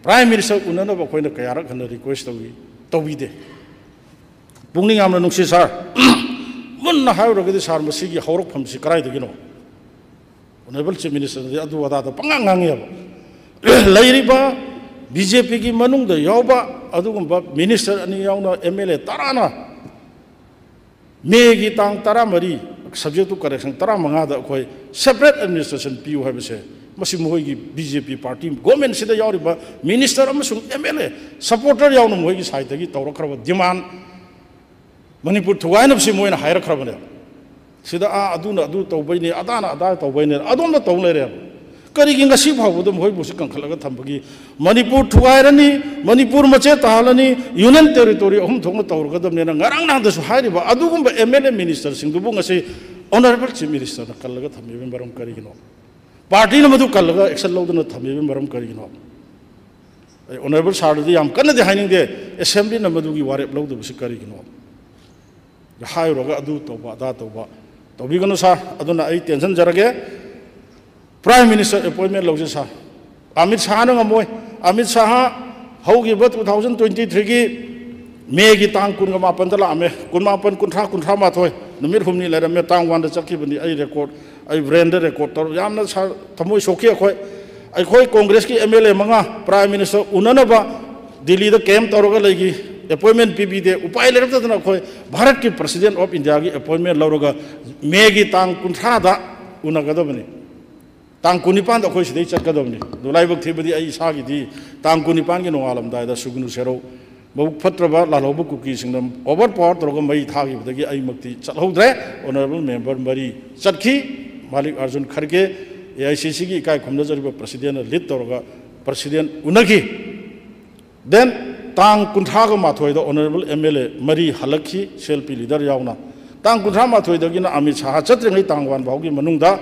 ꯄ꯭ꯔꯥꯏꯝ ꯃꯤꯅꯤꯁꯇꯔ ꯎꯅꯅꯕ ꯑꯩꯈꯣꯏꯅ ꯀꯌꯥꯔꯛ ꯍꯟꯅ ꯔꯤꯀ꯭ꯋꯦꯁ ꯇꯧꯏ, ꯇꯧꯕꯤꯗꯦ꯫ ꯄꯨꯛꯅꯤꯡ ꯌꯥꯝꯅ ꯅꯨꯡꯁꯤ ꯁꯥꯔ꯫ ꯃꯨꯟꯅ ꯍꯥꯏꯔꯨꯔꯒꯗꯤ ꯁꯥꯔ, ꯃꯁꯤꯒꯤ ꯍꯧꯔꯛꯐꯝꯁꯤ ꯀꯗꯥꯏꯗꯒꯤꯅꯣ? Honourable Chief Minister ꯅꯗꯤ ꯑꯗꯨ ꯑꯗꯥꯗ ꯄꯪꯉꯥꯡ ꯉꯥꯡꯉꯦꯕ꯫ ꯂꯩꯔꯤꯕ ꯕꯤ ꯖꯦ ꯄꯤꯒꯤ ꯃꯅꯨꯡꯗ ꯌꯥꯎꯕ ꯑꯗꯨꯒꯨꯝꯕ minister ꯑꯅꯤ ꯌꯥꯎꯅ ꯑꯦꯝ ꯑꯦꯜ ꯑꯦ ꯇꯔꯥꯅ ꯃꯦꯒꯤ ꯇꯥꯡ ꯇꯔꯥꯃꯔꯤ, subject to correction, ꯇꯔꯥꯃꯉꯥꯗ ꯑꯩꯈꯣꯏ separate administration ꯄꯤꯌꯨ ꯍꯥꯏꯕꯁꯦ, ꯃꯁꯤ ꯃꯈꯣꯏꯒꯤ ꯕꯤ ꯖꯦ ꯄꯤ party government ꯁꯤꯗ ꯌꯥꯎꯔꯤꯕ minister ꯑꯃꯁꯨꯡ ꯑꯦꯝ ꯑꯦꯜ ꯑꯦ supporter ꯌꯥꯎꯅ ꯃꯈꯣꯏꯒꯤ side ꯇꯒꯤ ꯇꯧꯔꯛꯈ꯭ꯔꯕ demand, ꯃꯅꯤꯄꯨꯔ ꯊꯨꯒꯥꯏꯅꯕꯁꯤ ꯃꯣꯏꯅ ꯍꯥꯏꯔꯛꯈ꯭ꯔꯕꯅꯦꯕ꯫ ꯁꯤꯗ, "ꯑꯥ, ꯑꯗꯨꯅ ꯑꯗꯨ ꯇꯧꯕꯩꯅꯦ, ꯑꯗꯥꯅ ꯑꯗꯥ ꯇꯧꯕꯩꯅꯦ", ꯑꯗꯣꯝꯗ ꯇꯧ ꯂꯩꯔꯦꯕ꯫ ꯀꯔꯤꯒꯤ ꯉꯁꯤ ꯐꯥꯎꯕꯗ ꯃꯈꯣꯏꯕꯨ ꯁꯤ ꯀꯟꯈꯠꯂꯒ ꯊꯝꯕꯒꯤ? ꯃꯅꯤꯄꯨꯔ ꯊꯨꯒꯥꯏꯔꯅꯤ, ꯃꯅꯤꯄꯨꯔ ꯃꯆꯦꯠ ꯇꯥꯍꯜꯂꯅꯤ, union territory ꯑꯍꯨꯝ ꯊꯣꯛꯅ ꯇꯧꯔꯒꯗꯕꯅꯦꯅ ꯉꯔꯥꯡ ꯅꯍꯥꯟꯗꯁꯨ ꯍꯥꯏꯔꯤꯕ ꯑꯗꯨꯒꯨꯝꯕ ꯑꯦꯝ ꯑꯦꯜ ꯑꯦ minister ꯁꯤꯡꯗꯨꯕꯨ ꯉꯁꯤ Honourable Chief Minister ꯅ ꯀꯜꯂꯒ ꯊꯝꯃꯤꯕꯒꯤ ꯃꯔꯝ ꯀꯔꯤꯒꯤꯅꯣ? Party ꯅ ꯃꯗꯨ ꯀꯜꯂꯒ action ꯂꯧꯗꯅ ꯊꯝꯃꯤꯕꯒꯤ ꯃꯔꯝ ꯀꯔꯤꯒꯤꯅꯣ? ꯑꯩ Honourable Sir ꯗꯗꯤ ꯌꯥꯝ ꯀꯟꯅꯗꯤ ꯍꯥꯏꯅꯤꯡꯗꯦ, Assembly ꯅ ꯃꯗꯨꯒꯤ ꯋꯥꯔꯦꯞ ꯂꯧꯗꯕꯁꯤ ꯀꯔꯤꯒꯤꯅꯣ? ꯍꯥꯏꯔꯨꯔꯒ ꯑꯗꯨ ꯇꯧꯕ, ꯑꯗꯥ ꯇꯧꯕ ꯇꯧꯕꯤꯒꯅꯨ sir꯫ ꯑꯗꯨꯅ ꯑꯩ ꯇꯦꯟꯁꯤꯟꯖꯔꯒꯦ, Prime Minister appointment ꯂꯧꯁꯤ sir꯫ ꯑꯃꯤꯠ ꯁꯥꯍꯅ ꯉꯝꯃꯣꯏ꯫ ꯑꯃꯤꯠ ꯁꯥꯍ ꯍꯧꯈꯤꯕ two thousand twenty three ꯒꯤ ꯃꯦꯒꯤ ꯇꯥꯡ ꯀꯨꯟꯒ ꯃꯥꯄꯟꯗ ꯂꯥꯛꯑꯝꯃꯦ, ꯀꯨꯟꯃꯥꯄꯟ, ꯀꯨꯟꯊ꯭ꯔꯥ, ꯀꯨꯟꯊ꯭ꯔꯥ ꯃꯥꯊꯣꯏ, ꯅꯨꯃꯤꯠ ꯍꯨꯝꯅꯤ ꯂꯩꯔꯝꯃꯦ꯫ ꯇꯥꯡ ꯋꯥꯟꯗ ꯆꯠꯈꯤꯕꯅꯤ꯫ ꯑꯩ record, ꯑꯩ brain ꯗ record ꯇꯧꯔ, ꯌꯥꯝꯅ sir ꯊꯃꯣꯏ ꯁꯣꯛꯈꯤ꯫ ꯑꯩꯈꯣꯏ, ꯑꯩꯈꯣꯏ Congress ꯀꯤ ꯑꯦꯝ ꯑꯦꯜ ꯑꯦ ꯃꯉꯥ Prime Minister ꯎꯅꯅꯕ ꯗꯤꯜꯂꯤꯗ camp ꯇꯧꯔꯒ ꯂꯩꯈꯤ꯫ Appointment ꯄꯤꯕꯤꯗꯦ꯫ ꯎꯄꯥꯏ ꯂꯩꯔꯛꯇꯗꯅ ꯑꯩꯈꯣꯏ ꯚꯥꯔꯠꯀꯤ President of India ꯒꯤ appointment ꯂꯧꯔꯒ ꯃꯦꯒꯤ ꯇꯥꯡ ꯀꯨꯟꯊ꯭ꯔꯥꯗ ꯎꯅꯒꯗꯕꯅꯤ꯫ ꯇꯥꯡ ꯀꯨꯟꯅꯤꯄꯥꯟꯗ ꯑꯩꯈꯣꯏ ꯁꯤꯗꯩ ꯆꯠꯀꯗꯕꯅꯤ꯫ ꯑꯗꯨ ꯂꯥꯏꯕꯛ ꯊꯤꯕꯗꯤ ꯑꯩ ꯏꯁꯥꯒꯤꯗꯤ ꯇꯥꯡ ꯀꯨꯟꯅꯤꯄꯥꯟꯒꯤ ꯅꯣꯡꯉꯥꯜꯂꯝꯗꯥꯏꯗ ꯁꯨꯒꯅꯨ ꯁꯦꯔꯧ ꯃꯕꯨꯛ ꯐꯠꯇ꯭ꯔꯕ ꯂꯥꯜꯍꯧꯕ ꯀꯨꯀꯤꯁꯤꯡꯅ overpower ꯇꯧꯔꯒ ꯃꯩ ꯊꯥꯈꯤꯕꯗꯒꯤ ꯑꯩꯃꯛꯇꯤ ꯆꯠꯍꯧꯗ꯭ꯔꯦ꯫ Honourable member ꯃꯔꯤ ꯆꯠꯈꯤ꯫ ꯃꯥꯂꯤꯛ ꯑꯥꯔꯖꯨꯟ ꯈꯔꯒꯦ, ꯑꯦ ꯑꯥꯏ ꯁꯤ ꯁꯤ ꯒꯤ ꯏꯀꯥꯏ ꯈꯨꯝꯅꯖꯔꯤꯕ President ꯅ lead ꯇꯧꯔꯒ President ꯎꯅꯈꯤ꯫ Then ꯇꯥꯡ ꯀꯨꯟꯊ꯭ꯔꯥꯒ ꯃꯥꯊꯣꯏꯗ Honourable M L A ꯃꯔꯤ ꯍꯜꯂꯛꯈꯤ, C L P leader ꯌꯥꯎꯅ꯫ ꯇꯥꯡ ꯀꯨꯟꯊ꯭ꯔꯥ ꯃꯥꯊꯣꯏꯗꯒꯤꯅ ꯑꯃꯤꯠ ꯁꯥꯍ ꯆꯠꯇ꯭ꯔꯤꯉꯩ ꯇꯥꯡ ꯋꯥꯟ ꯐꯥꯎꯒꯤ ꯃꯅꯨꯡꯗ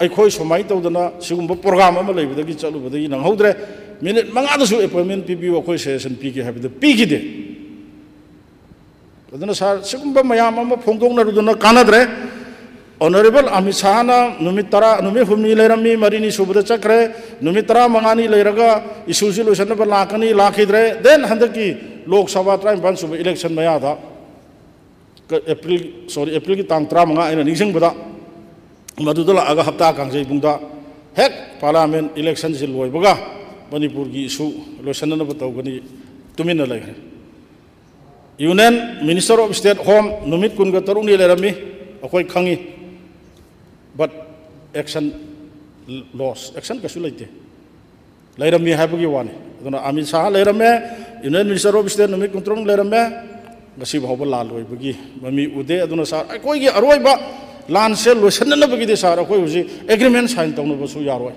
ꯑꯩꯈꯣꯏ ꯁꯨꯃꯥꯏꯅ ꯇꯧꯗꯅ ꯁꯤꯒꯨꯝꯕ program ꯑꯃ ꯂꯩꯕꯗꯒꯤ ꯆꯠꯂꯨꯕꯗꯒꯤ ꯅꯪꯍꯧꯗ꯭ꯔꯦ꯫ Minute ꯃꯉꯥꯗꯁꯨ appointment ꯄꯤꯕꯤꯌꯨ, ꯑꯩꯈꯣꯏ suggestion ꯄꯤꯒꯦ ꯍꯥꯏꯕꯗꯨ ꯄꯤꯈꯤꯗꯦ꯫ ꯑꯗꯨꯅ sir, ꯁꯤꯒꯨꯝꯕ ꯃꯌꯥꯝ ꯑꯃ ꯐꯣꯡꯗꯣꯛꯅꯔꯨꯗꯅ ꯀꯥꯟꯅꯗ꯭ꯔꯦ꯫ Honourable ꯑꯃꯤꯠ ꯁꯥꯍꯅ ꯅꯨꯃꯤꯠ ꯇꯔꯥ, ꯅꯨꯃꯤꯠ ꯍꯨꯝꯅꯤ ꯂꯩꯔꯝꯃꯤ, ꯃꯔꯤꯅꯤ ꯁꯨꯕꯗ ꯆꯠꯈ꯭ꯔꯦ꯫ ꯅꯨꯃꯤꯠ ꯇꯔꯥꯃꯉꯥꯅꯤ ꯂꯩꯔꯒ issue ꯁꯤ ꯂꯣꯏꯁꯤꯟꯅꯕ ꯂꯥꯛꯀꯅꯤ, ꯂꯥꯛꯈꯤꯗ꯭ꯔꯦ꯫ Then ꯍꯟꯗꯛꯀꯤ ꯂꯣꯛ ꯁꯚꯥ ꯇꯔꯥꯅꯤꯄꯥꯟ ꯁꯨꯕ election ꯃꯌꯥꯗ, ꯀ-, April, sorry, April ꯒꯤ ꯇꯥꯡ ꯇꯔꯥꯃꯉꯥ ꯑꯩꯅ ꯅꯤꯡꯁꯤꯡꯕꯗ, ꯃꯗꯨꯗ ꯂꯥꯛꯑꯒ ꯍꯞꯇꯥ ꯀꯥꯡꯖꯩꯕꯨꯡꯗ ꯍꯦꯛ parliament election ꯁꯤ ꯂꯣꯏꯕꯒ ꯃꯅꯤꯄꯨꯔꯒꯤ issue ꯂꯣꯏꯁꯤꯟꯅꯅꯕ ꯇꯧꯒꯅꯤ, ꯇꯨꯃꯤꯟꯅ ꯂꯩꯈ꯭ꯔꯦ꯫ Union Minister of State Home ꯅꯨꯃꯤꯠ ꯀꯨꯟꯒ ꯇꯔꯨꯛꯅꯤ ꯂꯩꯔꯝꯃꯤ, ꯑꯩꯈꯣꯏ ꯈꯪꯉꯤ, but action loss, action ꯀꯩꯁꯨ ꯂꯩꯇꯦ꯫ ꯂꯩꯔꯝꯃꯤ ꯍꯥꯏꯕꯒꯤ ꯋꯥꯅꯤ꯫ ꯑꯗꯨꯅ ꯑꯃꯤꯠ ꯁꯥꯍ ꯂꯩꯔꯝꯃꯦ, Union Minister of State ꯅꯨꯃꯤꯠ ꯀꯨꯟꯇꯔꯨꯛ ꯂꯩꯔꯝꯃꯦ, ꯉꯁꯤ ꯐꯥꯎꯕ ꯂꯥꯜ ꯑꯣꯏꯕꯒꯤ ꯃꯃꯤ ꯎꯗꯦ꯫ ꯑꯗꯨꯅ ꯁꯥꯔ, ꯑꯩꯈꯣꯏꯒꯤ ꯑꯔꯣꯏꯕ ꯂꯥꯟꯁꯦ ꯂꯣꯏꯁꯤꯟꯅꯅꯕꯒꯤꯗꯤ ꯁꯥꯔ, ꯑꯩꯈꯣꯏ ꯍꯧꯖꯤꯛ agreement sign ꯇꯧꯅꯕꯁꯨ ꯌꯥꯔꯣꯏ꯫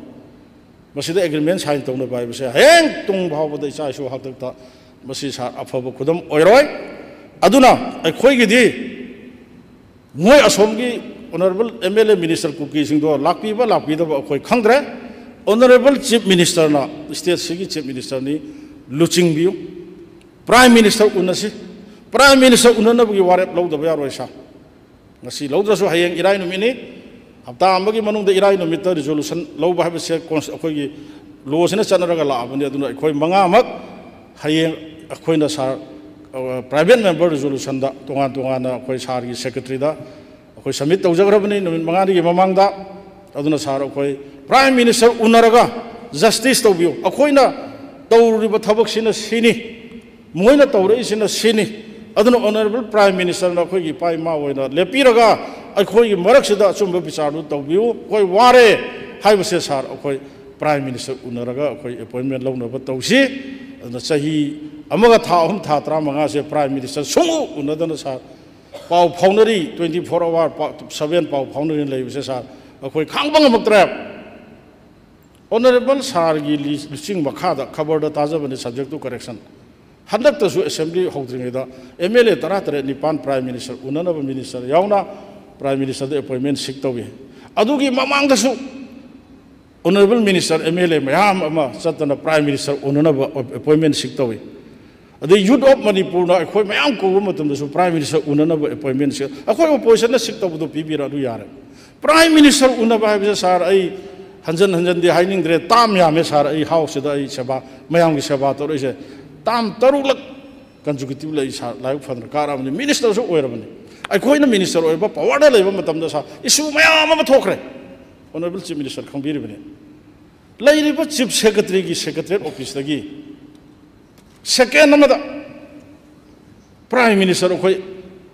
ꯃꯁꯤꯗ agreement sign ꯇꯧꯅꯕ ꯍꯥꯏꯕꯁꯦ ꯍꯌꯦꯡ ꯇꯨꯡ ꯐꯥꯎꯕꯗ ꯏꯆꯥ ꯏꯁꯨ ꯍꯥꯛꯇꯛꯇ ꯃꯁꯤ ꯁꯥꯔ ꯑꯐꯕ ꯈꯨꯗꯝ ꯑꯣꯏꯔꯣꯏ꯫ ꯑꯗꯨꯅ ꯑꯩꯈꯣꯏꯒꯤꯗꯤ ꯃꯣꯏ ꯑꯁꯣꯝꯒꯤ honourable M L A minister ꯀꯨꯀꯤꯁꯤꯡꯗꯣ ꯂꯥꯛꯄꯤꯕ ꯂꯥꯛꯄꯤꯗꯕ ꯑꯩꯈꯣꯏ ꯈꯪꯗ꯭ꯔꯦ꯫ Honourable Chief Minister ꯅ state ꯁꯤꯒꯤ Chief Minister ꯅꯤ, ꯂꯨꯆꯤꯡꯕꯤꯌꯨ꯫ Prime Minister ꯎꯅꯁꯤ꯫ Prime Minister ꯎꯅꯅꯕꯒꯤ ꯋꯥꯔꯦꯞ ꯂꯧꯗꯕ ꯌꯥꯔꯣꯏ ꯁꯥꯔ꯫ ꯉꯁꯤ ꯂꯧꯗ꯭ꯔꯁꯨ ꯍꯌꯦꯡ ꯏꯔꯥꯏ ꯅꯨꯃꯤꯠꯅꯤ꯫ ꯍꯞꯇꯥ ꯑꯃꯒꯤ ꯃꯅꯨꯡꯗ ꯏꯔꯥꯏ ꯅꯨꯃꯤꯠꯇ resolution ꯂꯧꯕ ꯍꯥꯏꯕꯁꯦ cons-, ꯑꯩꯈꯣꯏꯒꯤ law ꯁꯤꯅ ꯆꯠꯅꯔꯒ ꯂꯥꯛꯑꯕꯅꯤ꯫ ꯑꯗꯨꯅ ꯑꯩꯈꯣꯏ ꯃꯉꯥꯃꯛ ꯍꯌꯦꯡ ꯑꯩꯈꯣꯏꯅ ꯁꯥꯔ, ꯑ, private member resolution ꯗ ꯇꯣꯉꯥꯟ ꯇꯣꯉꯥꯟꯅ ꯑꯩꯈꯣꯏ ꯁꯥꯔꯒꯤ secretary ꯗ ꯑꯩꯈꯣꯏ submit ꯇꯧꯖꯈ꯭ꯔꯕꯅꯤ ꯅꯨꯃꯤꯠ ꯃꯉꯥꯅꯤꯒꯤ ꯃꯃꯥꯡꯗ꯫ ꯑꯗꯨꯅ ꯁꯥꯔ, ꯑꯩꯈꯣꯏ Prime Minister ꯎꯅꯔꯒ justice ꯇꯧꯕꯤꯌꯨ꯫ ꯑꯩꯈꯣꯏꯅ ꯇꯧꯔꯤꯕ ꯊꯕꯛꯁꯤꯅ ꯁꯤꯅꯤ, ꯃꯣꯏꯅ ꯇꯧꯔꯛꯏꯁꯤꯅ ꯁꯤꯅꯤ꯫ ꯑꯗꯨꯅ honourable Prime Minister ꯅ ꯑꯩꯈꯣꯏꯒꯤ ꯏꯄꯥ ꯏꯃꯥ ꯑꯣꯏꯅ ꯂꯦꯞꯄꯤꯔꯒ ꯑꯩꯈꯣꯏꯒꯤ ꯃꯔꯛꯁꯤꯗ ꯑꯆꯨꯝꯕ ꯕꯤꯆꯥꯔꯗꯨ ꯇꯧꯕꯤꯌꯨ꯫ ꯑꯩꯈꯣꯏ ꯋꯥꯔꯦ ꯍꯥꯏꯕꯁꯦ ꯁꯥꯔ, ꯑꯩꯈꯣꯏ Prime Minister ꯎꯅꯔꯒ ꯑꯩꯈꯣꯏ appointment ꯂꯧꯅꯕ ꯇꯧꯁꯤ꯫ ꯑꯗꯨꯅ ꯆꯍꯤ ꯑꯃꯒ ꯊꯥ ꯑꯍꯨꯝ, ꯊꯥ ꯇꯔꯥꯃꯉꯥꯁꯦ Prime Minister ꯁꯨꯡꯎ ꯎꯅꯗꯅ ꯁꯥꯔ, ꯄꯥꯎ ꯐꯥꯎꯅꯔꯤ, twenty four hour ꯄꯥꯎ, seven ꯄꯥꯎ ꯐꯥꯎꯅꯔꯤ ꯂꯩꯕꯁꯦ ꯁꯥꯔ, ꯑꯩꯈꯣꯏ ꯈꯥꯡꯕ ꯉꯝꯃꯛꯇ꯭ꯔꯦ꯫ Honourable ꯁꯥꯔꯒꯤ ꯂꯤ-, ꯂꯨꯆꯤꯡ ꯃꯈꯥꯗ ꯈꯕꯔꯗ ꯇꯥꯖꯕꯅꯤ, subject to correction꯫ ꯍꯟꯗꯛꯇꯁꯨ assembly ꯍꯧꯗ꯭ꯔꯤꯉꯩꯗ M L A ꯇꯔꯥꯇꯔꯦꯠ ꯅꯤꯄꯥꯟ Prime Minister ꯎꯅꯅꯕ minister ꯌꯥꯎꯅ Prime Minister ꯗ appointment seek ꯇꯧꯏ꯫ ꯑꯗꯨꯒꯤ ꯃꯃꯥꯡꯗꯁꯨ honourable minister, M L A ꯃꯌꯥꯝ ꯑꯃ ꯆꯠꯇꯅ Prime Minister ꯎꯅꯅꯕ appointment seek ꯇꯧꯏ꯫ ꯑꯗꯩ Youth of Manipur ꯅ ꯑꯩꯈꯣꯏ ꯃꯌꯥꯝ ꯀꯧꯕ ꯃꯇꯝꯗꯁꯨ Prime Minister ꯎꯅꯅꯕ appointment seek, ꯑꯩꯈꯣꯏ opposition ꯅ seek ꯇꯧꯕꯗꯣ ꯄꯤꯕꯤꯔꯛꯑꯗꯤ ꯌꯥꯔꯦ꯫ Prime Minister ꯎꯅꯕ ꯍꯥꯏꯕꯁꯦ ꯁꯥꯔ, ꯑꯩ ꯍꯟꯖꯟ ꯍꯟꯖꯟꯗꯤ ꯍꯥꯏꯅꯤꯡꯗ꯭ꯔꯦ, term ꯌꯥꯝꯃꯦ ꯁꯥꯔ, ꯑꯩ House ꯁꯤꯗ ꯑꯩ ꯁꯦꯕꯥ, ꯃꯌꯥꯝꯒꯤ ꯁꯦꯕꯥ ꯇꯧꯔꯛꯏꯁꯦ꯫ Term ꯇꯔꯨꯛꯂꯛ Consecutive ꯂꯩ ꯁꯥꯔ ꯂꯥꯏꯕꯛ ꯐꯗꯅ ꯀꯥꯔꯛꯑꯕꯅꯤ, ꯃꯤꯅꯤꯁꯇꯔꯁꯨ ꯑꯣꯏꯔꯕꯅꯤ꯫ ꯑꯩꯈꯣꯏꯅ ꯃꯤꯅꯤꯁꯇꯔ ꯑꯣꯏꯕ ꯄꯋꯥꯔꯗ ꯂꯩꯕ ꯃꯇꯝꯗ ꯁꯥꯔ ꯏꯁꯨ ꯃꯌꯥꯝ ꯑꯃ ꯊꯣꯛꯈ꯭ꯔꯦ, ꯑꯣꯅꯔꯦꯕꯜ ꯆꯤꯐ ꯃꯤꯅꯤꯁꯇꯔ ꯈꯪꯕꯤꯔꯤꯕꯅꯤ꯫ ꯂꯩꯔꯤꯕ ꯆꯤꯐ ꯁꯦꯀ꯭ꯔꯦꯇꯔꯤꯒꯤ ꯁꯦꯀ꯭ꯔꯦꯇꯔꯤꯌꯦꯠ ꯑꯣꯐꯤꯁꯇꯒꯤ ꯁꯦꯀꯦꯟ ꯑꯃꯗ ꯄ꯭ꯔꯥꯏꯝ ꯃꯤꯅꯤꯁꯇꯔ ꯑꯩꯈꯣꯏ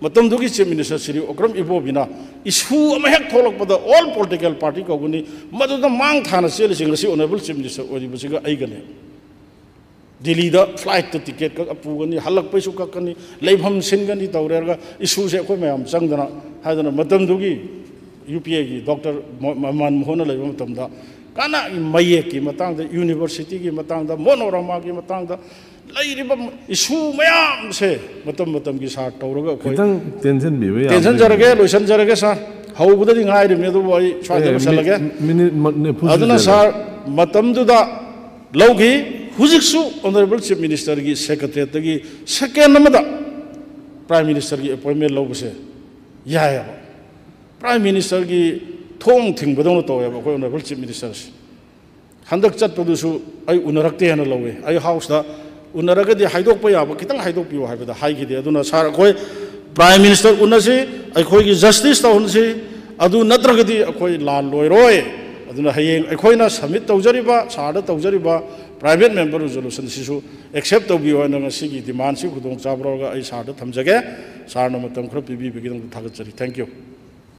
ꯃꯇꯝꯗꯨꯒꯤ ꯆꯤꯐ ꯃꯤꯅꯤꯁꯇꯔ ꯁ꯭ꯔꯤ ꯑꯣꯀ꯭ꯔꯝ ꯏꯕꯣꯕꯤꯅ ꯏꯁꯨ ꯑꯃ ꯍꯦꯛ ꯊꯣꯛꯂꯛꯄꯗ ꯑꯣꯜ ꯄꯣꯂꯤꯇꯤꯀꯦꯜ ꯄꯥꯔꯇꯤ ꯀꯧꯒꯅꯤ, ꯃꯗꯨꯗ ꯃꯥꯡ ꯊꯥꯅ ꯆꯦꯜꯂꯤꯁꯤ ꯉꯁꯤ ꯑꯣꯅꯔꯦꯕꯜ ꯆꯤꯐ ꯃꯤꯅꯤꯁꯇꯔ ꯑꯣꯏꯔꯤꯕꯁꯤꯒ ꯑꯩꯒꯅꯦ꯫ ꯗꯤꯜꯂꯤꯗ ꯐ꯭ꯂꯥꯏꯠꯇ ꯇꯤꯀꯦꯠ ꯈꯛ ꯄꯨꯒꯅꯤ, ꯍꯜꯂꯛꯄꯩꯁꯨ ꯀꯛꯀꯅꯤ, ꯂꯩꯐꯝ ꯁꯤꯟꯒꯅꯤ ꯇꯧꯔꯦ ꯍꯥꯏꯔꯒ ꯏꯁꯨꯁꯦ ꯑꯩꯈꯣꯏ ꯃꯌꯥꯝ ꯆꯪꯗꯅ ꯍꯥꯏꯗꯅ ꯃꯇꯝꯗꯨꯒꯤ ꯌꯨ ꯄꯤ ꯑꯦꯒꯤ ꯗꯣꯛꯇꯔ ꯃ-, ꯃ-, ꯃꯟꯃꯣꯍꯟꯅ ꯂꯩꯕ ꯃꯇꯝꯗ ꯀꯅꯥꯒꯤ ꯃꯌꯦꯛꯀꯤ ꯃꯇꯥꯡꯗ, ꯌꯨꯅꯤꯚꯔꯁꯤꯇꯤꯒꯤ ꯃꯇꯥꯡꯗ, ꯃꯣꯅꯣꯔꯥꯃꯥꯒꯤ ꯃꯇꯥꯡꯗ ꯂꯩꯔꯤꯕ ꯏꯁꯨ ꯃꯌꯥꯝꯁꯦ ꯃꯇꯝ ꯃꯇꯝꯒꯤ ꯁꯥꯔ ꯇꯧꯔꯒ ꯑꯩꯈꯣꯏ ꯈꯤꯇꯪ ꯇꯦꯟꯁꯤꯟꯕꯤꯕ ꯌꯥꯕ꯭ꯔꯥ? ꯇꯦꯟꯁꯤꯟꯖꯔꯒꯦ, ꯂꯣꯏꯁꯤꯟꯖꯔꯒꯦ ꯁꯥꯔ꯫ ꯍꯧꯕꯗꯗꯤ ꯉꯥꯏꯔꯤꯕꯅꯤ, ꯑꯗꯨꯕꯨ ꯑꯩ ꯁ꯭ꯋꯥꯏꯗ ꯑꯦ, ꯃꯤ-, ꯂꯣꯏꯁꯤꯜꯂꯒꯦ꯫ ꯃꯤꯅꯤꯠ ꯃ-, ꯅꯤꯐꯨ ꯑꯗꯨꯅ ꯁꯨꯖꯔꯦ꯫ ꯁꯥꯔ, ꯃꯇꯝꯗꯨꯗ ꯂꯧꯈꯤ꯫ ꯍꯧꯖꯤꯛꯁꯨ ꯑꯣꯅꯔꯦꯕꯜ ꯆꯤꯐ ꯃꯤꯅꯤꯁꯇꯔꯒꯤ ꯁꯦꯀ꯭ꯔꯦꯇꯔꯤꯌꯦꯠꯇꯒꯤ ꯁꯦꯀꯦꯟ ꯑꯃꯗ ꯄ꯭ꯔꯥꯏꯝ ꯃꯤꯅꯤꯁꯇꯔꯒꯤ ꯑꯦꯄꯣꯏꯟꯃꯦꯟ ꯂꯧꯕꯁꯦ ꯌꯥꯏꯑꯕ꯫ ꯄ꯭ꯔꯥꯏꯝ ꯃꯤꯅꯤꯁꯇꯔꯒꯤ ꯊꯣꯡ ꯊꯤꯡꯕꯗꯧꯅ ꯇꯧꯋꯦꯕ ꯑꯩꯈꯣꯏ ꯑꯣꯅꯔꯦꯕꯜ ꯆꯤꯐ ꯃꯤꯅꯤꯁꯇꯔꯁꯦ꯫ ꯍꯟꯗꯛ ꯆꯠꯄꯗꯨꯁꯨ ꯑꯩ ꯎꯅꯔꯛꯇꯦ ꯍꯥꯏꯅ ꯂꯧꯋꯤ꯫ ꯑꯩ ꯍꯥꯎꯁꯇ ꯎꯅꯔꯒꯗꯤ ꯍꯥꯏꯗꯣꯛꯄ ꯌꯥꯕ ꯈꯤꯇꯪ ꯍꯥꯏꯗꯣꯛꯄꯤꯌꯨ ꯍꯥꯏꯕꯗ ꯍꯥꯏꯈꯤꯗꯦ꯫ ꯑꯗꯨꯅ ꯁꯥꯔ, ꯑꯩꯈꯣꯏ ꯄ꯭ꯔꯥꯏꯝ ꯃꯤꯅꯤꯁꯇꯔ ꯎꯅꯁꯤ, ꯑꯩꯈꯣꯏꯒꯤ ꯖꯁꯇꯤꯁ ꯇꯧꯍꯟꯁꯤ, ꯑꯗꯨ ꯅꯠꯇ꯭ꯔꯒꯗꯤ ꯑꯩꯈꯣꯏ ꯂꯥꯜ ꯂꯣꯏꯔꯣꯏ꯫ ꯑꯗꯨꯅ ꯍꯌꯦꯡ ꯑꯩꯈꯣꯏꯅ ꯁꯕꯃꯤꯠ ꯇꯧꯖꯔꯤꯕ, ꯁꯥꯔꯗ ꯇꯧꯖꯔꯤꯕ ꯄ꯭ꯔꯥꯏꯚꯦꯠ ꯃꯦꯝꯕꯔ ꯔꯤꯖꯣꯂꯨꯁꯟꯁꯤꯁꯨ ꯑꯦꯛꯁꯦꯞ ꯇꯧꯕꯤꯌꯨ ꯍꯥꯏꯅ ꯉꯁꯤꯒꯤ ꯗꯤꯃꯥꯟꯁꯤ ꯈꯨꯗꯣꯡꯆꯥꯕ ꯂꯧꯔꯒ ꯑꯩ ꯁꯥꯔꯗ ꯊꯝꯖꯒꯦ꯫ ꯁꯥꯔꯅ ꯃꯇꯝ ꯈꯔ ꯄꯤꯕꯤꯕꯒꯤꯗꯃꯛꯇ ꯊꯥꯒꯠꯆꯔꯤ꯫ Thank you꯫